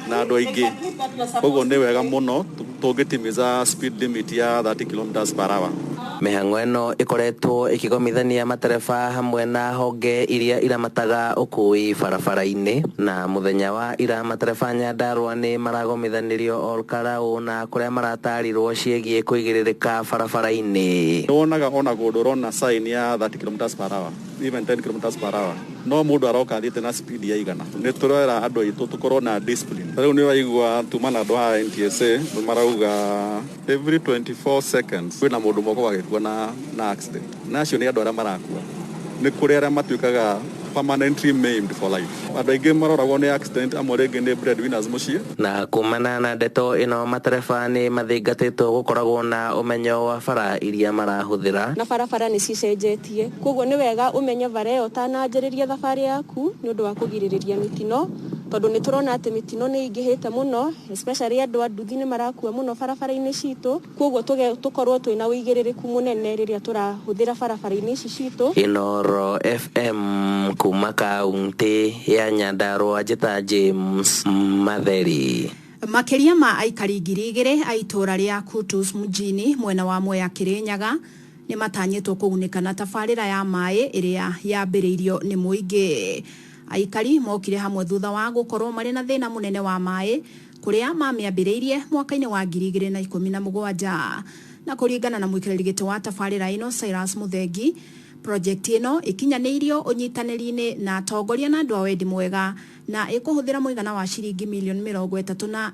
[SPEAKER 14] na andũ aingĩ. Koguo nĩ wega mũno tũngĩtimiza speed limit ya 30 kilometers per hour.
[SPEAKER 13] Mĩhang'o ĩno ĩkoretwo ĩkĩgomithania matereba hamwe na honge iria iramataga ũkui barabara-inĩ. Na mũthenya wa ira matereba Nyandarua nĩ maragomithanĩrio Olkarau na kũrĩa maratarirwo ciĩgiĩ kũigĩrĩrĩka barabara-inĩ.
[SPEAKER 14] Nĩ wonaga ona kũndũ ũrona sign ya 30 kilometers per hour, even 10 kilometers per hour, no mũndũ aroka athiĩte na speed ya 100. Nĩ tũrera andũ aitũ tũkorwo na discipline. Rĩu nĩ ũraigua tuma na andũ haha NTSA marauga every 24 seconds kwĩna mũndũ moko agĩkua na accident, na acio nĩ andũ arĩa marakua. Nĩ kũrĩ arĩa matuĩkaga permanently maimed for life. Andũ aingĩ maroragwo nĩ accident, amwe rĩngĩ nĩ breadwinners mũciĩ.
[SPEAKER 13] Na kumana na ndeto ĩno, matereba nĩ mathingatĩtwo gũkoragwo na ũmenyo wa bara iria marahũthĩra.
[SPEAKER 15] Na barabara nĩ cicenjetie, koguo nĩ wega ũmenye bara ĩyo ũtananjĩrĩria thabarĩ yaku, nĩ ũndũ wa kũgirĩrĩria mĩtino, tondũ nĩ tũrona atĩ mĩtino nĩ ĩingĩhĩte mũno, especially andũ a nduthi nĩ marakua mũno barabara-inĩ citũ. Koguo tũkorwo twĩna ũigĩrĩrĩku mũnene rĩrĩa tũrahũthĩra barabara-inĩ ici citũ.
[SPEAKER 13] Inoro FM kuma kaunti ya Nyandarua, njĩta James Matheri.
[SPEAKER 5] Makĩria ma aikari 2000 a itũũra rĩa Kutus mjini mwena wa Mwea Kirinyaga nĩ matanyĩtwo kũgunĩka na tabarĩra ya maĩ ĩrĩa yambĩrĩirio nĩ mũingĩ. Aikari mokire hamwe thutha wa gũkorwo marĩ na thĩna mũnene wa maĩ kũrĩa mamĩambĩrĩirie mwaka-inĩ wa 2017. Na kũringana na mũikarĩri gĩtĩ wa tabarĩra ĩno Cyrus Mũthengi, project ĩno ĩkinyanĩirio ũnyitanĩri-inĩ na atongoria na andũ a wendi mwega, na ĩkũhũthĩra mũigana wa ciringi mirioni 33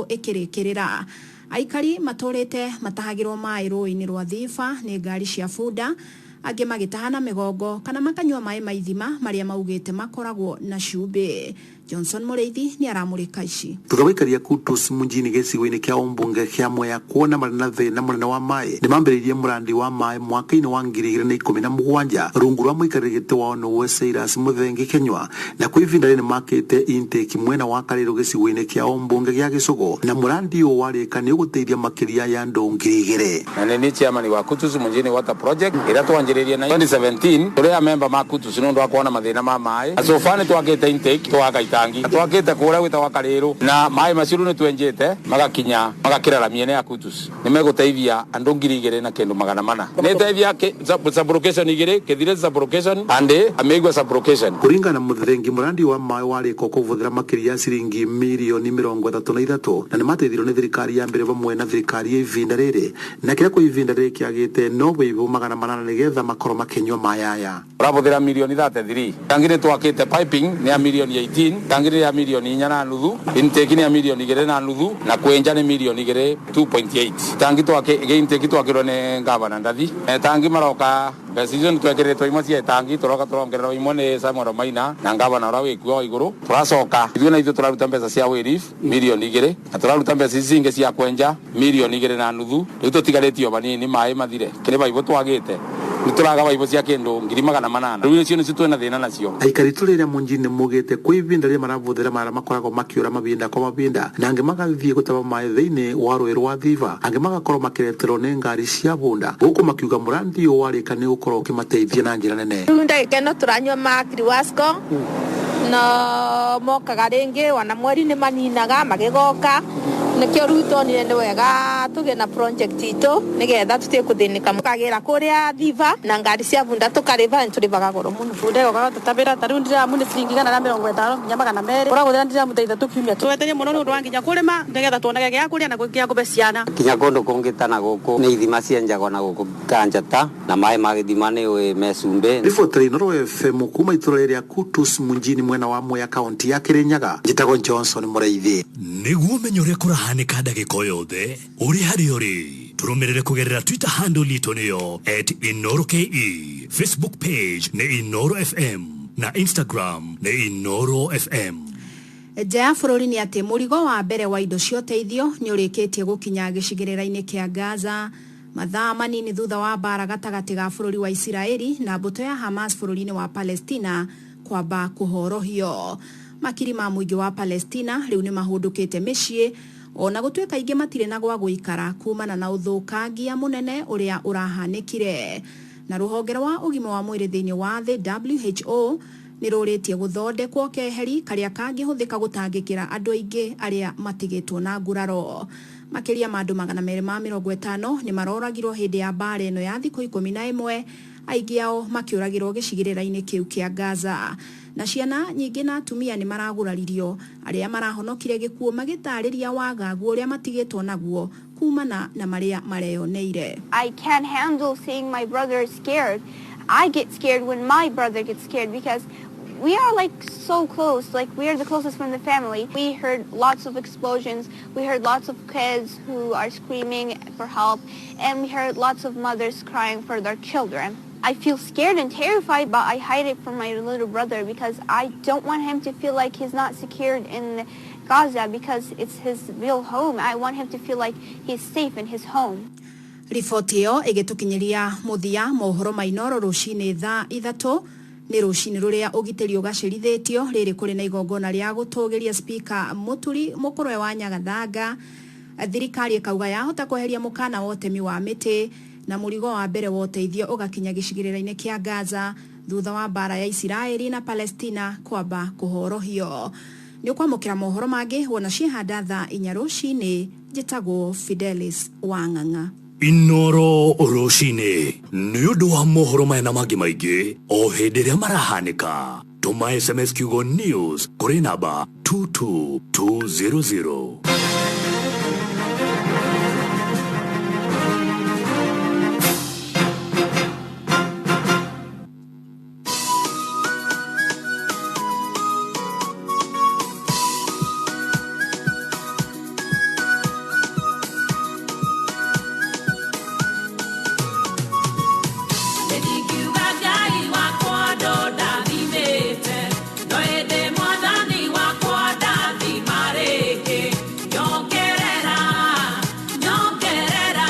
[SPEAKER 5] ĩkĩrĩkĩrĩra. Aikari matũrĩte matahagĩrwo maĩ rũĩ-inĩ rwa Thiba nĩ ngari cia bunda, angĩ magĩtaha na mĩgongo kana makanyua maĩ ma ithima marĩa maugĩte makoragwo na cumbĩ. Johnson Mũrĩithi nĩ aramũrĩka ici.
[SPEAKER 16] Thutha wa aikari a Kutus mjini gĩcigo-inĩ kĩa ũmbunge kĩa Mwea kuona marĩ na thĩna mũnene wa maĩ, nĩ mambĩrĩirie mũrandi wa maĩ mwaka-inĩ wa 2017 rungu rwa mũikarĩri gĩtĩ wao nĩwe Cyrus Mũthengi Kenywa. Na kwa ihinda rĩrĩ nĩmakĩte intake mwena wa Karĩrũ gĩcigo-inĩ kĩa ũmbunge gĩa Gĩcũgũ, na mũrandi ũyũ warĩka nĩ ũgũteithia makĩria ya andũ 2000.
[SPEAKER 17] Na nĩ niĩ chairman wa Kutus Mjini Water Project ĩrĩa twanjĩrĩirie na 2017 tũrĩ a member ma Kutus nĩ ũndũ wa kuona mathĩna ma maĩ. Na so far nĩ twakĩte intake, twaka itangi, na twakĩte kũrĩa gwĩtagwo Karĩrũ, na maĩ macio rĩu nĩ twenjete magakinya magakĩra rami ĩno ya Kutus. Nĩ megũteithia andũ 2400. Nĩ teithia sub-location igĩrĩ, Kĩthire sub-location and Amĩigua sub-location.
[SPEAKER 16] Kũringana na Mũthengi, mũrandi wa maĩ warĩka ũkũhũthĩra makĩria ya ciringi mirioni 33, na nĩ mateithirio nĩ thirikari ya mbere vamwe na thirikari ya ivinda rĩrĩ, na kĩrĩa kwa ivinda rĩrĩ kĩagĩte no wĩibũ 800 nĩgetha makorwo makĩnyua maĩ aya.
[SPEAKER 17] Ũrahũthĩra mirioni 33. Tangi nĩ twakĩte piping nĩ ya mirioni 18, tangi nĩ ya mirioni 4.5, intake nĩ ya mirioni 2.5, na kwĩnja nĩ mirioni 2 2.8. Tangi twake intake twakĩrwo nĩ gavana Ndathi. Tangi maroka mbeca icio nĩ twekĩrĩtwo imwe cia tangi, tũroka tũrongererwo imwe nĩ Samuel Maina na gavana ũrĩa wĩkuo wa igũrũ. Tũracoka ithuĩ na ithuĩ tũraruta mbeca cia wĩrif mirioni 2, na tũraruta mbeca ici ingĩ cia kwenja mirioni 2.5. Rĩu tũtigarĩtio vanini maĩ mathire. Kĩrĩ baibũ twagĩte, nĩ tũraga baibũ cia kĩndũ 800,000. Rĩu icio nĩcio twĩna thĩna nacio.
[SPEAKER 16] Aikari tũrĩrĩa mũnjini mugĩte kwa ivinda rĩrĩa marabũthĩra marĩa makoragwo makĩũra mavinda kwa mavinda, na angĩ magathiĩ gũtaba maĩ thĩinĩ wa rũĩ rwa Thiba, angĩ magakorwo makĩreterwo nĩ ngari cia bunda, gũkũ makiuga mũrandi ũyũ warĩka nĩ ũgũkorwo ũkĩmateithia na njĩra nene.
[SPEAKER 18] Rĩu ndagĩka ĩno tũranyua ma Kriwasco no mokaga rĩngĩ ona mweri nĩ maninaga magĩgoka, nĩkĩo rĩu tuonire nĩ wega tũgĩe na project itũ nĩgetha tũtige kũthĩnĩka. Tũkagĩra kũrĩa Thiba na ngari cia bunda tũkarĩba, nĩ tũrĩbaga goro mũno.
[SPEAKER 19] Bunda ĩgokaga tũtabĩra ta rĩu ndiramu nĩ ciringi 150 nginya 200, ũragũthĩra ndiramu ta 3 kiumia. Tweterie mũno nĩ ũndũ wa nginya kũrĩma nĩgetha tuonage gĩa kũrĩa na gĩa kũbe ciana.
[SPEAKER 20] Kinya kũndũ kũngĩ ta na gũkũ nĩ ithima cienjagwo na gũkũ ta njata, na maĩ ma gĩthima nĩ me cumbĩ.
[SPEAKER 16] Riboti Inooro FM kuma itũra rĩa Kutus mjini mwena wa Mwea kaunti ya Kirinyaga, njĩtagwo Johnson Mũrĩithi.
[SPEAKER 4] Nĩguo ũmenye ũrĩa kũrahanĩka ndagĩka o yothe ũrĩ harĩa ũrĩ, tũrũmĩrĩre kũgerera Twitter handle itũ nĩyo @InooroKE, Facebook page nĩ Inooro FM na Instagram nĩ Inooro FM.
[SPEAKER 5] Nja ya bũrũri nĩ atĩ mũrigo wa mbere wa indo cia ũteithio nĩ ũrĩkĩtie gũkinya gĩcigĩrĩra-inĩ kĩa Gaza mathaa manini thutha wa mbara gatagatĩ ga bũrũri wa Isiraeli na mbũtũ ya Hamas bũrũri-inĩ wa Palestina kwamba kũhorohio. Makiri ma mũingĩ wa Palestina rĩu nĩ mahũndũkĩte mĩciĩ, ona gũtuĩka aingĩ matirĩ na gwa gũikara kumana na ũthũkangia mũnene ũrĩa ũrahanĩkire. Na rũhonge rwa ũgima wa mwĩrĩ thĩinĩ wa thĩ WHO Nĩ rũrĩtie gũthondekwo keheri karĩa kangĩhũthĩka gũtangĩkĩra andũ aingĩ arĩa matigĩtwo na nguraro. Makĩria ma andũ 250 nĩ maroragirwo hĩndĩ ya mbaara ĩno ya thikũ 11, aingĩ ao makĩũragĩrwo gĩcigĩrĩra-inĩ kĩu kĩa Gaza. Na ciana nyingĩ na atumia nĩ maraguraririo, arĩa marahonokire gĩkuũ magĩtarĩria wagagu ũrĩa matigĩtwo naguo kumana na marĩa mareyoneire.
[SPEAKER 2] I can't handle seeing my brother scared. I get scared when my brother gets scared because we are like so close, like we are the closest from the family. We heard lots of explosions, we heard lots of kids who are screaming for help, and we heard lots of mothers crying for their children. I feel scared and terrified, but I hide it from my little brother because I don't want him to feel like he's not secured in Gaza because it's his real home. I want him to feel like he's safe in his home.
[SPEAKER 5] Riboti ĩyo ĩgĩtũkinyĩria mũthia mohoro ma Inooro rũcinĩ thaa 3 nĩ rũcinĩ rũrĩa ũgitĩri ũgacĩrithĩtio rĩrĩ kũrĩ na igongona rĩa gũtũgĩria Spika Mũturi Mũkũrwe wa Nyagathanga. Thirikari ĩkauga yahota kweheria mũkana wa ũtemi wa mĩtĩ na mũrigo wa mbere wa ũteithio ũgakinya gĩcigĩrĩra-inĩ kĩa Gaza thutha wa mbara ya Isiraeli na Palestina kwamba kũhorohio. Nĩ ũkwamũkĩra mohoro mangĩ wona ciehanda thaa 4 rũcinĩ. Njĩtagwo Fidelis Wang'ang'a.
[SPEAKER 4] Inooro rũcinĩ nĩ ũndũ wa mohoro maya na mangĩ maingĩ o hĩndĩ ĩrĩa marahanĩka. Tũma SMS kiugo news kũrĩ namba 22200.
[SPEAKER 21] Ndingiuga Ngai wakwa ndondathimĩte, no ĩndĩ mwathani wakwa ndathima rĩngĩ. Nyongerera, nyongerera,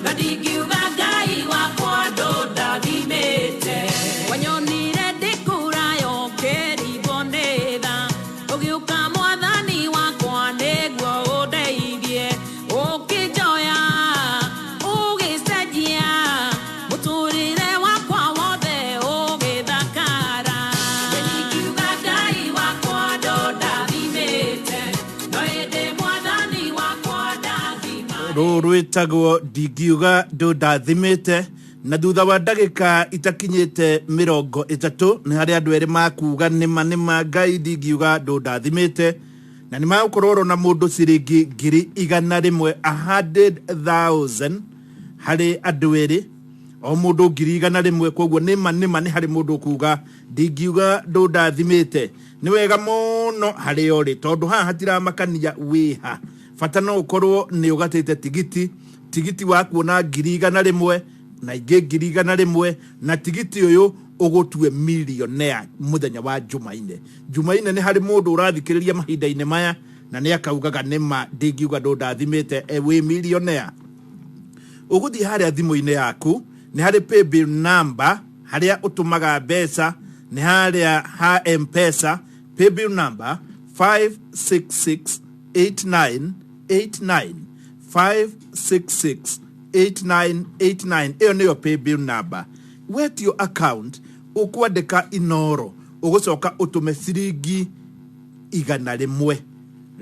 [SPEAKER 21] no ndingiuga Ngai wakwa ndondathimĩte. Wanyonire ndĩkũraya ũkĩringwo nĩ tha, ũgĩũka mwathani wakwa nĩguo ũndeithie. Ũkĩnjoya, ũgĩcenjia mũtũrĩre wakwa wothe ũgĩthakara. Ndingiuga Ngai wakwa ndondathimĩte, no ĩndĩ mwathani wakwa ndathima.
[SPEAKER 1] Rũũ rwĩtagwo ndingiuga ndũndathimĩte. Na thutha wa ndagĩka itakinyĩte 30 nĩ harĩ andũ erĩ makuga nĩma nĩma Ngai ndingiuga ndũndathimĩte, na nĩ magũkorwo ũrona mũndũ ciringi 100,000, 100,000 harĩ andũ erĩ, o mũndũ 100,000. Koguo nĩma nĩma nĩ harĩ mũndũ ũkuga ndingiuga ndũndathimĩte. Nĩ wega mũno harĩ orĩ, tondũ haha hatiramakania wĩha, bata no ũkorwo nĩ ũgatĩte tigiti wa kuona 100,000 na ingĩ 100,000, na tigiti ũyũ ũgũtue millionaire mũthenya wa Jumaine. Jumaine nĩ harĩ mũndũ ũrathikĩrĩria mahinda-inĩ maya na nĩ akaugaga nĩma ndingiuga ndũndathimĩte, wĩ millionaire. Ũgũthiĩ harĩa thimũ-inĩ yaku, nĩ harĩ paybill number harĩa ũtũmaga mbeca, nĩ harĩa ha M-Pesa, paybill number 5668989, 5668989, ĩyo nĩyo paybill number. Wetio account ũkwandĩka Inooro, ũgũcoka ũtũme ciringi 100.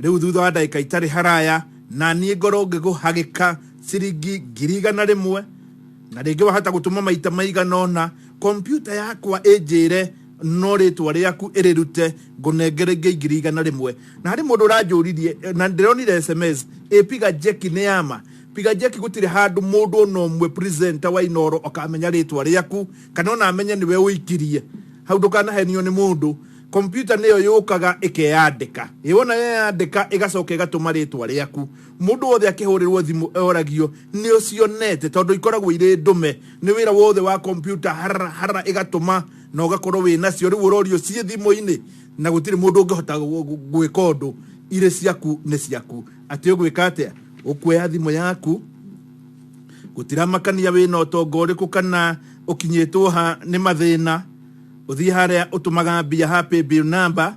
[SPEAKER 1] Rĩu thutha wa ndagĩka itarĩ haraya na niĩ ngorwo ngĩgũhagĩka ciringi 100,000, na rĩngĩ wahota gũtũma maita maigana ũna, kompyuta yakwa ĩnjĩre no rĩtwa rĩaku ĩrĩrute ngũnengere ingĩ 100,000. Na harĩ mũndũ ũranjũririe na ndĩronire SMS ĩpiga jeki nĩ yama piga jeki, gũtirĩ handũ mũndũ ona ũmwe presenter wa Inooro akamenya rĩtwa rĩaku kana ona amenye nĩwe ũikirie hau. Ndũkanahenio nĩ mũndũ, kompyuta nĩyo yũkaga ĩkeyandĩka, ĩwona yeyandĩka ĩgacoka ĩgatũma rĩtwa rĩaku. Mũndũ wothe akĩhũrĩrwo thimũ oragio nĩ ũcionete, tondũ ikoragwo irĩ ndũme nĩ wĩra wothe wa kompyuta, harara harara ĩgatũma na ũgakorwo wĩ nacio. Rĩu ũrorio ciĩ thimũ-inĩ na gũtirĩ mũndũ ũngĩhota gwĩka ũndũ, irĩ ciaku nĩ ciaku. Atĩ ũgwĩka atĩa? Ũkuoya thimũ yaku, gũtiramakania wĩna ũtonga ũrĩkũ kana ũkinyĩtwo ha nĩ mathĩna, ũthiĩ harĩa ũtũmaga mbia ha paybill number,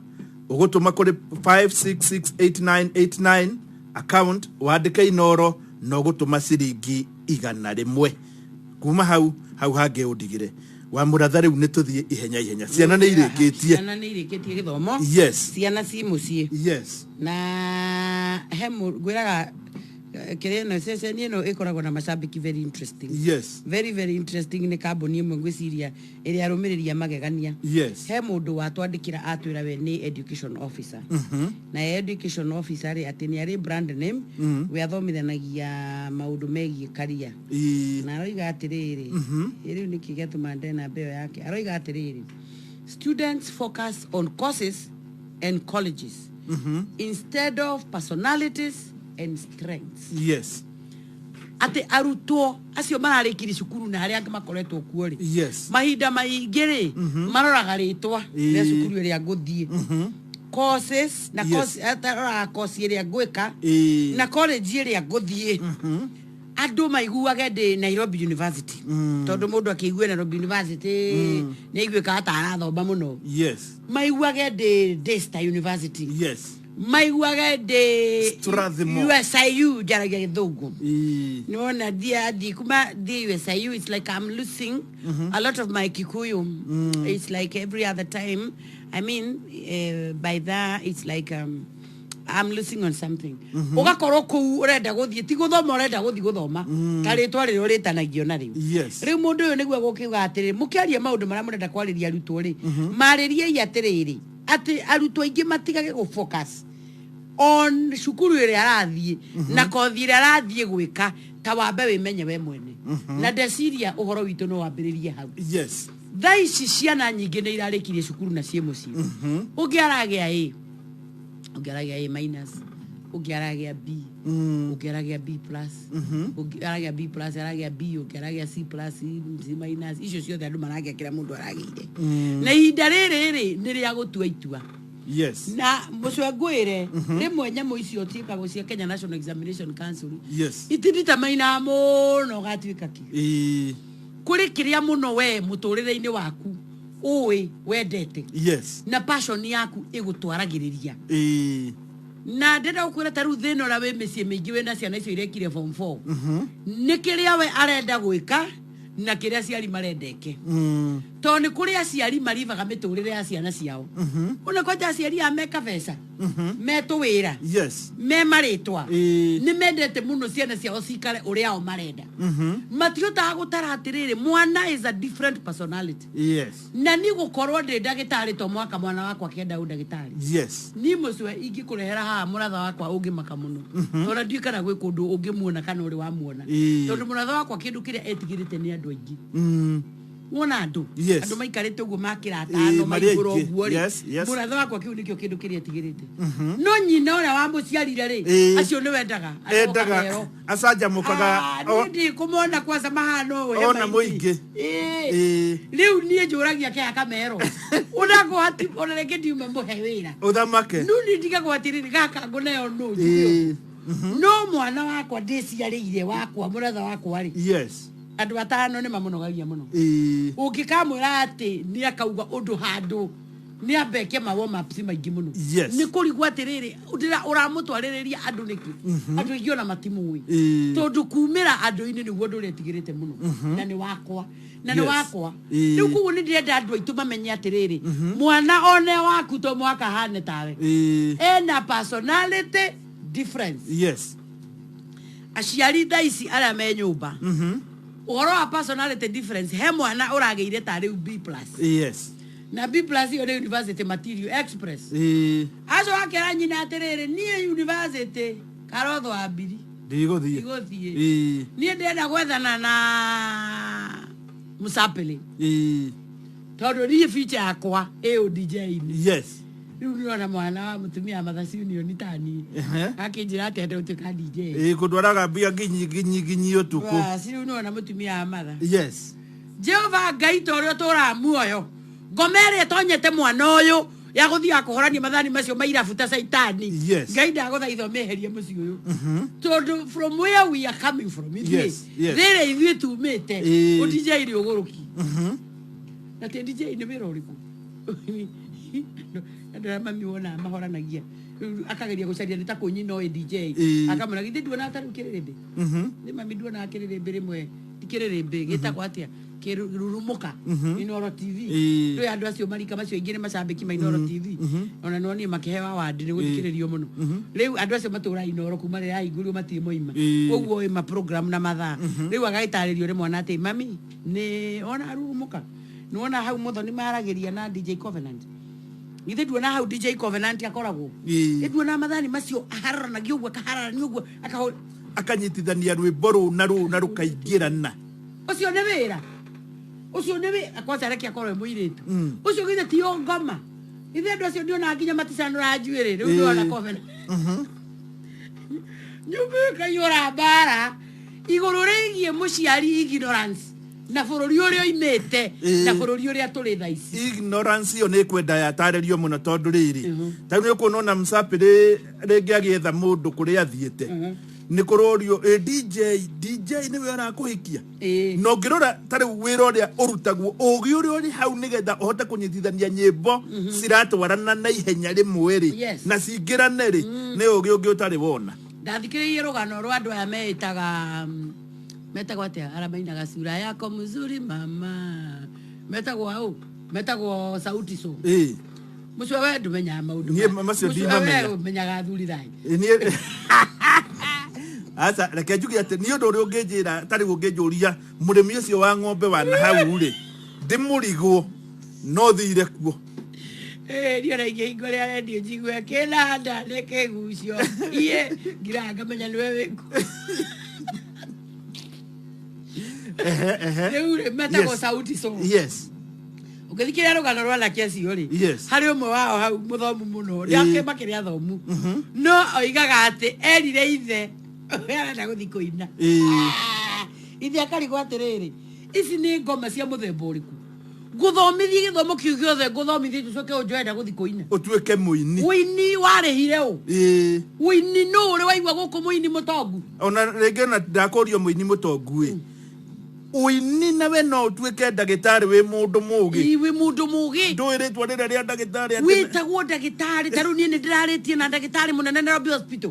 [SPEAKER 1] ũgũtũma kũrĩ 5668989, account wandĩke Inooro na ũgũtũma ciringi 100. Kuma hau hau hangĩ ũndigire. Wa Mũratha, rĩu nĩ tũthiĩ ihenya ihenya, ciana nĩ irĩkĩtie.
[SPEAKER 3] Ciana nĩ irĩkĩtie gĩthomo. Ciana ci mũciĩ. Na he ngwĩraga kĩrĩa ĩno ceceni ĩno ĩkoragwo na macambĩki very interesting. Very very interesting. Nĩ kambuni ĩmwe ngwĩciria ĩrĩa arũmĩrĩri a magegania. He mũndũ watwandĩkĩra atwĩra we nĩ education officer. Na education officer rĩ, atĩ nĩ arĩ brand name. We athomithanagia maũndũ megiĩ career. Na aroiga atĩrĩrĩ, rĩu nĩkĩ gĩatũma nde namba ĩyo yake, aroiga atĩrĩrĩ, students focus on courses and colleges instead of personalities and strengths. Atĩ arutwo acio mararĩkirie cukuru na arĩa angĩ makoretwo kuo rĩ, mahinda maingĩ rĩ, maroraga rĩtwa rĩa cukuru ĩrĩa ngũthiĩ, courses na course, ataroraga course ĩrĩa ngwĩka na college ĩrĩa ngũthiĩ. Andũ maiguage ndĩ Nairobi University, tondũ mũndũ akĩigue Nairobi University nĩ aiguĩkaga ta arathoma mũno. Maiguage ndĩ Daystar University. Maiguage ndĩ
[SPEAKER 1] Strathmore.
[SPEAKER 3] USIU, njaragia gĩthũngũ. Nĩwona thiĩ kuma thiĩ USIU, it's like I'm losing a lot of my Kikuyu. It's like every other time, I mean, by that it's like I'm losing on something. Ũgakorwo kũu ũrenda gũthiĩ ti gũthoma, ũrenda gũthiĩ gũthoma ta rĩtwa rĩrĩa ũrĩtanagio narĩo. Rĩu mũndũ ũyũ nĩguo gũkiuga atĩrĩ, mũkĩaria maũndũ marĩa mũrenda kwarĩria arutwo rĩ, marĩriei atĩrĩrĩ, atĩ arutwo aingĩ matigage gũ focus on cukuru ĩrĩa arathiĩ na kothi ĩrĩa arathiĩ gwĩka, ta wambe wĩmenye we mwene. Na ndeciria ũhoro witũ no wambĩrĩrie hau. Thaa ici ciana nyingĩ nĩ irarĩkirie cukuru na ciĩ mũciĩ. Ũngĩ aragĩa A, ũngĩ aragĩa A minus, ũngĩ aragĩa B, ũngĩ aragĩa B plus, ũngĩ aragĩa B plus, aragĩa B, ũngĩ aragĩa C plus, C minus, icio ciothe andũ maragĩa kĩrĩa mũndũ aragĩire. Na ihinda rĩrĩ rĩ, nĩ rĩa gũtua itua. Na mũcwe ngwĩre, rĩmwe nyamũ icio ciĩkagwo cia Kenya National Examination Council itinditamainaga mũno gatuĩka kĩ kũrĩ kĩrĩa mũno we mũtũrĩre-inĩ waku ũĩ wendete na passion yaku ĩgũtwaragĩrĩria. Na ndĩrenda gũkwĩra ta rĩu thĩna ũrĩa wĩ mĩciĩ mĩingĩ wĩna ciana icio irekire form 4 nĩ kĩrĩa we arenda gwĩka na kĩrĩa aciari marenda eke, tondũ nĩ kũrĩ aciari maribaga mĩtũrĩre ya ciana ciao. Ona kwanja aciari a meka beca metũwĩra me marĩtwa nĩ mendete mũno ciana ciao cikare ũrĩa o marenda. Matihotaga gũtara atĩrĩrĩ, mwana is a different personality. Na ni gũkorwo ndĩ ndagĩtarĩ to mwaka mwana wakwa akĩenda ũndagĩtarĩ. Niĩ mũcwe ingĩkũrehera haha mũratha wakwa ũngĩmaka mũno. Tondũ ndiũĩ kana gwĩ kũndũ ũngĩmuona kana ũrĩ wamuona. Tondũ mũratha wakwa kĩndũ kĩrĩa etigĩrĩte nĩ andũ aingĩ. Wona andũ andũ maikarĩte ũguo makĩra atano
[SPEAKER 1] marĩ
[SPEAKER 3] maigũrũ
[SPEAKER 1] aingĩ.
[SPEAKER 3] ũguo rĩ, mũratha wakwa kĩu nĩkĩo kĩndũ kĩrĩa etigĩrĩte. No nyina ũrĩa wamũciarire rĩ, acio nĩ wendaga
[SPEAKER 1] Endaga acanjamũkaga.
[SPEAKER 3] Niĩ ndikũmona kwanza mahana ũũ he
[SPEAKER 1] Ona
[SPEAKER 3] maingĩ.
[SPEAKER 1] mũingĩ.
[SPEAKER 3] Rĩu niĩ njũragia kĩha kamero ũnagwati ona rĩngĩ ndiuma mũhe wĩra
[SPEAKER 1] Ũthamake.
[SPEAKER 3] Nu ni ndigagwo atĩrĩrĩ, gaka ngũneo nũ njuge ũũ. No mwana wakwa ndĩciarĩire wakwa mũratha wakwa rĩ, andũ atano nĩ mamũnogagia mũno. Ũngĩkamwĩra atĩ nĩ akauga ũndũ handũ nĩ ambeke ma warm ups maingĩ mũno. Nĩ kũrigwo atĩrĩrĩ, ũramũtwarĩrĩria andũ nĩkĩ? Andũ aingĩ ona matimũĩ. Tondũ kumĩra andũ-inĩ nĩguo ũndũ ũrĩa etigĩrĩte mũno. Na nĩ wakwa na nĩ wakwa. Rĩu koguo nĩ ndĩrenda andũ aitũ mamenye atĩrĩrĩ, mwana one waku to mwaka hane tawe, ena personality difference. Aciari thaa ici arĩa me nyũmba, ũhoro wa personality difference, he mwana ũragĩire ta rĩu B plus na B plus ĩyo nĩ university material express. Aco akera nyina atĩrĩrĩ, niĩ university karotho wa mbiri
[SPEAKER 1] Ndigũthiĩ.
[SPEAKER 3] Ndigũthiĩ. Niĩ ndĩrenda gwethana na mũcapĩlĩ tondũ niĩ ficha yakwa ĩ DJ-inĩ. Rĩu nĩrona mwana wa mũtumia wa Mothers Union ta niĩ akĩnjĩra atĩ enda gũtuĩka DJ.
[SPEAKER 1] Kũndwaraga mbia nginyi nginyi nginyi ũtukũ.
[SPEAKER 3] Basi, rĩu nĩwona mũtumia wa Mother. Jehova Ngai ta ũrĩa ũtũũraga muoyo, ngoma ĩrĩa ĩtonyete mwana ũyũ ya gũthiaga kũhorania mathani macio mairabu ta caitani, Ngai ndagũthaitha ũmĩeherie mũciĩ ũyũ, tondũ from where we are coming from ithuĩ, rĩrĩ ithuĩ tumĩte, ũDJ nĩ ũgũrũki. Na ti DJ nĩ wĩra ũrĩkũ andũ arĩa mami wonaga mahoranagia. Rĩu akageria gũcaria nĩ ta kũnyina oĩ DJ, akamwĩra githĩ nduonaga ta rĩu kĩrĩrĩmbĩ nĩ mami nduonaga kĩrĩrĩmbĩ rĩmwe. Kĩrĩrĩmbĩ gĩtagwo atĩa, kĩrurumũka, Inoro TV. Rĩu andũ acio marika macio aingĩ nĩ macambĩki ma Inoro TV, ona no niĩ makĩheo award nĩ gũthikĩrĩrio mũno. Rĩu andũ acio matũraga Inoro kuma rĩrĩa yahingũrirwo matirĩ moima. Koguo ĩ ma program na mathaa. Rĩu agagĩtarĩrio nĩ mwana atĩ mami nĩ ona rurumũka, nĩ wona hau Mũthoni maragĩria na DJ Covenant, githĩ nduona hau DJ Covenant akoragwo? Nduona mathani macio ahararanagia ũguo, akahararania ũguo, akahũra,
[SPEAKER 1] Akanyitithania rwĩmbo rũu na rũu na rũkaingĩrana.
[SPEAKER 3] Ũcio nĩ wĩra, ũcio nĩ wĩra. Kwanza reke akorwo e mũirĩtu. Ũcio githĩ ti o ngoma? Ithe andũ acio ndionaga nginya maticanũra njuĩrĩ rĩu. Ndĩrona Covenant nyũmba ĩyo ĩkaiyũra mbara igũrũ rĩgiĩ mũciari ignorance na bũrũri ũrĩa oimĩte na bũrũri ũrĩa tũrĩ thaa ici.
[SPEAKER 1] Ignorance ĩyo nĩ kwenda yatarĩrio mũno, tondũ rĩrĩ, ta rĩu nĩ ũkuona ona msapĩrĩ rĩngĩ agĩetha mũndũ kũrĩa athiĩte nĩ kũrorio ĩ DJ, DJ nĩwe ũrakũhikia. Na ũngĩrora ta rĩu wĩra ũrĩa ũrutagwo, ũgĩ ũrĩa ũrĩ hau nĩgetha ũhote kũnyitithania nyĩmbo ciratwarana na ihenya rĩmwe rĩ, na cingĩrane rĩ, nĩ ũgĩ ũngĩ ũtarĩ wona.
[SPEAKER 3] Ndathikĩrĩirie rũgano rwa andũ aya meĩtaga, metagwo atĩa, arĩa mainaga "Sura yako mzuri mama", metagwo au, metagwo Sauti Sol. Mũcio we ndũmenyaga maũndũ.
[SPEAKER 1] Niĩ macio
[SPEAKER 3] Mũcio
[SPEAKER 1] ndimamenya.
[SPEAKER 3] we ũmenyaga athuri thai.
[SPEAKER 1] Ĩ, niĩ aca, reke njuge atĩ niĩ ũndũ ũrĩa ũngĩnjĩra, ta rĩu ũngĩnjũria mũrĩmi ũcio wa ng'ombe wa na hau rĩ, ndĩmũrigwo no thire kuo.
[SPEAKER 3] Ĩĩ, niĩ ona ingĩhingo rĩa rendio njigue kĩnanda nĩ kĩgucio iĩ ngiraga ngamenya nĩwe wĩku.
[SPEAKER 1] Ehe, ehe.
[SPEAKER 3] Rĩu rĩ, metagwo Sauti Sol. Ũngĩthikĩrĩria rũgano rwa anake acio rĩ, harĩ ũmwe wao hau mũthomu mũno, ndake makĩrĩ athomu, no oigaga atĩ erire ithe arenda gũthiĩ kũina. Ithe akarigwo atĩrĩrĩ, ici nĩ ngoma cia mũthemba ũrĩkũ ngũthomithie gĩthomo kĩu gĩothe ngũthomithie, tũcoke ũnjoenda gũthiĩ kũina?
[SPEAKER 1] Ũtuĩke mũini.
[SPEAKER 3] Ũini warĩhire ũ? Ũini nũ ũrĩ waigua gũkũ mũini mũtongu?
[SPEAKER 1] Ona rĩngĩ ona ndakũrio mũini mũtongu ĩ, ũini nawe no ũtuĩke ndagĩtarĩ wĩ mũndũ mũgĩ.
[SPEAKER 3] Ĩ, wĩ mũndũ mũgĩ.
[SPEAKER 1] Ndũĩ rĩtwa rĩrĩa rĩa ndagĩtarĩ atĩ
[SPEAKER 3] wĩtagwo ndagĩtarĩ. Ta rĩu niĩ nĩ ndĩrarĩtie na ndagĩtarĩ mũnene Nairobi Hospital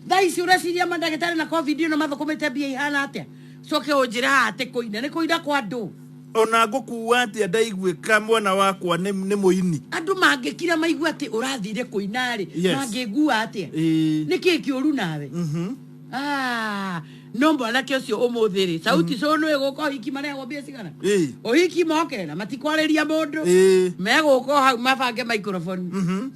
[SPEAKER 3] thaa ici. Ũreciria mandagĩtarĩ na COVID ĩno mathũkũmĩte mbia ihana atĩa? Coke ũnjĩre haha atĩ kũina nĩ kũina kwa andũ.
[SPEAKER 1] Ona ngũkua atĩa ndaiguĩka mwana wakwa nĩ mũini.
[SPEAKER 3] Andũ mangĩkira maigue atĩ ũrathire kũina rĩ, mangĩngua atĩa? Nĩ kĩĩ kĩũru nawe? Ah, no mwanake ũcio ũmũthĩ rĩ, Sauti Sol nĩ gũka ũhiki marehagwo mbia cigana? Ũhiki moke na matikwarĩria mũndũ, megũka o hau mabange microphone,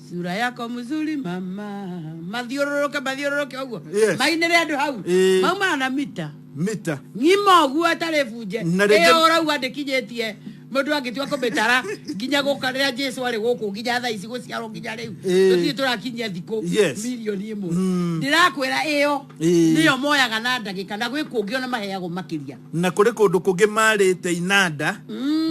[SPEAKER 3] "Sura yako mzuri mama", mathiũrũrũke mathiũrũrũke ũguo, mainĩre andũ hau, maumana na mita.
[SPEAKER 1] Mita.
[SPEAKER 3] Ng'ima ũguo atarĩ bunje.
[SPEAKER 1] Na rĩngĩ-
[SPEAKER 3] Ĩyo ũrauga ndĩkinyĩtie mũndũ angĩtua kũmĩtara nginya gũka rĩrĩa Jesu arĩ gũkũ nginya thaa ici gũciarwo nginya rĩu, tũtirĩ tũrakinyia thikũ 1 million. Ndĩrakwĩra ĩyo nĩyo moyaga na ndagĩka, na gwĩ kũngĩ ona maheagwo makĩria.
[SPEAKER 1] Na kũrĩ kũndũ kũngĩ marĩte inanda,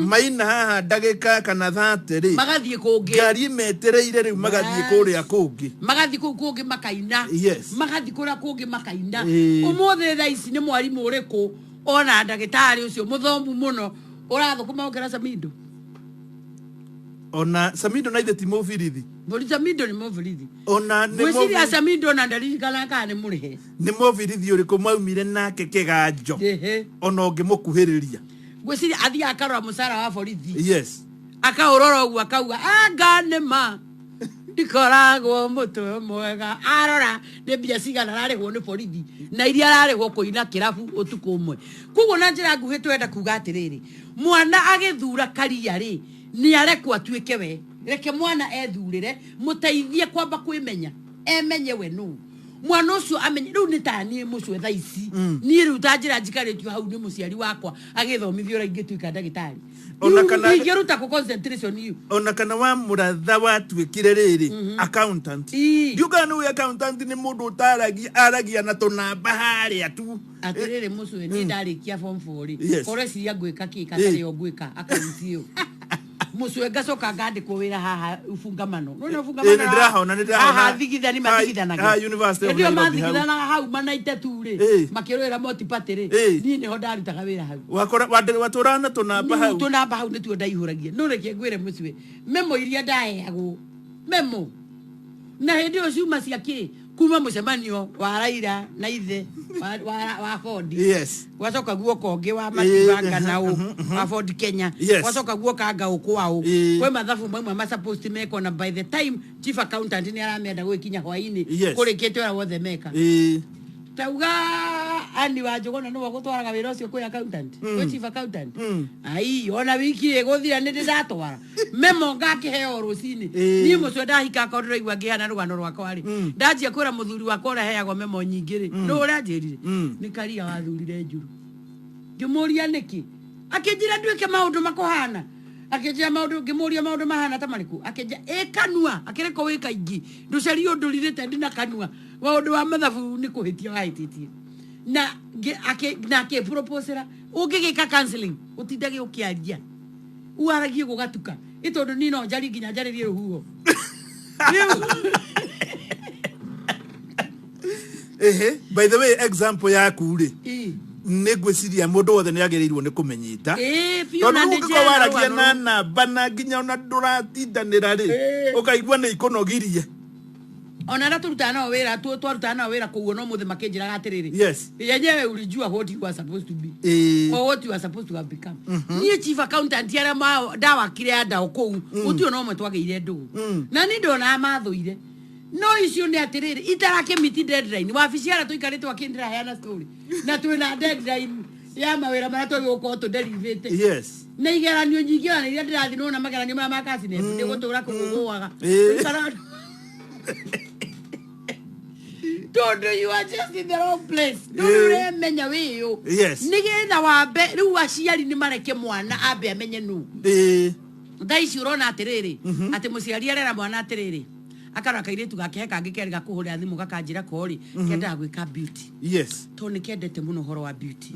[SPEAKER 1] maina haha ndagĩka kana 30 rĩ,
[SPEAKER 3] magathiĩ kũngĩ.
[SPEAKER 1] Ngari metereire rĩu, magathiĩ kũrĩa kũngĩ.
[SPEAKER 3] Magathiĩ kũu kũngĩ makaina. Magathiĩ kũrĩa kũngĩ makaina. Ũmũthĩ thaa ici nĩ mwarimũ ũrĩkũ ona ndagĩtarĩ ũcio mũthomu mũno ũrathũkũma gũkĩra Samindo?
[SPEAKER 1] Ona Samindo na ithe ti mũbirithi?
[SPEAKER 3] Bori Samindo nĩ mũbirithi.
[SPEAKER 1] Ona nĩ
[SPEAKER 3] ngwĩciria Samindo ona ndaririkana kana nĩ mũrĩhe.
[SPEAKER 1] Nĩ mũbirithi ũrĩkũ maumire nake kĩganjo ona ũngĩmũkuhĩrĩria?
[SPEAKER 3] Ngwĩciria athiĩ akarora mũcara wa borithi, akaũrora ũguo akauga anga nĩ ma ndikoragwo mũtwe mwega, arora nĩ mbia cigana ararĩhwo nĩ borithi na iria ararĩhwo kũina kĩrabu ũtukũ ũmwe. Koguo na njĩra nguhĩ twenda kuga atĩrĩrĩ, mwana agĩthura karia rĩ, nĩ arekwo atuĩke we. Reke mwana ethurĩre, mũteithie kwamba kwĩmenya, emenye we nũ. Mwana ũcio amenye rĩu nĩ ta niĩ mũcwe thaa ici, niĩ rĩu ta njĩra njikarĩtio hau nĩ mũciari wakwa agĩthomithio ũrĩa ingĩtuĩka ndagĩtarĩ.
[SPEAKER 1] Ona
[SPEAKER 3] Rĩu ingĩruta kũ concentration iu?
[SPEAKER 1] Ona kana wa mũratha watuĩkire rĩrĩ accountant, ndiugaga nĩ accountant nĩ mũndũ ũtaragia, aragia na tũnamba harĩa tu.
[SPEAKER 3] Atĩrĩrĩ mũcwe, niĩ ndarĩkia form 4 rĩ, ũreciria ngwĩka kĩ katarĩ o ngwĩka akaunti ĩyo mũcwe, ngacoka ngandĩkwo wĩra haha ubungamano. Nĩwona ubungamano?
[SPEAKER 1] Ĩ, nĩndĩrahona, nĩndĩrahona.
[SPEAKER 3] Haha thigithani mathigithanaga.
[SPEAKER 1] Haha University of
[SPEAKER 3] Hĩndĩ ĩyo
[SPEAKER 1] Nairobi hau.
[SPEAKER 3] mathigithanaga hau manaite tu rĩ, makĩrũĩra multi-party rĩ, niĩ nĩho ndarutaga wĩra hau.
[SPEAKER 1] Wakora watũraga na tũnamba hau.
[SPEAKER 3] Tũnamba hau nĩtuo ndaihũragia. No reke ngwĩre mũcwe, memo iria ndaheagwo, memo na hĩndĩ ĩyo ciuma cia kĩ. Kuma mũcemanio wa Raila na ithe wa Ford. Gwacoka guoka ũngĩ wa Matibanga na ũ wa Ford Kenya. Gwacoka guoka anga ũkwaũ. Kwĩ mathabu mauma ma supposed mekwo na by the time chief accountant nĩ aramenda gũgĩkinya hwainĩ kũrĩkĩte ũrĩa wothe meka. Tauga Ani wa Njũgũna nĩwe ũgũtwaraga wĩra ũcio kwĩ accountant, kwĩ chief accountant. Ai, ona wiki ĩgũthira nĩ ndĩratwara memo ngakĩheo rũcinĩ. Niĩ mũcio ndahika akorwo ndĩraigua ngĩhana rũgano rwakwa rĩ, ndanjia kwĩra mũthuri wakwa ũrĩa heagwo memo nyingĩ rĩ, nĩ ũrĩa anjĩrire nĩ karia wathurire njuru. Ngĩmũria nĩkĩ, akĩnjĩra nduĩke maũndũ makũhana, akĩnjĩra maũndũ, ngĩmũria maũndũ mahana ta marĩkũ, akĩnjĩra ĩ kanua, akĩreka wĩ kaingĩ ndũcarie ũndũ rirĩte ndina kanua maũndũ wa mathabu nĩ kũhĩtia wahĩtĩtie na na akĩproposera ũngĩgĩka counseling ũtindage ũkĩaria waragie gũgatuka ĩ tondũ niĩ no njarie nginya njarĩrie rũhuho.
[SPEAKER 1] Ehe, by the way, example yaku rĩ, nĩ ngwĩciria mũndũ wothe nĩ agĩrĩirwo nĩ kũmĩnyita.
[SPEAKER 3] Ĩĩ, biũ,
[SPEAKER 1] tondũ
[SPEAKER 3] na
[SPEAKER 1] rĩu
[SPEAKER 3] nĩ
[SPEAKER 1] ũngĩkorwo
[SPEAKER 3] njega
[SPEAKER 1] waragia
[SPEAKER 3] rũgano
[SPEAKER 1] na
[SPEAKER 3] rũu.
[SPEAKER 1] namba na nginya ona ndũratindanĩra rĩ, ũkaigua nĩ ikũnogirie.
[SPEAKER 3] Ona arĩa tũrutaga nao wĩra, twarutaga nao wĩra kũu ona ũmũthĩ makĩnjĩraga atĩrĩrĩ, yenyewe ulijua what you were supposed to be or what you are supposed to have become. Niĩ chief accountant arĩa ndawakire andao kũu, gũtirĩ ona ũmwe twagĩire ndũgũ na niĩ ndonaga mathũire. No icio nĩ atĩrĩrĩ, itarakĩmiti deadline wabici harĩa tũikarĩte akĩndĩraheana story na twĩna deadline ya mawĩra marĩa twagĩrĩirwo gũkorwo tũderivĩte na igeranio nyingĩ ona iria ndĩrathiĩ nona mageranio maya ma kacineb nĩ gũtũra kũgũgũaga tondũ you are just in the wrong place, ndũrĩ ũremenya wĩyũ. Nĩgetha wambe rĩu aciari nĩ mareke mwana ambe amenye nũ. Thaa ici ũrona atĩrĩrĩ, atĩ mũciari arera mwana atĩrĩrĩ, akarora kairĩtu gake he kangĩ kerĩ gakũhũrĩra thimũ gakanjĩra korĩ kendaga gwĩka beauty tondũ nĩ kendete mũno ũhoro wa beauty,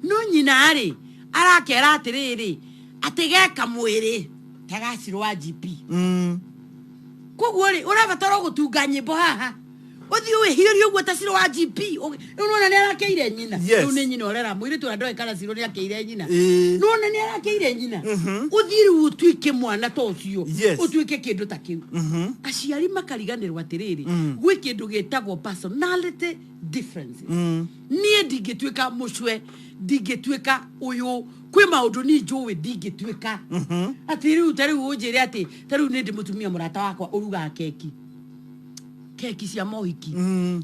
[SPEAKER 3] no nyina rĩ arakera atĩrĩrĩ atĩ geka mwĩrĩ ta gacirwo wa GP. Koguo rĩ ũrabatara gũtunga nyĩmbo haha ũthiĩ wĩhiũrie ũguo ta Ciro wa GP. Rĩu nĩwona nĩ arakĩire nyina. Rĩu nĩ nyina ũrera mũirĩtu ũrĩa ndoĩ kana Ciro nĩ akĩire nyina. Nĩwona nĩ arakĩire nyina, ũthiĩ rĩu ũtuĩke mwana ta ũcio, ũtuĩke kĩndũ ta kĩu. Aciari makariganĩrwo atĩrĩrĩ, gwĩ kĩndũ gĩtagwo personality differences. Niĩ ndingĩtuĩka mũcwe, ndingĩtuĩka ũyũ, kwĩ maũndũ niĩ njũĩ ndingĩtuĩka atĩ rĩu ta rĩu ũnjĩre atĩ ta rĩu nĩ ndĩ mũtumia mũrata wakwa ũrugaga keki, keki cia mohiki,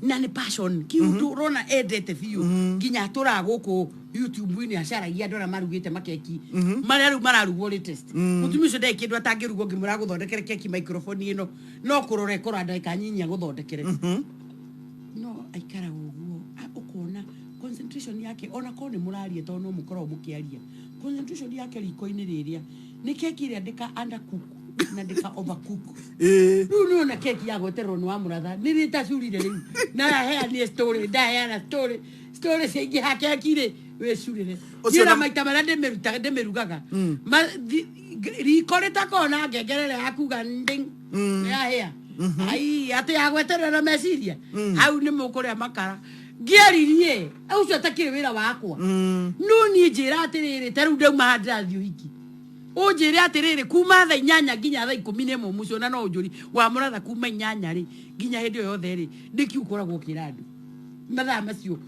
[SPEAKER 3] na nĩ passion kiundu ũrona endete biũ, nginya atũraga gũkũ YouTube-inĩ acaragia andũ arĩa marugĩte makeki marĩa rĩu mararugwo latest. Mũtumia ũcio ndarĩ kĩndũ atangĩrugwo, ngĩmwĩra gũthondekere keki microphone ĩno no kũrora ĩkũrora ndagĩka nyinyi agũthondekere, no aikaraga ũguo ũkona concentration yake ona korwo nĩ mũraria, tondũ no mũkoragwo mũkĩaria, concentration yake riko-inĩ rĩrĩa nĩ keki ĩrĩa ndĩka undercook na ndĩka overcook. Rĩu nĩona keki ya gwetererwo nĩ wa mũratha nĩ rĩtacurire rĩu na yaheanie story, ndaheana story, story ciaingĩha keki rĩ wĩcurĩre.
[SPEAKER 1] Ũcio
[SPEAKER 3] niĩ na maita marĩa ndĩmĩrutaga ndĩmĩrugaga riko rĩtakorwo na ngengere ĩrĩa ya kuga nding nĩ yahĩa, ai atĩ ya gweterera na meciria hau nĩ mũkũrĩa makara ngĩaririe ũcio atakĩrĩ wĩra wakwa. No niĩ njĩra atĩrĩrĩ, ta rĩu ndauma haha ndĩrathiĩ ũhiki, ũnjĩre atĩrĩrĩ kuma thaa 8 nginya thaa 11 mũcio, na no ũnjũri wa mũratha kuma 8 rĩ nginya hĩndĩ ĩyo yothe rĩ nĩkĩ ũkoragwo ũkĩra andũ mathaa macio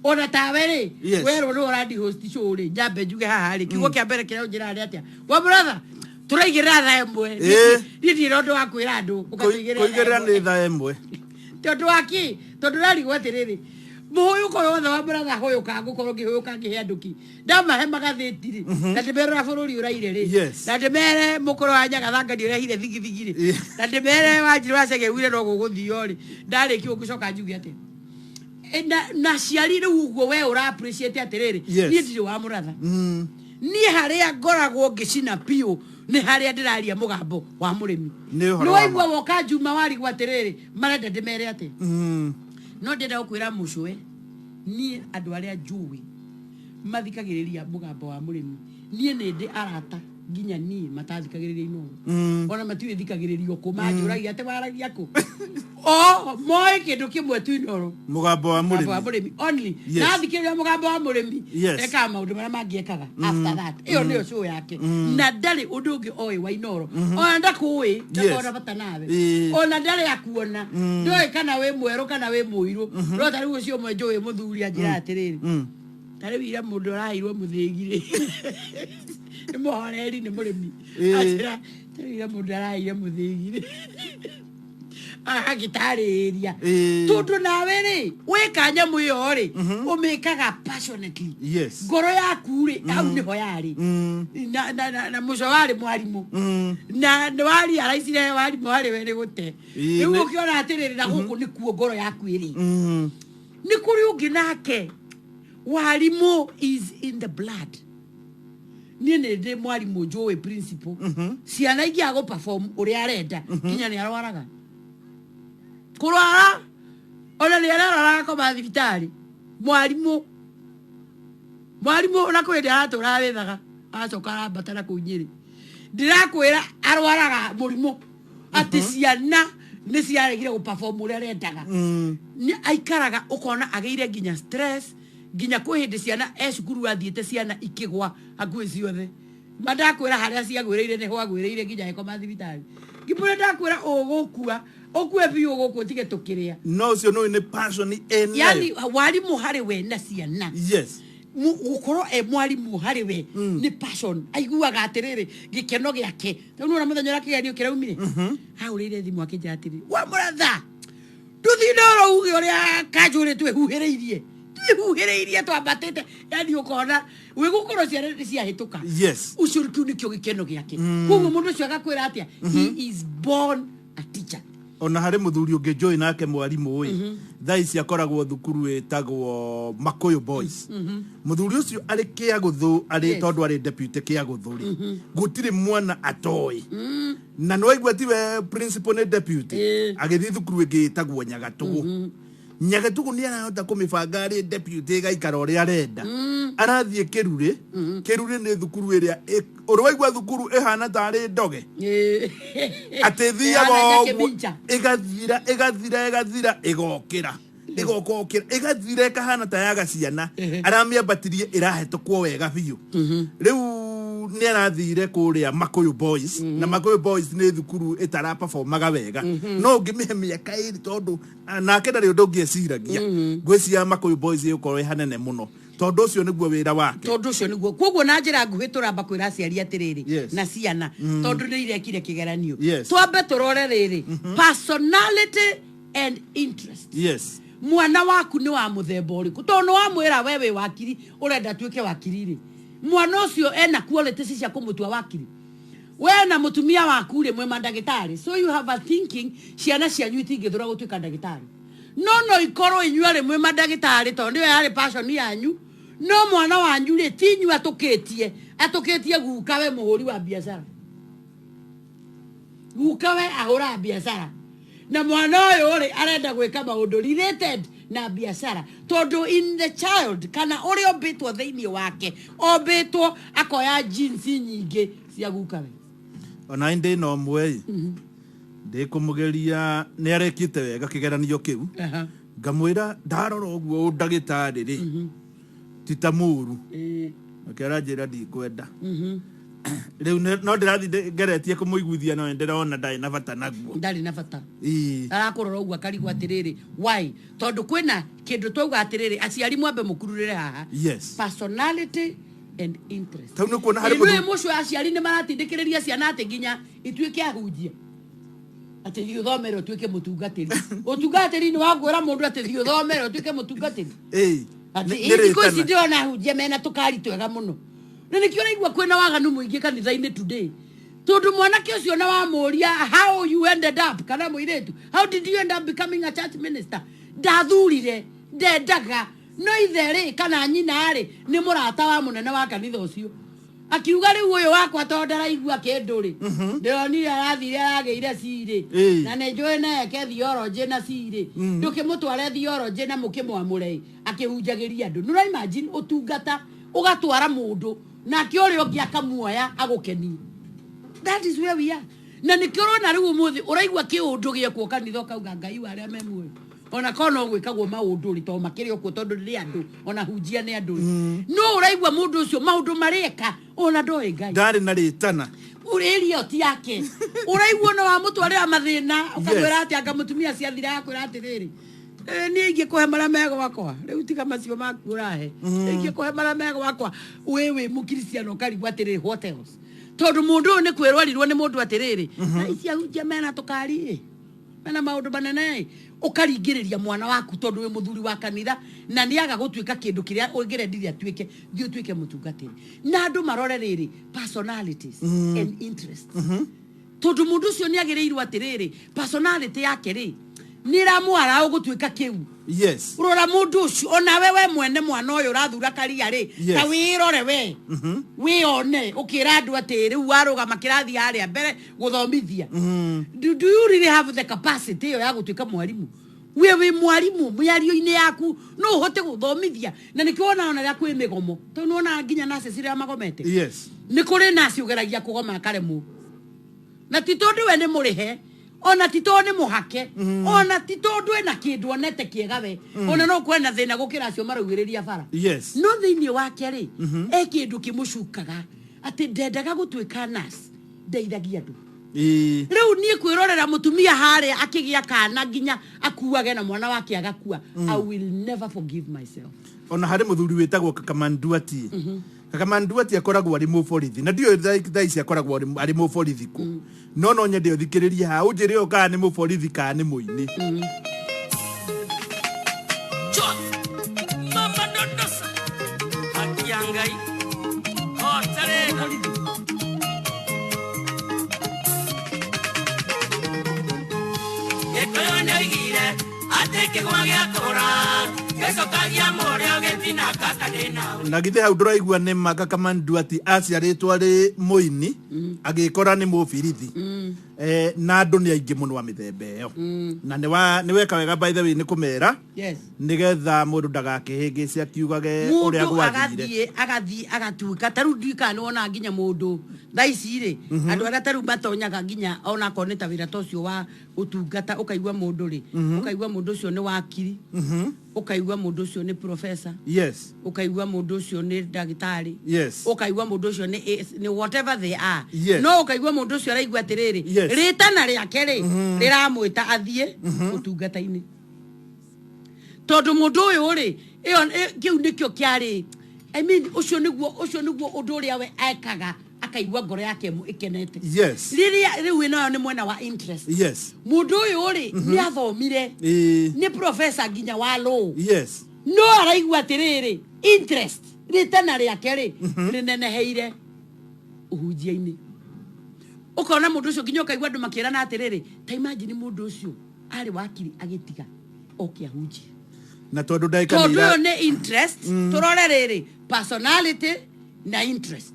[SPEAKER 3] ona tawe rĩ? Werwo nĩ ũrandi host show rĩ, nyambe njuge haha rĩ, kiugo kĩa mbere kĩrĩa ũnjĩraga nĩ atĩa wa mũratha tũraigĩrĩra thaa 1? Niĩ ndirĩ na ũndũ wa kwĩra andũ ũkatũigĩrĩra
[SPEAKER 1] kũigĩrĩra
[SPEAKER 3] thaa
[SPEAKER 1] nĩ
[SPEAKER 3] 1.
[SPEAKER 1] thaa 1.
[SPEAKER 3] Tondũ wa kĩ? Tondũ rarigwo atĩrĩrĩ, mũhũyũko wothe wa mũratha hũyũka ngũkorwo ngĩhũyũka ngĩhe andũ ki ndamahe magathĩti rĩ, na ndĩmere ũrĩa bũrũri ũraire rĩ, na ndĩmere mũkũrũ wa Nyagathanga nĩ ũrehire thigithigi rĩ, na ndĩmere Wanjirũ wa Chege no gũgũthio rĩ, ndarĩkia ũguo ngũcoka njuge atĩ na aciari rĩu ũguo we ũra appreciate atĩrĩrĩ, niĩ ndirĩ wa mũratha, niĩ harĩa ngoragwo ngĩcina biũ nĩ harĩa ndĩraria mũgambo wa mũrĩmi.
[SPEAKER 1] Nĩ ũhoro
[SPEAKER 3] nĩ
[SPEAKER 1] wa
[SPEAKER 3] waigua woka Njuma warigwo atĩrĩrĩ marenda ndĩmere atĩ no ndĩrenda gũkwĩra mũcwe, niĩ andũ arĩa njũĩ mathikagĩrĩria mũgambo wa mũrĩmi, niĩ nĩ ndĩ arata Nginya niĩ matathikagĩrĩria Inooro. Ona matiũĩ thikagĩrĩrio kũ, manjũragia atĩ waragia kũ. O moĩ kĩndũ kĩmwe tu, Inooro.
[SPEAKER 1] Mũgambo wa
[SPEAKER 3] Mũgambo wa
[SPEAKER 1] mũrĩmi.
[SPEAKER 3] Mũrĩmi only. Na athikĩrĩria mũgambo wa mũrĩmi, ekaga maũndũ marĩa mangĩ ekaga after that. Ĩyo nĩyo show yake. Na ndarĩ ũndũ ũngĩ oĩ wa Inooro. Ona ndakũĩ, ndakona bata nawe. Ona ndarĩ akuona. Ndũĩ kana wĩ mwerũ kana wĩ mũirũ. No ta rĩu ũcio ũmwe njũĩ mũthuri anjĩra atĩrĩrĩ, ta rĩu ira mũndũ araheirwo mũthĩgi rĩ, nĩ mũhoreri, nĩ mũrĩmi. Anjĩra ta rĩu ira mũndũ araheire mũthĩgi rĩ, agagĩtarĩria tondũ nawe rĩ wĩka nyamũ ĩyo rĩ, ũmĩkaga passionately. Ngoro yaku rĩ, hau nĩho yarĩ. Na mũco warĩ mwarimũ na nĩ wariaraicire warimũ harĩ we nĩ gũte. Rĩu ũkĩona atĩrĩrĩ, na gũkũ nĩkuo ngoro yaku ĩrĩ. Nĩ kũrĩ ũngĩ nake warimũ is in the blood. Niĩ nĩ ndĩ mwarimũ njũĩ principal, ciana ingĩaga gũ perform ũrĩa arenda, nginya nĩ arwaraga kũrwara, ona nĩ ararwara agakoma thibitarĩ. Mwarimũ na kwĩ hĩndĩ aratũraga wĩthaga, aracoka arambata na kũu Nyĩrĩ. Ndĩrakwĩra arwaraga mũrimũ atĩ ciana nĩ ciaregire gũ perform ũrĩa arendaga. Nĩ aikaraga ũkona agĩire nginya stress, nginya kwĩ hĩndĩ ciana e cukuru athiĩte, ciana ikĩgwa hakuhĩ ciothe. Ma ndakwĩra harĩa ciagwĩrĩire nĩho agwĩrĩire nginya agĩkoma thibitarĩ. Ngĩmwĩra ndakwĩra ũgũkua, ũkue biũ gũkũ ũtige tũkĩrĩa.
[SPEAKER 1] No ũcio nĩ nĩ passion ĩnayo.
[SPEAKER 3] Yani warimũ harĩ we na ciana, gũkorwo e mwarimũ harĩ we nĩ passion. Aiguaga atĩrĩrĩ gĩkeno gĩake. Rĩu nĩwona mũthenya ũrĩa kĩgeranio kĩraumire, ahũrĩire thimũ akĩnjĩra atĩrĩrĩ, wa mũratha, ndũthi noro uge ũrĩa kanjũrĩ twĩhuhĩrĩirie twĩhuhĩrĩirie twambatĩte. Yani ũkona wĩ gũkorwo ciana nĩ ciahĩtũka. Ũcio kĩu nĩkĩo gĩkeno gĩake. Koguo mũndũ ũcio agakwĩra atĩa? He is born a teacher.
[SPEAKER 1] Ona harĩ mũthuri ũngĩ njũĩ nake mwarimũ ĩ, thaa ici akoragwo thukuru ĩtagwo Makũyũ Boys. Mũthuri ũcio arĩ Kĩagũthũ arĩ tondũ arĩ deputy Kĩagũthũ rĩ, gũtirĩ mwana atoĩ. Na nĩwaigua tiwe principal, nĩ deputy. Agĩthiĩ thukuru ĩngĩ ĩtagwo Nyagatũgũ. Nyagatũgũ nĩ arahota kũmĩbanga arĩ deputy ĩgaikara ũrĩa arenda. Arathiĩ Kĩrurĩ. Kĩrurĩ nĩ thukuru ĩrĩa ũrĩ waigua thukuru ĩhana tarĩ ndoge atĩ thiaga
[SPEAKER 3] Ĩhana
[SPEAKER 1] ũguo
[SPEAKER 3] Nyakĩminja.
[SPEAKER 1] Ĩgathira, ĩgathira, ĩgathira, ĩgokĩra, ĩgokokĩra, ĩgathira, ĩkahana ta yaga ciana. Aramĩambatirie, ĩrahetũkwo wega biũ. Rĩu nĩ arathire kũrĩa Makũyũ Boys, na Makũyũ Boys nĩ thukuru ĩtaraperformaga wega, no ũngĩmĩhe mĩaka 2, tondũ nake ndarĩ ũndũ ũngĩ eciragia, ngwĩciria Makũyũ Boys ĩgũkorwo ĩ hanene mũno, tondũ ũcio nĩguo wĩra wake.
[SPEAKER 3] Tondũ ũcio nĩguo. Koguo na njĩra nguhĩ tũramba kwĩra aciari atĩrĩrĩ na ciana, tondũ nĩ irekire kĩgeranio, twambe tũrore rĩrĩ, personality and interest. Mwana waku nĩ wa mũthemba ũrĩkũ? Tondũ nĩ wamwĩra we wĩ wakiri, ũrenda atuĩke wakiri rĩ, mwana ũcio ena qualities cia kũmũtua wakiri? We na mũtumia waku rĩ, mwĩ mandagĩtarĩ, so you have a thinking ciana cianyu itingĩthũra gũtuĩka ndagĩtarĩ. No ikorwo inyuĩ arĩ mwĩ mandagĩtarĩ tondũ nĩyo yarĩ passion yanyu, no mwana wanyu rĩ, ti inyuĩ atũkĩtie, atũkĩtie guka we mũhũri wa biacara. Guka we ahũraga biacara, na mwana ũyũ rĩ, arenda gwĩka maũndũ related na biacara, tondũ in the child kana ũrĩa ombĩtwo thĩinĩ wake, ombĩtwo akoya genes nyingĩ cia guka we.
[SPEAKER 1] Ona ndĩ na ũmwe ĩ ndĩ kũmũgeria, nĩ arekĩte wega kĩgeranio kĩu. Ngamwĩra ndarora ũguo ũndagĩtarĩ rĩ ti ta mũru. Nake aranjĩra ndikwenda. Rĩu no ndĩrathiĩ ngeretie kũmũiguithia, no ndĩrona ndarĩ na bata naguo.
[SPEAKER 3] Ndarĩ na bata. Arakũrora ũguo akarigwo atĩrĩrĩ, why? Tondũ kwĩna kĩndũ twauga atĩrĩrĩ, aciari mwambe mũkururĩre haha, personality and interest.
[SPEAKER 1] Tau nĩ kuona harĩ
[SPEAKER 3] Ithuĩ mũcio aciari nĩ maratindĩkĩrĩria ciana atĩ nginya ituĩke ahunjia, atĩ thiĩ ũthomere ũtuĩke mũtungatĩri. Ũtungatĩri nĩ wa kwĩra mũndũ atĩ thiĩ ũthomere ũtuĩke mũtungatĩri? Atĩ
[SPEAKER 1] Nĩ
[SPEAKER 3] thikũ ici
[SPEAKER 1] rĩtana.
[SPEAKER 3] ndĩrona ahunjia mena tũkari twega mũno, na nĩkĩo ũraigua kwĩna waganu mũingĩ kanitha-inĩ today, tondũ mwanake ũcio na wamũria how you ended up, kana mũirĩtu, how did you end up becoming a church minister, ndathurire, ndendaga, no ithe rĩ kana nyina rĩ nĩ mũrata wa mũnene wa kanitha ũcio, akiuga rĩu ũyũ wakwa tondũ ndaraigua kĩndũ rĩ, ndĩronire arathire aragĩire cirĩ na nĩ njũĩ na eke theology na cirĩ, ndũkĩmũtware theology na mũkĩmwamũre ĩ, akĩhunjagĩria andũ. Nĩ ũra imagine ũtungata ũgatwara mũndũ Nake ũrĩa ũngĩ akamuoya agũkenie. That is where we are. Na nĩkĩo ũrona rĩu ũmũthĩ ũraigua kĩũndũ gĩekwo kanitha ũkauga Ngai wa arĩa me muoyo. Ona korwo no gwĩkagwo maũndũ rĩ, tondũ makĩrĩ o kuo tondũ nĩ andũ, ona hunjia nĩ andũ rĩ. No ũraigua mũndũ ũcio maũndũ marĩa eka ona ndoĩ Ngai.
[SPEAKER 1] Ndarĩ na rĩtana.
[SPEAKER 3] Ũrĩria ĩyo ti yake. Ũraigua ona wamũtwarĩra mathĩna ũkamwĩra atĩ anga mũtumia ciathira akwĩra atĩrĩrĩ, niĩ ingĩkũhe marĩa me gwakwa rĩu tiga macio maku ũrahe. Ingĩkũhe marĩa me gwakwa wĩ wĩ mũkristiano ũkarigwo atĩrĩrĩ, what else? Tondũ mũndũ ũyũ nĩ kwĩrwarirwo nĩ mũndũ atĩrĩrĩ, thaa ici ahunjia mena tũkari ĩ, mena maũndũ manene ĩ, ũkaringĩrĩria mwana waku tondũ wĩ mũthuri wa kanitha na nĩ aga gũtuĩka kĩndũ kĩrĩa ũngĩrendire atuĩke, thiĩ ũtuĩke mũtungatĩri. Na andũ marore rĩrĩ, personalities and interests. Tondũ mũndũ ũcio nĩ agĩrĩirwo atĩrĩrĩ, personality yake rĩ, nĩ ĩramwara gũtuĩka kĩu. Rora mũndũ ũcio, onawe we mwene mwana ũyũ ũrathura karia rĩ, ta wĩrore we. Wĩone, ũkĩra andũ atĩ rĩu warũgama kĩrathi harĩa mbere gũthomithia. Do you really have the capacity ĩyo ya gũtuĩka mwarimũ? We wĩ mwarimũ mĩario-inĩ yaku no ũhote gũthomithia, na nĩkĩo wonaga ona rĩrĩa kwĩ mĩgomo, tondũ nĩwonaga nginya nurses rĩrĩa magomete. Nĩ kũrĩ nurse ũgeragia kũgoma akaremwo, na ti tondũ we nĩ mũrĩhe, ona ti tondũ nĩ mũhake, ona ti tondũ ena kĩndũ onete kĩega we, ona no kwena thĩna gũkĩra acio maraugĩrĩria bara. No thĩinĩ wake rĩ, e kĩndũ kĩmũcukaga atĩ ndendaga gũtuĩka nurse, ndeithagia andũ. Rĩu niĩ kwĩrorera mũtumia harĩa akĩgĩa kana nginya akuage na mwana wake agakua, I will never forgive myself.
[SPEAKER 1] Ona harĩ mũthuri wĩtagwo Kakamanduati. Kakamanduati akoragwo arĩ mũborithi, na ndiũĩ thaa ici akoragwo arĩ mũborithi kũ. No no nyende ũthikĩrĩrie haha ũnjĩre ũyũ kana nĩ mũborithi kana nĩ mũini.
[SPEAKER 7] Mama Dondosa, haki ya Ngai, hotarena. Gĩkũyũ nĩoigire atĩ kĩgwa gĩa kũra gĩcokagia mũrĩo gĩtina kaka ndĩna.
[SPEAKER 1] Na githĩ hau ndũraigua nĩ ma Kakamanduati aciarĩtwo arĩ mũini, agĩkora nĩ mũbirithi. Na andũ nĩ aingĩ mũno a mĩthemba ĩyo. Na nĩ weka wega by the way nĩ kũmera. Nĩgetha mũndũ ndagakĩhĩngĩce akiugage ũrĩa
[SPEAKER 3] Mũndũ
[SPEAKER 1] gwathire.
[SPEAKER 3] agathiĩ agatuĩka ta rĩu ndiũĩ kana nĩwonaga nginya mũndũ thaa ici rĩ, andũ arĩa ta rĩu matonyaga nginya onakorwo nĩ ta wĩra ta ũcio wa ũtungata, ũkaigua mũndũ rĩ, ũkaigua mũndũ ũcio nĩ wakiri, ũkaigua mũndũ ũcio nĩ professor, ũkaigua mũndũ ũcio nĩ ndagĩtarĩ, ũkaigua mũndũ ũcio nĩ whatever they are. No ũkaigua mũndũ ũcio araigua atĩrĩrĩ, rĩtana rĩake rĩ, rĩramwĩta athiĩ ũtungata-inĩ. Tondũ mũndũ ũyũ rĩ, ĩyo, kĩu nĩkĩo kĩarĩ, I mean, ũcio nĩguo, ũcio nĩguo ũndũ ũrĩa we ekaga akaigua ngoro yake ĩkenete. Rĩrĩa rĩu ĩno nĩ mwena wa interest. Mũndũ ũyũ rĩ, nĩ athomire. Nĩ professor nginya wa law. No araigua atĩrĩrĩ, interest rĩtana rĩake rĩ, rĩneneheire ũhunjia-inĩ. Ũkona mũndũ ũcio nginya ũkaigua andũ makĩrana atĩrĩrĩ, ta imagine mũndũ ũcio arĩ wakiri agĩtiga oke ahunjie.
[SPEAKER 1] Na tondũ ndagĩka nĩ
[SPEAKER 3] Tondũ ũyũ nĩ interest, tũrore rĩrĩ, personality na interest.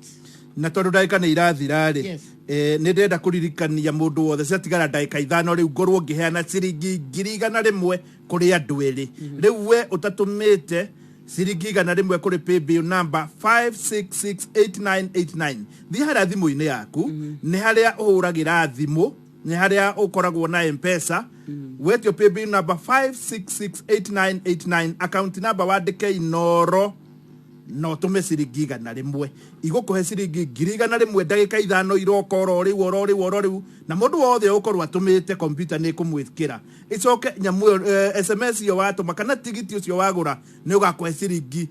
[SPEAKER 1] Na tondũ ndagĩka nĩ irathira rĩ, nĩ ndĩrenda kũririkania mũndũ wothe ciatigara ndagĩka ithano rĩu ngorwo ngĩheana ciringi ngiri igana rĩmwe kũrĩ andũ erĩ. Rĩu we ũtatũmĩte ciringi igana rĩmwe kũrĩ paybill number 5668989, thiĩ harĩa thimũ-inĩ yaku, nĩ harĩa ũhũragĩra thimũ, nĩ harĩa ũkoragwo na M-Pesa, wetio paybill number 5668989, account number wandĩke Inoro na ũtũme ciringi igana rĩmwe, igũkũhe ciringi ngiri igana rĩmwe ndagĩka ithano iroka oro rĩu, oro rĩu, oro rĩu, na mũndũ wothe ũgũkorwo atũmĩte kompiuta nĩ ĩkũmwĩkĩra ĩcoke nyamũ ĩyo, SMS ĩyo watũma kana tigiti ũcio wagũra nĩ ũgakũhe ciringi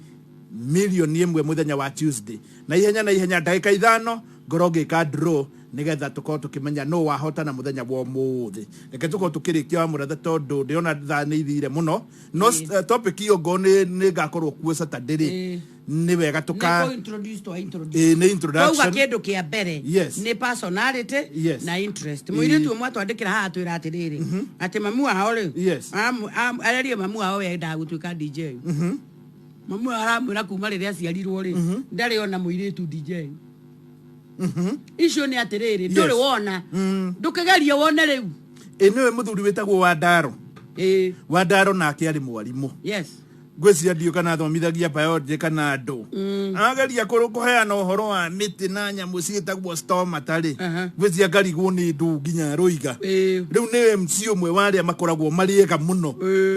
[SPEAKER 1] milioni ĩmwe mũthenya wa Tuesday. Na ihenya na ihenya ndagĩka ithano ngorwo ngĩka draw nĩgetha tũkorwo tũkĩmenya nũ wahotana mũthenya wa ũmũthĩ. Reke tũkorwo tũkĩrĩkia wa mũratha tondũ ndĩrona thaa nĩ ithire mũno. No topic ĩyo ngorwo nĩ ngakorwo kuo Saturday rĩ, nĩ wega tũka
[SPEAKER 3] Nĩ kũ-introduce twa introduce.
[SPEAKER 1] Ĩĩ, nĩ introduction.
[SPEAKER 3] Twauga kĩndũ kĩa mbere nĩ personality na interest. Mũirĩtu ũmwe atwandĩkĩra haha atwĩra atĩrĩrĩ, atĩ mamu wao rĩ, arerie mamu wao we endaga gũtuĩka DJ. Mamu wao aramwĩra kuma rĩrĩa aciarirwo rĩ, ndarĩ ona mũirĩtu DJ. Icio nĩ atĩrĩrĩ, ndũrĩ wona. Ndũkĩgerie wone rĩu.
[SPEAKER 1] Ĩ nĩwe mũthuri wĩtagwo Wandaro. Wandaro nake arĩ mwarimũ. Ngwĩciria ndiũ kana athomithagia biology kana andũ. Ageria kũheana ũhoro wa mĩtĩ na nyamũ ciĩtagwo stomata rĩ, gwĩcia ngarigwo nĩ ndũ nginya rũiga. Rĩu nĩ MC ũmwe wa arĩa makoragwo marĩ ega mũno,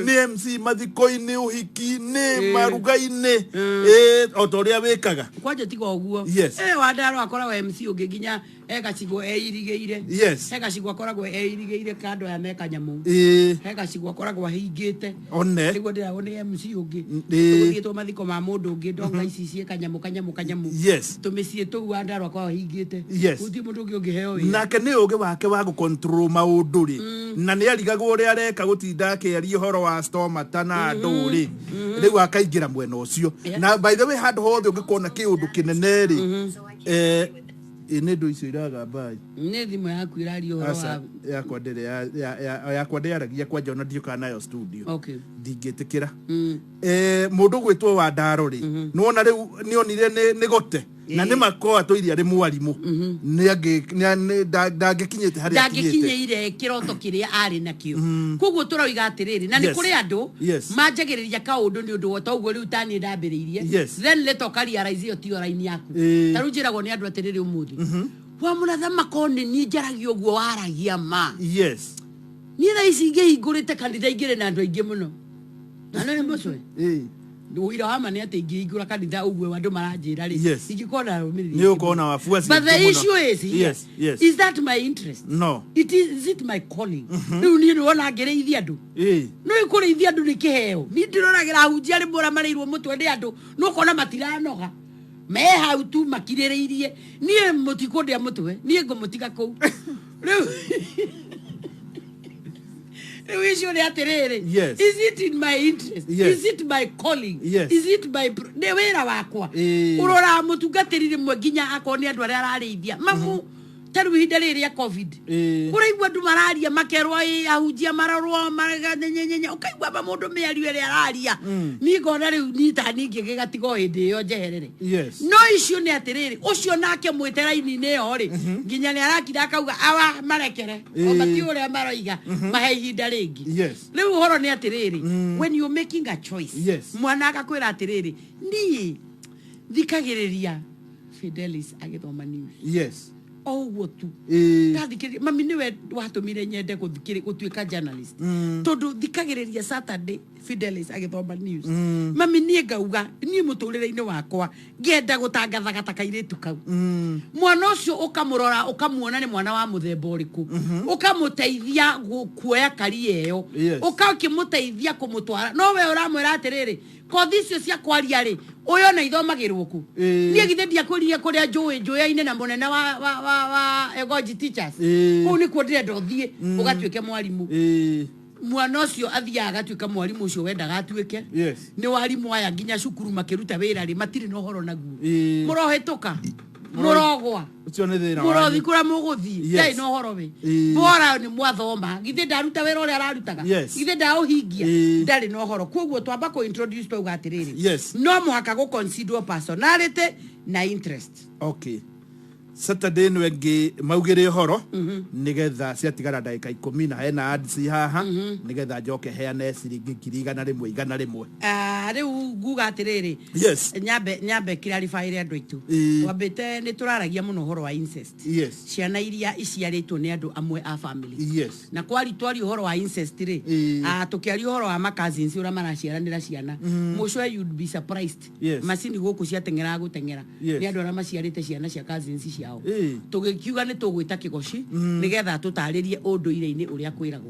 [SPEAKER 1] nĩ MC mathiko-inĩ, ũhiki-inĩ, maruga-inĩ. O ta ũrĩa wĩkaga.
[SPEAKER 3] Kwanja tiga ũguo.
[SPEAKER 1] Yes.
[SPEAKER 3] Wandaro akoragwo MC ũngĩ nginya he gacigo eirigĩire. He gacigo akoragwo eirigĩire kando ya meka nyamũ. He gacigo akoragwo ahingĩte.
[SPEAKER 1] One.
[SPEAKER 3] Nĩguo ndĩragwo nĩ MC ũngĩ. Tũgũthiĩtwo mathiko ma mũndũ ũngĩ ndonga ici ciĩ kanyamũ kanyamũ kanyamũ. Tũmĩciĩ tũu Wandaro akoragwo ahingĩte. Gũtirĩ mũndũ ũngĩ ũngĩheo wĩra.
[SPEAKER 1] Nake nĩ ũgĩ wake wa gũcontrol maũndũ rĩ, na nĩ arigagwo ũrĩa areka gũtinda akĩaria ũhoro wa stomata na andũ rĩ, rĩu akaingĩra mwena ũcio. Na by the way, handũ hothe ũngĩkona kĩũndũ kĩnene rĩ, ĩ nĩ ndũ icio iragamba ĩ.
[SPEAKER 3] Nĩ thimũ yaku ĩraria ũhoro
[SPEAKER 1] Aca,
[SPEAKER 3] wa
[SPEAKER 1] yakwa ndĩrĩ yakwa ndĩaragia kwanja ona ndiũkaga nayo studio. Ndingĩtĩkĩra. Mũndũ gwĩtwo Wandaro rĩ, nĩwona rĩu nĩonire nĩ gote na nĩ makoa tũiria arĩ mwarimũ ndangĩkinyĩte harĩa akinyĩte.
[SPEAKER 3] Ndangĩkinyĩire kĩroto kĩrĩa arĩ nakĩo. Koguo tũroiga atĩrĩrĩ, na nĩ kũrĩ andũ manjagĩrĩria kaũndũ nĩ ũndũ wa ta ũguo rĩu taniĩ ndambĩrĩirie. Then later ũkarealize ĩyo tiyo raini yaku. Ta rĩu njĩragwo nĩ andũ atĩrĩrĩ, ũmũthĩ wa mũratha makorwo nĩ niĩ njaragia ũguo waragia ma. Niĩ thaa ici ingĩhingũrĩte kanitha ingĩrĩ na andũ aingĩ mũno na nĩ mũcwe. Ũira wa ma nĩ atĩ ingĩhingũra kanitha ũguo andũ maranjĩra rĩ, ingĩkorwo na arũmĩrĩri
[SPEAKER 1] Nĩ
[SPEAKER 3] aingĩ
[SPEAKER 1] ũkona
[SPEAKER 3] mũno.
[SPEAKER 1] wafuasi
[SPEAKER 3] But the
[SPEAKER 1] aingĩ mũno.
[SPEAKER 3] issue is here, is that my interest?
[SPEAKER 1] No.
[SPEAKER 3] It is it my calling? Rĩu niĩ nĩwona ngĩrĩithia andũ, no kũrĩithia andũ nĩ kĩheo. Niĩ ndĩroragĩra ahunjia rĩmwe ũrĩa marĩirwo mũtwe nĩ andũ, no ũkona matiranoga, me hau tu makirĩrĩirie. Niĩ mũtikũndĩa mũtwe, niĩ ngũmũtiga kũu. Rĩu icio nĩ atĩrĩrĩ, is it in my interest? Is it my calling? Is it my nĩ wĩra wakwa? Ũroraga mũtungatĩri rĩmwe nginya akorwo nĩ andũ arĩa ararĩithia mamu. Ta rĩu ihinda rĩrĩ rĩa COVID, ũraigua andũ mararia makerwo ĩ ahunjia marorwo maganyenyenyenye, ũkaigua ma mũndũ mĩario ĩrĩa araria. Niĩ ngona rĩu niĩ ta niĩ ngĩgĩgatiga o hĩndĩ ĩyo njeherere. No icio nĩ atĩrĩrĩ, ũcio nake mwĩte raini-inĩ ĩyo rĩ, nginya nĩ arakira akauga awa marekere o matiũĩ ũrĩa maroiga, mahe ihinda rĩngĩ. Rĩu ũhoro nĩ atĩrĩrĩ, when you're making a choice, mwana agakwĩra atĩrĩrĩ, niĩ thikagĩrĩria Fidelis agĩthoma news. O ũguo tu. Ndathikĩrĩria mami nĩwe watũmire nyende gũtuĩka journalist, tondũ thikagĩrĩria Saturday Fidelis agĩthoma news. Mami niĩ ngauga niĩ mũtũrĩre-inĩ wakwa ngĩenda gũtangathaga ta kairĩtu kau. Mwana ũcio ũkamũrora ũkamuona nĩ mwana wa mũthemba ũrĩkũ, ũkamũteithia kuoya karia ĩyo. Ũkakĩmũteithia kũmũtwara, no we ũramwĩra atĩrĩrĩ, kothi icio cia kwaria rĩ, ũyũ ona ithomagĩrwo kũ? Niĩ githĩ ndiakwĩrire kũrĩa njũĩ njũyaine na mũnene wa Egoji Teachers? Kũu nĩkuo ndĩrenda ũthiĩ ũgatuĩke mwarimũ. Mwana ũcio athiaga agatuĩka mwarimũ ũcio wendaga atuĩke. Nĩ warimũ aya nginya cukuru makĩruta wĩra rĩ, matirĩ na ũhoro naguo. Mũrohĩtũka, mũrogwa,
[SPEAKER 1] Ũcio nĩ thĩna
[SPEAKER 3] mũrothi
[SPEAKER 1] wanyu.
[SPEAKER 3] kũrĩa mũgũthiĩ, ndarĩ na ũhoro we. Bora nĩ mwathoma, githĩ ndaruta wĩra ũrĩa ararutaga? Githĩ ndaũhingia? Ndarĩ na ũhoro. Koguo twamba kũ introduce twauga atĩrĩrĩ, no mũhaka gũ consider personality na interest.
[SPEAKER 1] Okay, Saturday ĩno ĩngĩ maugĩre ũhoro nĩgetha ciatigara ndagĩka 10 na hena ads haha, nĩgetha njoke heane ciringi 100,000 100.
[SPEAKER 3] Ah, rĩu nguga atĩrĩrĩ, nyambe clarify andũ aitũ. Twambĩte nĩ tũraragia mũno ũhoro wa incest, ciana iria iciarĩtwo nĩ andũ amwe a family. Na kwari twari ũhoro wa incest rĩ, tũkĩaria ũhoro wa ma cousins ũrĩa maraciaranĩra ciana. Mũcwe, you'd be surprised. Macini gũkũ ciateng'eraga gũteng'era nĩ andũ arĩa maciarĩte ciana cia cousins ciao. Tũgĩkiuga nĩ tũgwĩta kĩgoci nĩgetha tũtarĩrie ũndũire-inĩ ũrĩa kwĩragwo.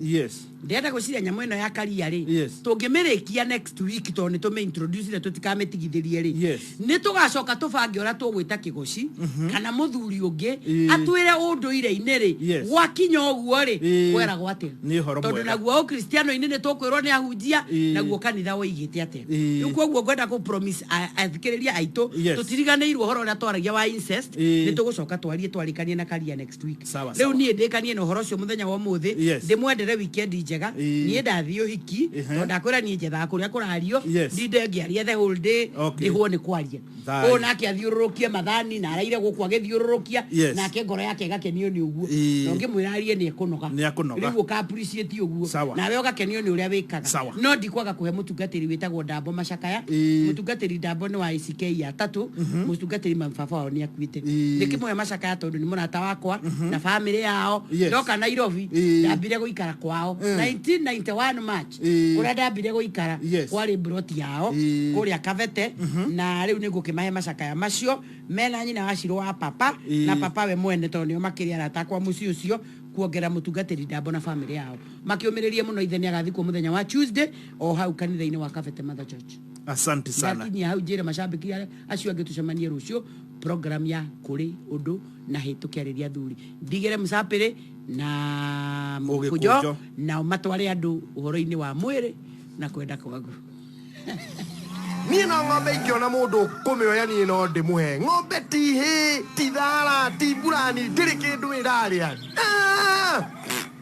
[SPEAKER 3] Ndĩrenda gwĩciria nyamũ ĩno ya karia rĩ, tũngĩmĩrĩkia next week, tondũ nĩ tũmĩ-introduce na tũtikamĩtigithĩrie rĩ, nĩ tũgacoka tũbange ũrĩa tũgwĩta kĩgoci kana mũthuri ũngĩ atwĩre ũndũire-inĩ rĩ, gwakinya ũguo rĩ, kweragwo atĩa.
[SPEAKER 1] Nĩ ũhoro
[SPEAKER 3] Tondũ
[SPEAKER 1] mwega.
[SPEAKER 3] naguo ũkristiano-inĩ nĩ tũkwĩrwo nĩ ahunjia, naguo kanitha woigĩte atĩa. Rĩu koguo ngwenda kũ promise athikĩrĩria aitũ, tũtiriganĩirwo ũhoro ũrĩa twaragia wa incest. Nĩ tũgũcoka. Tũgũcoka twarie twarĩkanie na Karia next week.
[SPEAKER 1] Sawa,
[SPEAKER 3] Rĩu
[SPEAKER 1] sawa.
[SPEAKER 3] niĩ ndĩkanie na ũhoro ũcio mũthenya wa ũmũthĩ.
[SPEAKER 1] Yes.
[SPEAKER 3] Ndĩmwendere weekend njega. Niĩ ndathiĩ ũhiki, tondũ ndakwĩra niĩ njethaga kũrĩa kũrario.
[SPEAKER 1] Yes.
[SPEAKER 3] Ndinde ngĩaria the whole day.
[SPEAKER 1] Okay.
[SPEAKER 3] Ndĩhwo nĩ kwaria.
[SPEAKER 1] Thayũ.
[SPEAKER 3] Ũyũ nake athiũrũrũkie mathani na araire gũkũ agĩthiũrũrũkia.
[SPEAKER 1] Yes.
[SPEAKER 3] Nake ngoro yake ĩgakenio nĩ ũguo.
[SPEAKER 1] Ĩĩ.
[SPEAKER 3] Na ũngĩmwĩra arie nĩ ekũnoga.
[SPEAKER 1] Nĩ ekũnoga.
[SPEAKER 3] Rĩu ũka appreciate ũguo.
[SPEAKER 1] Sawa.
[SPEAKER 3] Nawe ũgakenio nĩ ũrĩa wĩkaga.
[SPEAKER 1] Sawa.
[SPEAKER 3] No ndikwaga kũhe mũtungatĩri wĩtagwo Ndambo Macakaya.
[SPEAKER 1] Ĩĩ.
[SPEAKER 3] Mũtungatĩri Ndambo nĩ wa ACK ya tatũ. Mũtungatĩri baba wao nĩ akuĩte. Ndĩkĩmũhe Macakaya tondũ nĩ mũrata wakwa na bamĩrĩ yao.
[SPEAKER 1] Yes.
[SPEAKER 3] Ndoka Nairobi
[SPEAKER 1] Ĩĩ.
[SPEAKER 3] ndambire gũikara kwao 1991 March.
[SPEAKER 1] Ĩĩ.
[SPEAKER 3] Kũrĩa ndambire gũikara
[SPEAKER 1] Yes.
[SPEAKER 3] kwarĩ mburoti yao
[SPEAKER 1] Ĩĩ.
[SPEAKER 3] kũrĩa Kabete, na rĩu nĩ ngũkĩmahe macakaya macio mena nyina wa Shiro wa papa
[SPEAKER 1] Ĩĩ.
[SPEAKER 3] na papa we mwene, tondũ nĩo makĩrĩ arata akwa mũciĩ ũcio, kuongerera mũtungatĩri Ndambo na bamĩrĩ yao makĩũmĩrĩrie mũno. Ithe nĩ agathikwo mũthenya wa Tuesday o hau kanitha-inĩ wa Kabete Mother Church.
[SPEAKER 1] Asante sana.
[SPEAKER 3] Ndakinyia hau, njĩre macambĩki acio angĩ tũcemanie rũciũ program ya kũrĩ ũndũ na hĩ tũkĩarĩria athuri, ndigĩre mũcapĩrĩ na
[SPEAKER 1] Mũgĩkũnjo.
[SPEAKER 3] Mũgĩkũnjo nao matware andũ ũhoro-inĩ wa mwĩrĩ na kwenda kwagu.
[SPEAKER 6] Niĩ no ng'ombe ingĩona mũndũ kũmĩoya, niĩ no ndĩmũhe ng'ombe. Ti hĩ, ti thara, ti mburani, ndĩrĩ kĩndũ ĩrarĩa. Ah!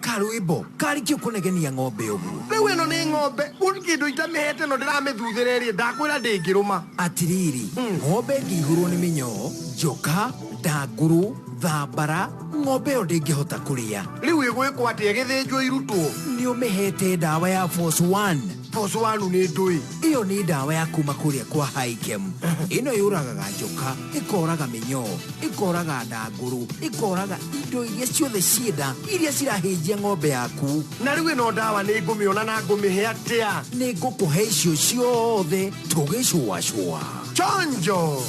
[SPEAKER 17] Karwĩmbo karĩ kĩ ũkũnegenia ng'ombe ũguo?
[SPEAKER 6] Rĩu ĩno nĩ ng'ombe gũtirĩ kĩndũ itamĩhete, no ndĩramĩthuthĩra ĩrĩ ndakwĩra ndĩngĩrũma.
[SPEAKER 17] Atiriri, ng'ombe ĩngĩihũrwo nĩ mĩnyoo, njoka, ndangũrũ, thambara, ng'ombe ĩyo ndĩngĩhota kũrĩa.
[SPEAKER 6] Rĩu ĩgwĩkwo atĩa? Ĩgĩthĩnjwo irutwo?
[SPEAKER 17] Nĩ ũmĩhete ndawa ya Force One?
[SPEAKER 6] Force One nĩ ndũĩ.
[SPEAKER 17] Ĩyo nĩ ndawa ya kuma kũrĩa kwa Hikem. Ĩno yũragaga njoka, ĩkoraga mĩnyoo, ĩkoraga ndangũrũ, ĩkoraga indo iria ciothe cienda iria cirahĩnjia ng'ombe yaku.
[SPEAKER 6] Na rĩu ĩno ndawa nĩ ngũmĩona na ngũmĩhe atĩa?
[SPEAKER 17] Nĩ ngũkũhe icio ciothe tũgĩcũacũa.
[SPEAKER 6] Chonjo.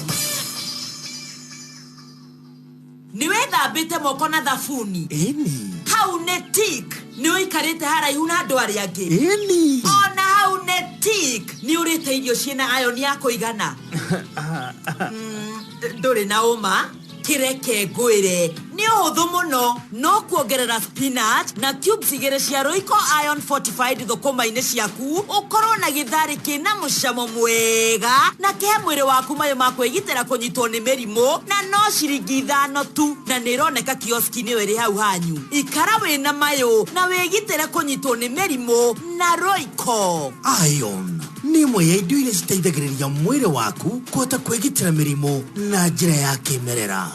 [SPEAKER 22] Nĩ wĩthambĩte moko na thabuni?
[SPEAKER 17] Ĩni.
[SPEAKER 22] Hau nĩ tik. Nĩ ũikarĩte haraihu na andũ arĩa angĩ?
[SPEAKER 17] Ĩni.
[SPEAKER 22] Ona hau nĩ tik. Nĩ ũrĩte irio ciĩna iron ya kũigana? Ndũrĩ na ũma, kĩreke ngwĩre nĩ ũhũthũ mũno, no kuongerera spinach na cubes igĩrĩ cia Royco Iron Fortified thũkũma-inĩ ciaku, ũkorwo na gĩtharĩ kĩna mũcamo mwega na kĩhe mwĩrĩ waku mayũ ma kwĩgitĩra kũnyitwo nĩ mĩrimũ, na no ciringi 5 tu, na nĩ ĩroneka kioski-inĩ ĩyo ĩrĩ hau hanyu. Ikara wĩna mayũ na wĩgitĩre kũnyitwo nĩ mĩrimũ na Royco.
[SPEAKER 17] Iron nĩ ĩmwe ya indo iria citeithagĩrĩria mwĩrĩ waku kũhota kwĩgitĩra mĩrimũ na njĩra ya kĩmerera.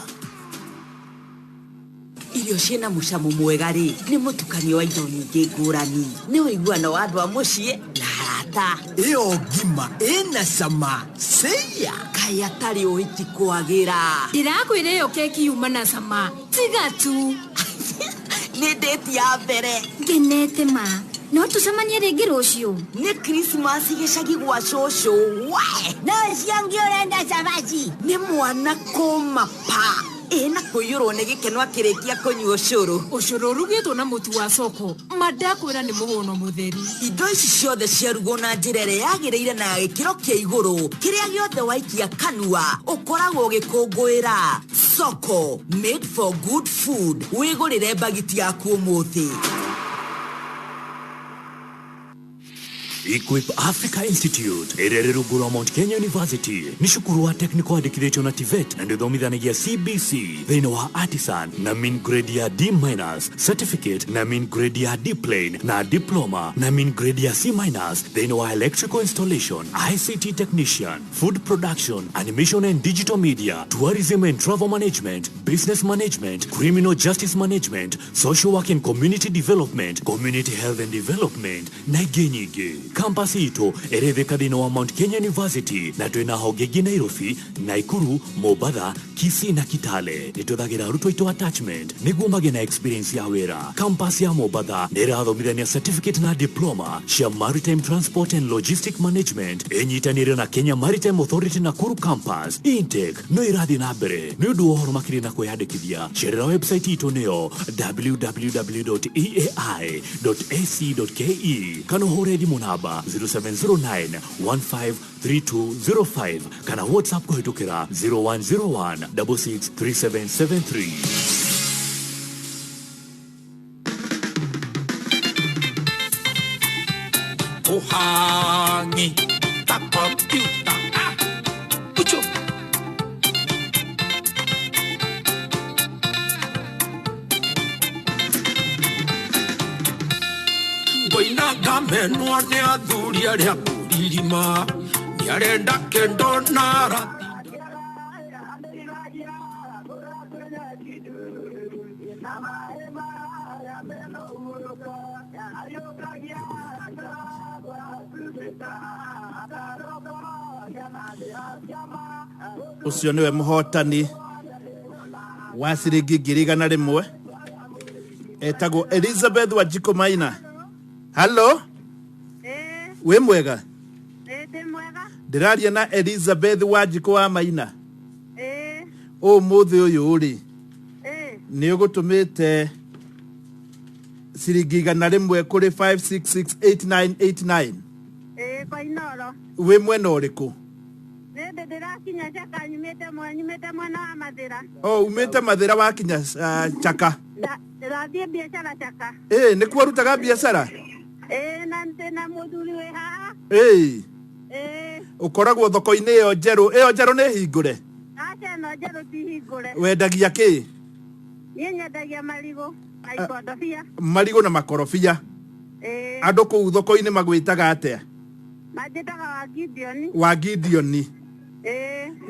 [SPEAKER 22] Irio ciĩna mũcamo mwega rĩ, nĩ mũtukanio wa indo nyingĩ ngũrani, nĩ ũiguano wa andũ a mũciĩ na arata.
[SPEAKER 17] Ĩyo ngima ĩna cama ceia.
[SPEAKER 22] Kaĩ atarĩ ũhiki kwagĩra.
[SPEAKER 23] Ndĩrakwĩra ĩyo keki yuma na cama tiga tu.
[SPEAKER 22] Nĩ ndĩti ya mbere.
[SPEAKER 23] Ngenete ma no tũcemanie rĩngĩ rũciũ.
[SPEAKER 22] Nĩ Krismasi gĩcagi gwa cũcũ we.
[SPEAKER 24] No ũcio ũngĩ ũrenda cabaci.
[SPEAKER 22] Nĩ mwana kũma pa ĩna kũiyũrwo nĩ gĩkeno akĩrĩkia kũnyua ũcũrũ.
[SPEAKER 23] Ũcũrũ ũrugĩtwo na mũtu wa soko, ma ndakwĩra nĩ mũhũno mũtheri.
[SPEAKER 22] Indo ici ciothe ciarugwo na njĩra ĩrĩa yagĩrĩire na ya gĩkĩro kĩa igũrũ, kĩrĩa gĩothe waikia kanua ũkoragwo ũgĩkũngũĩra. Soko, made for good food. Wĩgũrĩre mbagiti yaku ũmũthĩ.
[SPEAKER 4] Equip Africa Institute ĩrĩa ĩrĩ rungu rwa Mount Kenya University nĩ cukuru wa technical andĩkithĩtio na TVET na ndĩthomithanagia CBC thĩinĩ wa artisan na mean grade ya D minus, certificate na mean grade ya D plain na diploma na mean grade ya C minus thĩinĩ wa electrical installation, ICT technician, food production, animation and digital media, tourism and travel management, business management, criminal justice management, social work and community development, community health and development na ingĩ nyingĩ. Campus itũ ĩrĩ thĩinĩ wa Mount Kenya University na twĩna honge ingĩ Nairobi, Naikuru, Mombatha, Kisii na Kitale. Nĩ twethagĩra arutwo aitũ attachment nĩguo magĩe na experience ya wĩra. Campus ya Mombatha nĩ ĩrathomithania certificate na diploma cia maritime transport and logistic management ĩnyitanĩire na Kenya Maritime Authority Nakuru campus. Intake no ĩrathiĩ na mbere. Nĩ ũndũ wa ũhoro makĩria na kwĩyandĩkithia, cerera website itũ nĩyo www.eai.ac.ke kana ũhũre thimũ namba 0709 153205 kana WhatsApp kũhĩtũkĩra 0101 663773.
[SPEAKER 7] Kuhangi ta computer. Ah, ucho. Aramenwo nĩ athuri arĩa kũririma nĩ arenda kĩndũ na ara
[SPEAKER 1] Ũcio nĩwe mũhotani wa ciringi 100,000, etagwo Elizabeth Wanjikũ Maina. Hallo, wĩ mwega? Ndĩraria na Elizabeth Wanjikũ wa Maina. Ũmũthĩ ũyũ rĩ, nĩ ũgũtũmĩte ciringi 100 kũrĩ 5668989.
[SPEAKER 8] Ĩĩ, kwa Inoro.
[SPEAKER 1] Wĩ mwena ũrĩkũ?
[SPEAKER 8] Nĩ ndĩrakinya Chaka, nyumĩte mwena wa Mathĩra.
[SPEAKER 1] O umĩte Mathĩra wakinya Chaka?
[SPEAKER 8] Ndĩrathiĩ biacara Chaka.
[SPEAKER 1] Ĩĩ, nĩkuo ũrutaga biacara?
[SPEAKER 8] Ĩĩ, na ndĩna mũthuri wĩ haha.
[SPEAKER 1] Ĩĩ.
[SPEAKER 8] Ĩĩ.
[SPEAKER 1] Ũkoragwo thoko-inĩ ĩyo njerũ? Ĩyo njerũ nĩ hingũre?
[SPEAKER 8] Aca, ĩno njerũ ti hingũre.
[SPEAKER 1] Wendagia kĩ?
[SPEAKER 8] Niĩ nyendagia marigũ na ikondobia.
[SPEAKER 1] Marigũ na makorobia.
[SPEAKER 8] Ĩĩ.
[SPEAKER 1] Andũ kũu thoko-inĩ magwĩtaga atĩa?
[SPEAKER 8] Manjĩtaga wa Gideon.
[SPEAKER 1] Wa Gideon.
[SPEAKER 8] Ĩĩ.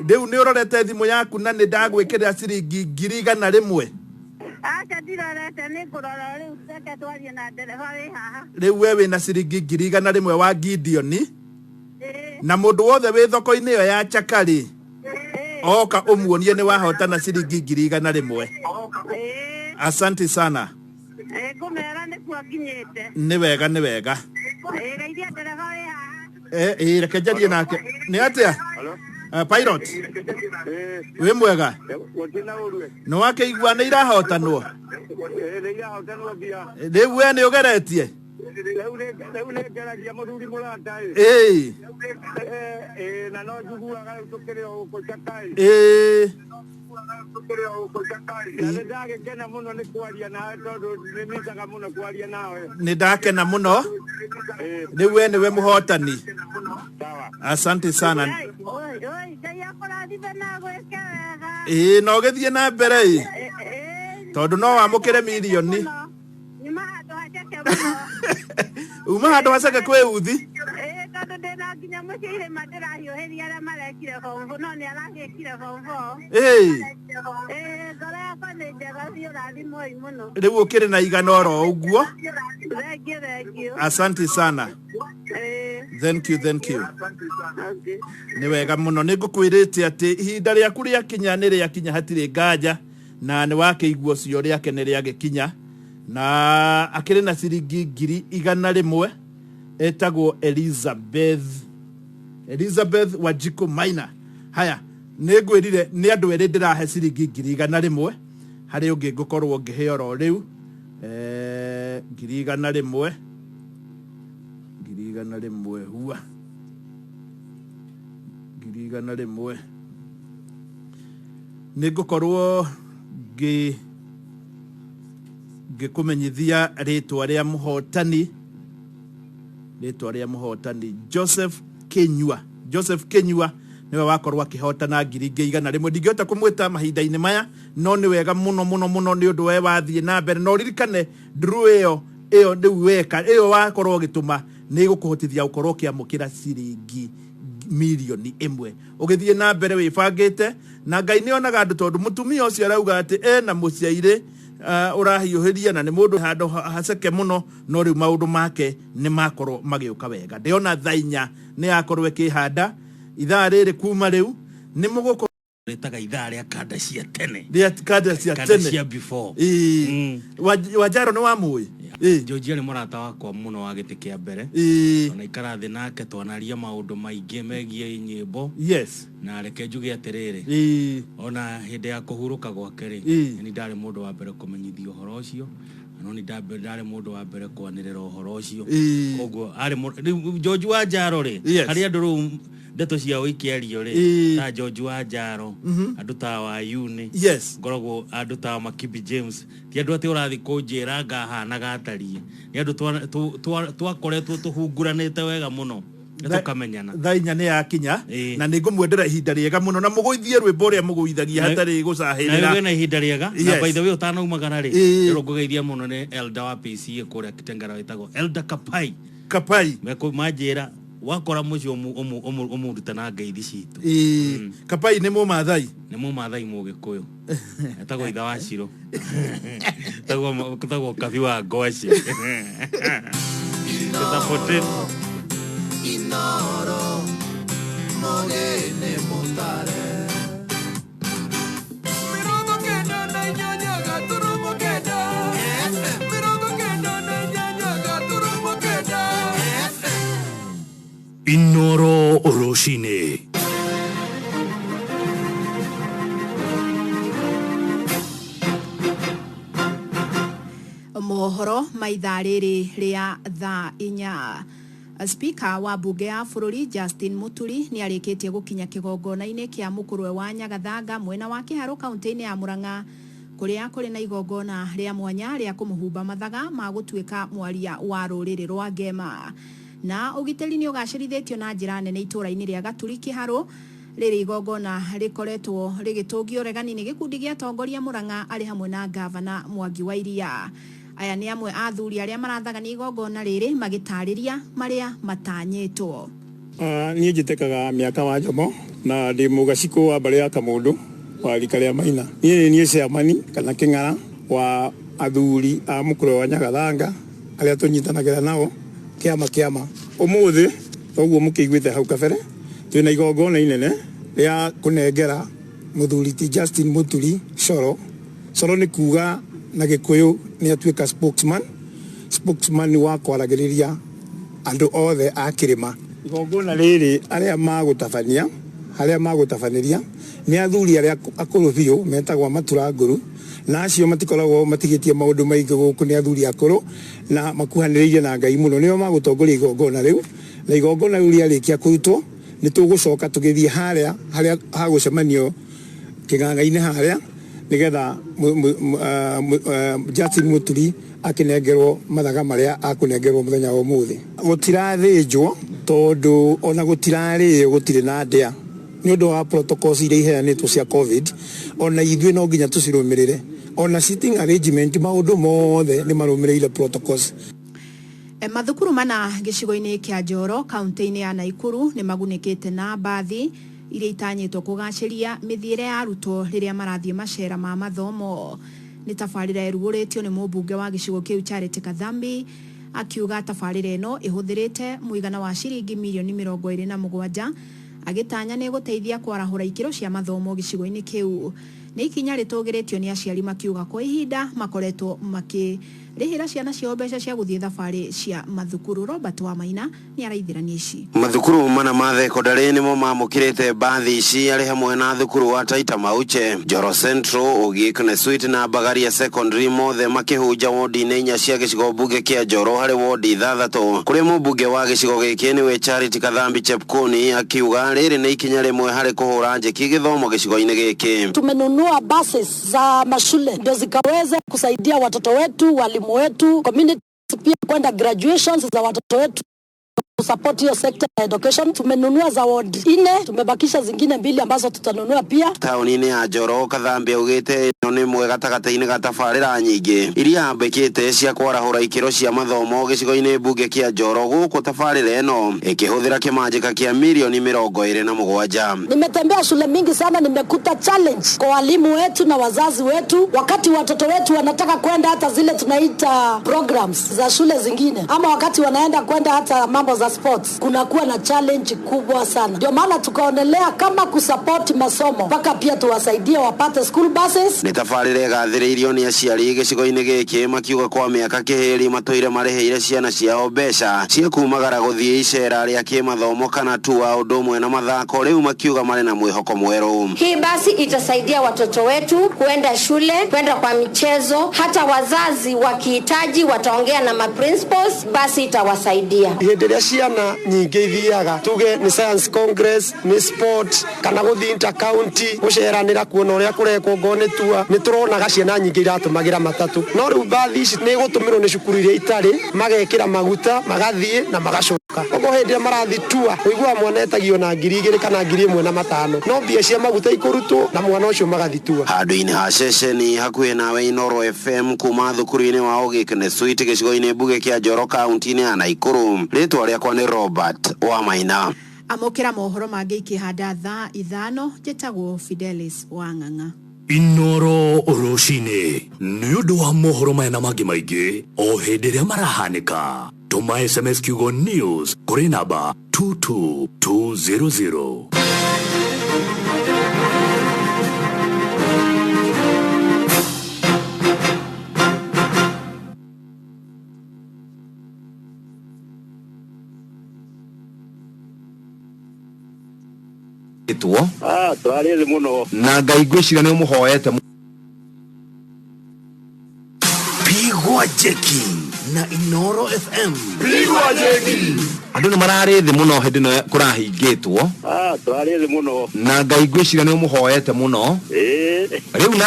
[SPEAKER 1] Rĩu nĩ ũrorete thimũ yaku na nĩ ndagwĩkĩrĩra ciringi 100,000?
[SPEAKER 8] Aca, ndirorete, nĩ ngũrora rĩu, reke twarie na ndereba wĩ haha.
[SPEAKER 1] Rĩu we wĩna ciringi 100,000 wa Gideon, na mũndũ wothe wĩ thoko-inĩ ĩyo ya Chaka rĩ, oka ũmuonie nĩ wahotana ciringi 100,000. Asante sana.
[SPEAKER 8] Ĩĩ, ngũmera nĩkuo nginyĩte.
[SPEAKER 1] Nĩ wega, nĩ wega.
[SPEAKER 8] Ĩĩ, geithia ndereba wĩ haha.
[SPEAKER 1] Ĩ, reke njarie nake. Nĩ atĩa? Pilot, wĩ mwega? Nĩ wakĩigua nĩ irahotanwo? Rĩu we nĩ ũgeretie?
[SPEAKER 9] Rĩu nĩ ngeragia, mũthuri mũrata ĩ.
[SPEAKER 1] Ĩĩ.
[SPEAKER 9] Na no njiguaga rĩu tũkĩrĩ o gũkũ Chaka ĩ. Na nĩ ndagĩkena mũno nĩ kwaria nawe tondũ nĩ micaga mũno kwaria nawe.
[SPEAKER 1] Nĩ ndakena mũno. Rĩu we nĩwe mũhotani. Asante sana.
[SPEAKER 8] Oi, oi, Ngai akũrathime na gwĩke wega.
[SPEAKER 1] Ĩĩ, na ũgĩthiĩ na mbere ĩ, tondũ no wamũkĩre mirioni.
[SPEAKER 8] Nyuma handũ haceke mũno.
[SPEAKER 1] Uma handũ haceke kwĩ uthi.
[SPEAKER 8] Ĩĩ, tondũ ndĩna nginya mũciĩ irĩma ndĩrahiũhĩria arĩa marekire form four, no nĩ aragĩkire form four.
[SPEAKER 1] Ĩĩ.
[SPEAKER 8] Ĩĩ, ngoro yakwa nĩ njega biũ, rathimwoi mũno.
[SPEAKER 1] Rĩu ũkĩrĩ na igana oro ũguo.
[SPEAKER 8] Thengiũ, thengiũ.
[SPEAKER 1] Asante sana.
[SPEAKER 8] Ĩĩ.
[SPEAKER 1] Thank you, thank you.
[SPEAKER 8] Okay.
[SPEAKER 1] Nĩ wega mũno. Nĩ ngũkwĩrĩte atĩ ihinda rĩaku rĩakinya nĩ rĩakinya, hatirĩ nganja, na nĩ wakĩigua ũcio rĩake nĩ rĩagĩkinya na akĩrĩ na ciringi 100,000. Etagwo Elizabeth Wanjikũ Maina. Haya, nĩ ngwĩrire nĩ andũ erĩ ndĩrahe ciringi 100,000. Harĩ ũngĩ ngũkorwo ngĩhe oro rĩu, 100,000, 100,000 hua, 100,000. Nĩ ngũkorwo ngĩkũmenyithia rĩtwa rĩa mũhotani, rĩtwa rĩa mũhotani Joseph Kinyua. Joseph Kinyua nĩwe wakorwo akĩhotana 100,000. Ndingĩhota kũmwĩta mahinda-inĩ maya, no nĩ wega mũno mũno mũno nĩ ũndũ we wathiĩ na mbere, na ũririkane nduru ĩyo rĩu weka ĩyo wakorwo ũgĩtũma nĩ ĩgũkũhotithia gũkorwo ũkĩamũkĩra ciringi 1,000,000. Ũgĩthiĩ na mbere wĩbangĩte, na Ngai nĩ onaga andũ, tondũ mũtumia ũcio arauga atĩ ena mũciairĩ ũrahiũhĩria na nĩ mũndũ handũ haceke mũno, no rĩu maũndũ make nĩ makorwo magĩũka wega. Ndĩona thaa inya nĩ yakorwo ĩkĩhanda ithaa rĩrĩ kuma rĩu nĩ mũgũkorwo
[SPEAKER 10] Rĩtaga ithaa rĩa kanda cia tene.
[SPEAKER 1] Rĩa kanda cia
[SPEAKER 10] Kanda
[SPEAKER 1] tene.
[SPEAKER 10] Cia before.
[SPEAKER 1] Ĩĩ. Wanjaro nĩ wamũĩ?
[SPEAKER 10] Georgia nĩ mũrata wakwa mũno wa gĩtĩ kĩa mbere. Ona ikara thĩ nake twanaria maũndũ maingĩ megiĩ nyĩmbo. Na reke njuge atĩrĩrĩ, ona hĩndĩ ya kũhurũka gwake rĩ, nĩ ndarĩ mũndũ wa mbere kũmenyithio ũhoro ũcio, no nĩ ndarĩ mũndũ wa mbere kwanĩrĩra ũhoro ũcio. Koguo arĩ rĩu George wa Njaro rĩ, harĩ andũ rĩu ndeto ciao ikĩario rĩ, ta George wa Njaro, andũ ta Wayuni, ngoragwo andũ ta Makibi James, ti andũ atĩ ũrathiĩ kũnjĩra ngahanaga atariĩ, nĩ andũ twakoretwo tũhunguranĩte wega mũno na tũkamenyana.
[SPEAKER 1] Thaa inya nĩ yakinya na nĩ ngũmwendera ihinda rĩega mũno na mũgũithie rwĩmbo ũrĩa mũgũithagia hatarĩ gũcahĩrĩra.
[SPEAKER 10] Na wĩna ihinda rĩega. Na by the way, ũtanaumagara rĩ, ndĩrwo ngũgeithia mũno nĩ elder wa PCA kũrĩa Kitengela wĩtagwo Elder Kapai.
[SPEAKER 1] Kapai.
[SPEAKER 10] Manjĩra wakora mũciĩ ũmũrute na ngeithi citũ.
[SPEAKER 1] Ĩĩ, Kapai nĩ Mũmathai.
[SPEAKER 10] Nĩ Mũmathai Mũgĩkũyũ, etagwo ithe wa Ciro, etagwo Kabi wa Ngwacĩ. Tũtapotĩ.
[SPEAKER 7] Inoro Mũgĩnĩ Mũtare 98.9 FM 98.9 FM.
[SPEAKER 4] Inoro rũcinĩ.
[SPEAKER 5] Mohoro ma ithaa rĩrĩ rĩa thaa 4. Spika wa mbunge ya bũrũri Justin Muturi nĩ arĩkĩtie gũkinya kĩgongona-inĩ kĩa mũkũrwe wa Nyagathanga mwena wa Kĩharũ kaunti-inĩ ya Murang'a, kũrĩa kũrĩ na igongona rĩa mwanya rĩa kũmũhumba mathaga ma gũtuĩka mwaria wa rũrĩrĩ rwa Ngema. Na ũgitĩri nĩ ũgacĩrithĩtio na njĩra nene itũũra-inĩ rĩa Gaturi Kĩharũ, rĩrĩ igongona rĩkoretwo rĩgĩtũngio ũregani nĩ gĩkundi gĩa atongoria Murang'a arĩ hamwe na ngavana Mwangi wa Iria. Aya nĩ amwe a athuri arĩa marathagania igongona rĩrĩ magĩtarĩria marĩa matanyĩtwo.
[SPEAKER 11] Niĩ njĩtĩkaga Mĩaka wa Njomo na ndĩ mũgacikũ wa mbarĩ ya Kamũndũ wa rika rĩa Maina. Niĩ nĩ niĩ chairman kana kĩng'ara wa athuri a mũkũrwe wa Nyagathanga arĩa tũnyitanagĩra nao kĩama kĩama. Ũmũthĩ toguo mũkĩiguĩte hau kabere, twĩna igongona inene rĩa kũnengera mũthuri ti Justin Muturi coro. Coro nĩ kuga na Gĩkũyũ nĩ atuĩka spokesman, spokesman wa kwaragĩrĩria andũ othe a kĩrĩma. Igongona rĩrĩ arĩa magũtabania, harĩa magũtabanĩria nĩ athuri arĩa akũrũ biũ metagwo maturangũru, na acio matikoragwo matigĩtie maũndũ maingĩ gũkũ, nĩ athuri akũrũ na makuhanĩrĩirie na Ngai mũno, nĩo magũtongoria igongona rĩu. Na igongona rĩu rĩarĩkia kũrutwo nĩ tũgũcoka tũgĩthiĩ harĩa harĩa hagũcemanio kĩng'ang'a-inĩ harĩa, nĩgetha Justin Muturi akĩnengerwo mathaga marĩa akũnengerwo mũthenya wa ũmũthĩ. Gũtirathĩnjwo tondũ ona gũtirarĩo, gũtirĩ na ndĩa nĩ ũndũ wa protocols iria iheanĩtwo cia COVID, ona ithuĩ no nginya tũcirũmĩrĩre. Ona sitting arrangement, maũndũ mothe nĩ marũmĩrĩire protocols.
[SPEAKER 5] Mathukuru mana gĩcigo-inĩ kĩa Njoro kaunti-inĩ ya Naikuru nĩ magunĩkĩte na mbathi iria itanyĩtwo kũgacĩria mĩthiĩre ya arutwo rĩrĩa marathiĩ macera ma mathomo. Nĩ tabarĩra ĩrugũrĩtio nĩ mũmbunge wa gĩcigo kĩu Charity Kathambi, akiuga tabarĩra ĩno ĩhũthĩrĩte mũigana wa ciringi mirioni 27, agĩtanya nĩ ĩgũteithia kwarahũra ikĩro cia mathomo gĩcigo-inĩ kĩu. Nĩ ikinya rĩtũgĩrĩtio nĩ aciari makiuga kwa ihinda makoretwo makĩrĩhĩra ciana ciao mbeca cia gũthiĩ thabarĩ cia mathukuru. Robert Wamaina nĩ araithĩrania ici.
[SPEAKER 12] Mathukuru mana ma thekondarĩ nĩmo mamũkĩrĩte mbathi ici, arĩ hamwe na thukuru wa Taita Mauche, Njoro Central, Ũgik na Sweet na Mbagaria Secondary, mothe makĩhunja wodi-inĩ 4 cia gĩcigo mbunge kĩa Njoro harĩ wodi 6, kũrĩa mũmbunge wa gĩcigo gĩkĩ nĩwe Charity Kathambi Chepkoni akiuga rĩrĩ nĩ ikinya rĩmwe harĩ kũhũra njeki gĩthomo gĩcigo-inĩ gĩkĩ.
[SPEAKER 14] Tumenunua buses za mashule ndio zikaweze kusaidia watoto wetu, walimu wetu, community pia kwenda graduations za watoto wetu, kusupport hiyo sector ya education. Tumenunua za ward 4, tumebakisha zingine 2 ambazo tutanunua pia.
[SPEAKER 12] Taũni-inĩ ya Njoro, Kathambi augĩte ĩno nĩ ĩmwe gatagatĩ-inĩ ga tabarĩra nyingĩ iria ambĩkĩte cia kwarahũra ikĩro cia mathomo gĩcigo-inĩ mbunge kĩa Njoro, gũkũ tabarĩra ĩno ĩkĩhũthĩra kĩmanjĩka kĩa mirioni 27.
[SPEAKER 14] Nimetembea shule mingi sana, nimekuta challenge kwa walimu wetu na wazazi wetu, wakati watoto wetu wanataka kwenda hata zile tunaita programs za shule zingine, ama wakati wanaenda kwenda hata mambo za sports, kunakuwa na challenge kubwa sana. Ndio maana tukaonelea kama kusupport masomo mpaka pia tuwasaidie wapate school buses.
[SPEAKER 12] Nĩ tabarĩra ĩgathĩrĩirio nĩ aciari gĩcigo-inĩ gĩkĩ, makiuga kwa mĩaka kĩhĩri matũire marĩhĩire ciana ciao mbeca cia kumagara gũthiĩ icera rĩa kĩmathomo kana tua ũndũ ũmwe na mathako, rĩu makiuga marĩ na mwĩhoko mwerũ.
[SPEAKER 15] Hii basi itasaidia watoto wetu kuenda shule, kuenda kwa michezo, hata wazazi wakihitaji wataongea na ma principals, basi itawasaidia.
[SPEAKER 6] Hĩndĩ ĩrĩa ciana nyingĩ ithiaga, tuge nĩ science congress, nĩ sport, kana gũthiĩ inter county gũceranĩra kuona ũrĩa kũrekwo ngo nĩ tua, Nĩ tũronaga ciana nyingĩ iratũmagĩra matatũ, no rĩu mbathi ici nĩ igũtũmĩrwo nĩ cukuru iria itarĩ, magekĩra maguta magathiĩ na magacoka. Ũguo hĩndĩ ĩrĩa marathiĩ tua, ũiguaga mwana etagio na 2000 kana 1500, no mbia cia maguta ikũrutwo na mwana ũcio magathiĩ tua.
[SPEAKER 12] Handũ-inĩ ha ceceni hakuhĩ nawe Inoro FM kuma thukuru-inĩ wa Ogik Suite gĩcigo-inĩ mbunge kĩa Njoro kaunti-inĩ ya Naikuru. Rĩtwa rĩakwa nĩ Robert Wamaina.
[SPEAKER 5] Amũkĩra mohoro mangĩ ikĩhanda thaa 5. Njĩtagwo Fidelis Wang'ang'a.
[SPEAKER 4] Inoro rũcinĩ nĩ ũndũ wa mohoro maya na mangĩ maingĩ o hĩndĩ ĩrĩa marahanĩka, tũma SMS kiugo news kũrĩ namba 22200.
[SPEAKER 13] Ĩtwo.
[SPEAKER 9] Ah, tũrarĩ thĩ mũno.
[SPEAKER 13] Na Ngai ngwĩciria nĩ ũmũhoete.
[SPEAKER 17] Pigwa jeki na Inoro FM.
[SPEAKER 9] Pigwa jeki.
[SPEAKER 13] Andũ nĩ mararĩ thĩ mũno hĩndĩ ĩno kũrahingĩtwo.
[SPEAKER 9] Ah, tũrarĩ thĩ mũno.
[SPEAKER 13] Na Ngai ngwĩciria nĩ ũmũhoete mũno.
[SPEAKER 9] Ĩĩ.
[SPEAKER 13] Rĩu na